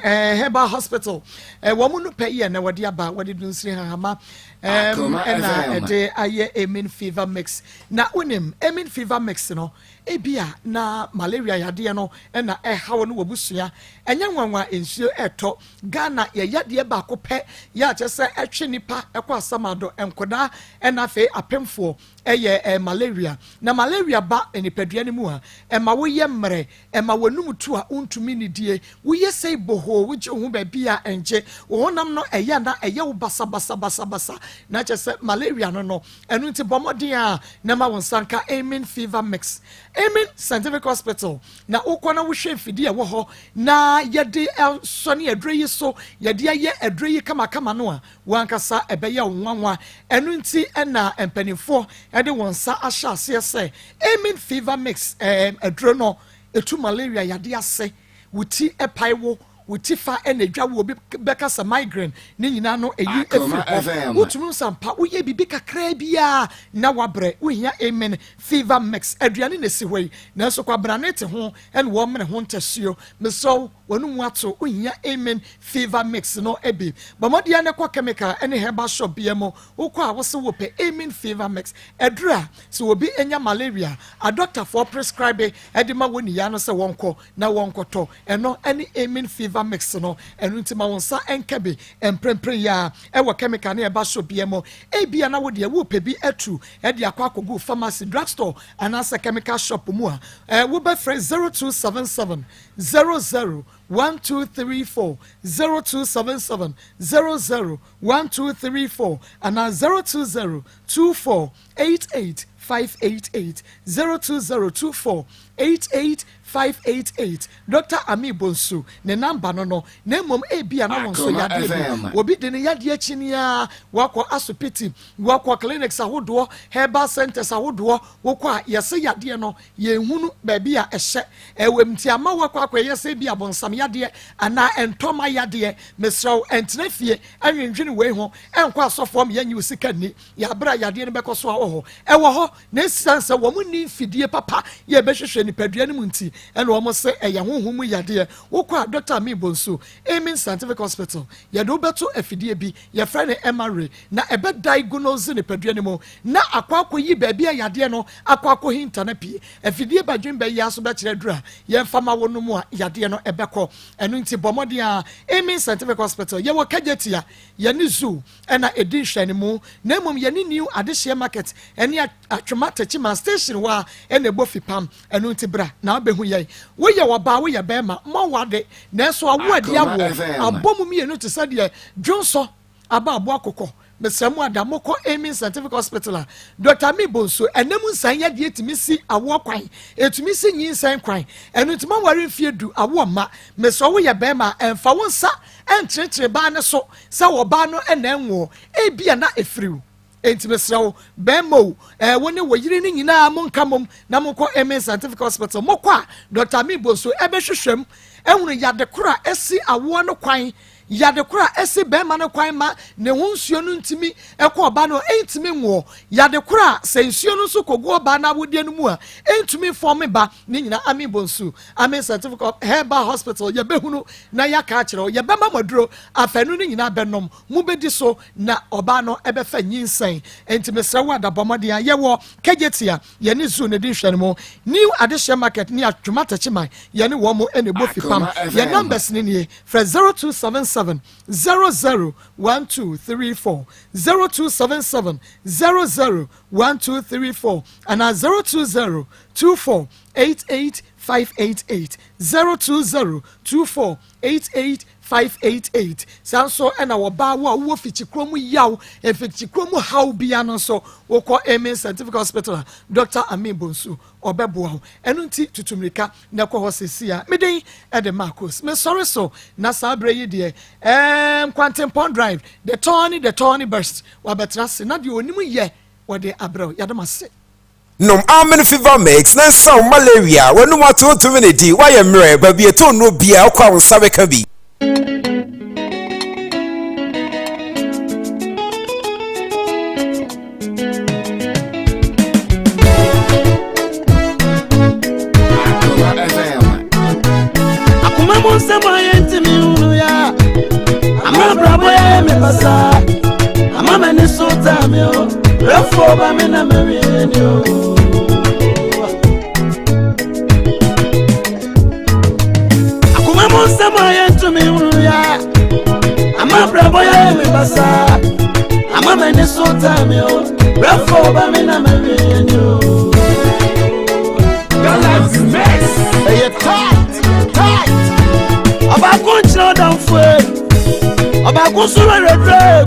B: eh, Herbal Hospital eh, wɔn mu no pɛ yɛ na wɔde aba wɔde dunsini hahama eh, ɛna ɛde ayɛ Amen Fever Mix na wonim Amen Fever Mix no ebia na malaria yadeɛ no ɛna ɛhaw no wɔ busua ɛnyɛ nwanwa nsuo ɛtɔ Ghana yɛ yadeɛ baako pɛ yɛ a kyerɛ sɛ ɛtwe nipa kɔ asamado, nkwadaa ɛna afei apemfoɔ ɛyɛ eh, malaria. Na malaria ba nipadua no mu a, ɛma woyɛ mmerɛ, ɛma w'anum tu a wontumi nnidie, woyɛ sei bohoo, wogye wo ho baabi a ɛngye, wo honam no ɛyɛ a na ɛyɛ wo basabasabasabasa, na kyerɛ sɛ malaria no no. Ɛno nti bɔ mmɔden a na ma wo nsa nka Amen Fever Mix. Amen Scientific Hospital na wokɔ na wohwɛ mfidie a ɛwɔ hɔ na yɛde sɔne aduro yi so, yɛde ayɛ aduro yi kamakama no a, wo ankasa ɛbɛyɛ wo nwanwa. Ɛno nti na mpanimfoɔ de wɔn nsa ahyɛ aseɛ sɛ Amen Fever Mix aduro no, ɛtu malaria yadeɛ ase, wo ti pae wo, wo ti fa na ɛdwa wo, obi bɛka sɛ migraine, ne nyinaa no ɛyi firi hɔ. Wotumi hu sɛ ampa woyɛ biribi kakraa biara na wabrɛ, wohia Amen Fever Mix. Aduane na ɛsi hɔ yi, nanso kwabrane te ho na wɔmene ho ntasuo. Mesrɛ wo, w'anomu ato, wohia Amen Fever Mix no bi. Bɔ mmɔden ara na kɔ chemical ne herbal shop biara mu, wokɔ a wose wopɛ Amen Fever Mix. Aduru a sɛ obi nya malaria a, adɔktafoɔ prescribe de ma wɔn nniyɛ ano sɛ wɔnkɔ na wɔnkɔtɔ. Ɛno ne Amen Fever Mix no. Ɛno nti ma wo nsa nka bi mprempren yi ara wɔ chemical ne herbal shop biara mu. Ebia na wo deɛ worepɛ bi atu de akɔ akɔgu pharmacy, drugstore anaasɛ chemical shop mu a, wobɛfrɛ 0277 00 1234, 0277 00 1234 anaa 020 24 88 588, 020 24 88 588. Dɔkta Ami Bonsu ne namba no no, na mmom ebia na wo nso yadeɛ bi, obi de ne yadeɛ akyi ara, wakɔ asopiti, Wɔkɔ clinics ahodoɔ, herbal centers ahodoɔ, wokɔ a yɛse yadeɛ no yɛnhunu baabi a ɛhyɛ. Ɛwɔ nti ama woakɔ akɔyɛ sɛ ebi abonsam yadeɛ anaa ntɔma yadeɛ. Mesrɛ wo ɛntena fie ɛnwendwene wei ho, ɛnkɔ asɔfoɔ ma yɛnnye wo sika nni. Yɛabrɛ a yadeɛ no bɛkɔ so a wɔ hɔ. Ɛwɔ hɔ na ɛsiane sɛ wɔn nni mfidie papa yɛ ɛbɛhwehwɛ nipadua no mu nti ɛna wɔn se ɛyɛ honhom mu yadeɛ. Wokɔ a Dɔkta Amin Bonsu, Amen Scientific Hospital, yɛde wo bɛto afidie bi yɛfrɛ no MRA na ɛbɛ diagnose nipadua no mu na akɔ akɔyi baabi a yadeɛ no akɔ akɔhinta no apue. Afidie badwen bɛ yi ara so bɛkyerɛ aduru a yɛmfa ma wo nom a yadeɛ no ɛbɛkɔ. Ɛno nti bɔ mmɔden ara Amen Scientific Hospital yɛwɔ Kejetia, yɛne Zoo na ɛdi nhwɛanimu na mmom yɛne New Adehyeɛ Market ne Atwema Techiman Station hɔ ara na ɛbɔ fipam. Ɛno nti bra na wobɛhu yɛn. Woyɛ ɔbaa, woyɛ barima, mmɔ wo ade, nanso awo adi awoɔ abɔ mu mmienu te sɛ deɛ dwonsɔ aba aboa kokɔ. Mesrɛ mo ada, mokɔ Amen Scientific Hospital a, Dɔkta Ami Bonsu, ɛnam nsan yadeɛ tumi si awoɔ kwan, ɛtumi si nyinsɛn kwan. Ɛno nti moaware mfeɛ du, awoɔ mma. Mesrɛ wo, woyɛ barima a, ɛmfa wo nsa nkyerɛkyerɛ baa no so sɛ ɔbaa no na ɛnwoɔ. Ebia na ɛfiri wo. Enti mesrɛ wo, bɛrima o, ɛɛ, wo ne wo yere no nyinaa monka mmom na monkɔ Amen Scientific Hospital. Mokɔ a, Dɔkta Amin Bonsu bɛhwehwɛ mu ahunu yade koro a asi awoɔ no kwan, yade koro a asi bɛrima no kwan ma ne ho nsuo no ntumi kɔ ɔbaa no, ɛntumi nwoɔ, yade koro a sɛ nsuo no nso kɔgu ɔbaa no awodeɛ no mu a, ɛntumi mfɔme ba. Ne nyinaa Amin Bonsu, Amin Scientific Herbal Hospital, yɛbɛhunu na yɛaka akyerɛ wo. Yɛbɛma mo aduro, afanu no nyinaa bɛnom, mobɛdi so na ɔbaa no bɛfa nyinsɛn. Enti mesrɛ wo ada bɔ mmɔden a yɛwɔ Kejetia, yɛne Zoo no di nhwɛne New Adehyeɛ Market ne Atwoma Takyiman, yɛne wɔn mo na ɛbɔ fipam. Yɛn numbers no nie, frɛ 0277 00 1234, 0277 00 1234 anaa 020 24 88 588, 020 24 88 588. Saa nso na wɔbaa wo a wowɔ fikyikuro mu yaw, mfikyikuro mu haw bia no nso, wokɔ Amen Scientific Hospital a, Dɔkta Amin Bonsu ɔbɛboa wo. Ɛno nti tutu mmirika na kɔ hɔ seesei a. Me din de Marcus. Mesɔre so na saa berɛ yi deɛ, ɛɛm, Kwantempɔn Drive, the thorny, the thorny burst, wabɛtena ase na deɛ ɔnim yɛ wɔde abrɛ wo. Yɛda mo ase.
S: Nom Amen Fever Mix na nsa wo malaria, w'anum ato wontumi nnidi, woayɛ mmerɛ, baabi a ɛtɔ nnuro biara wokɔ a wo nsa bɛka bi.
T: Akoma mu nsɛm a yɛntumi nhunu ya ama abrabɔ yɛ me basaa ama m'ani so taa me o brɛfoɔ ba me na mawie ni o. Akoma mu nsɛm a yɛntumi nhunu ya ama abrabɔ yɛ me basaa ama m'ani so taa me o brɛfoɔ ba me na mawie ni o.
G: Galaxy Mix. Ɛyɛ tight, tight.
T: Ɔbaako nkyerɛ ɔdamfoe, ɔbaako nso werɛwerɛ.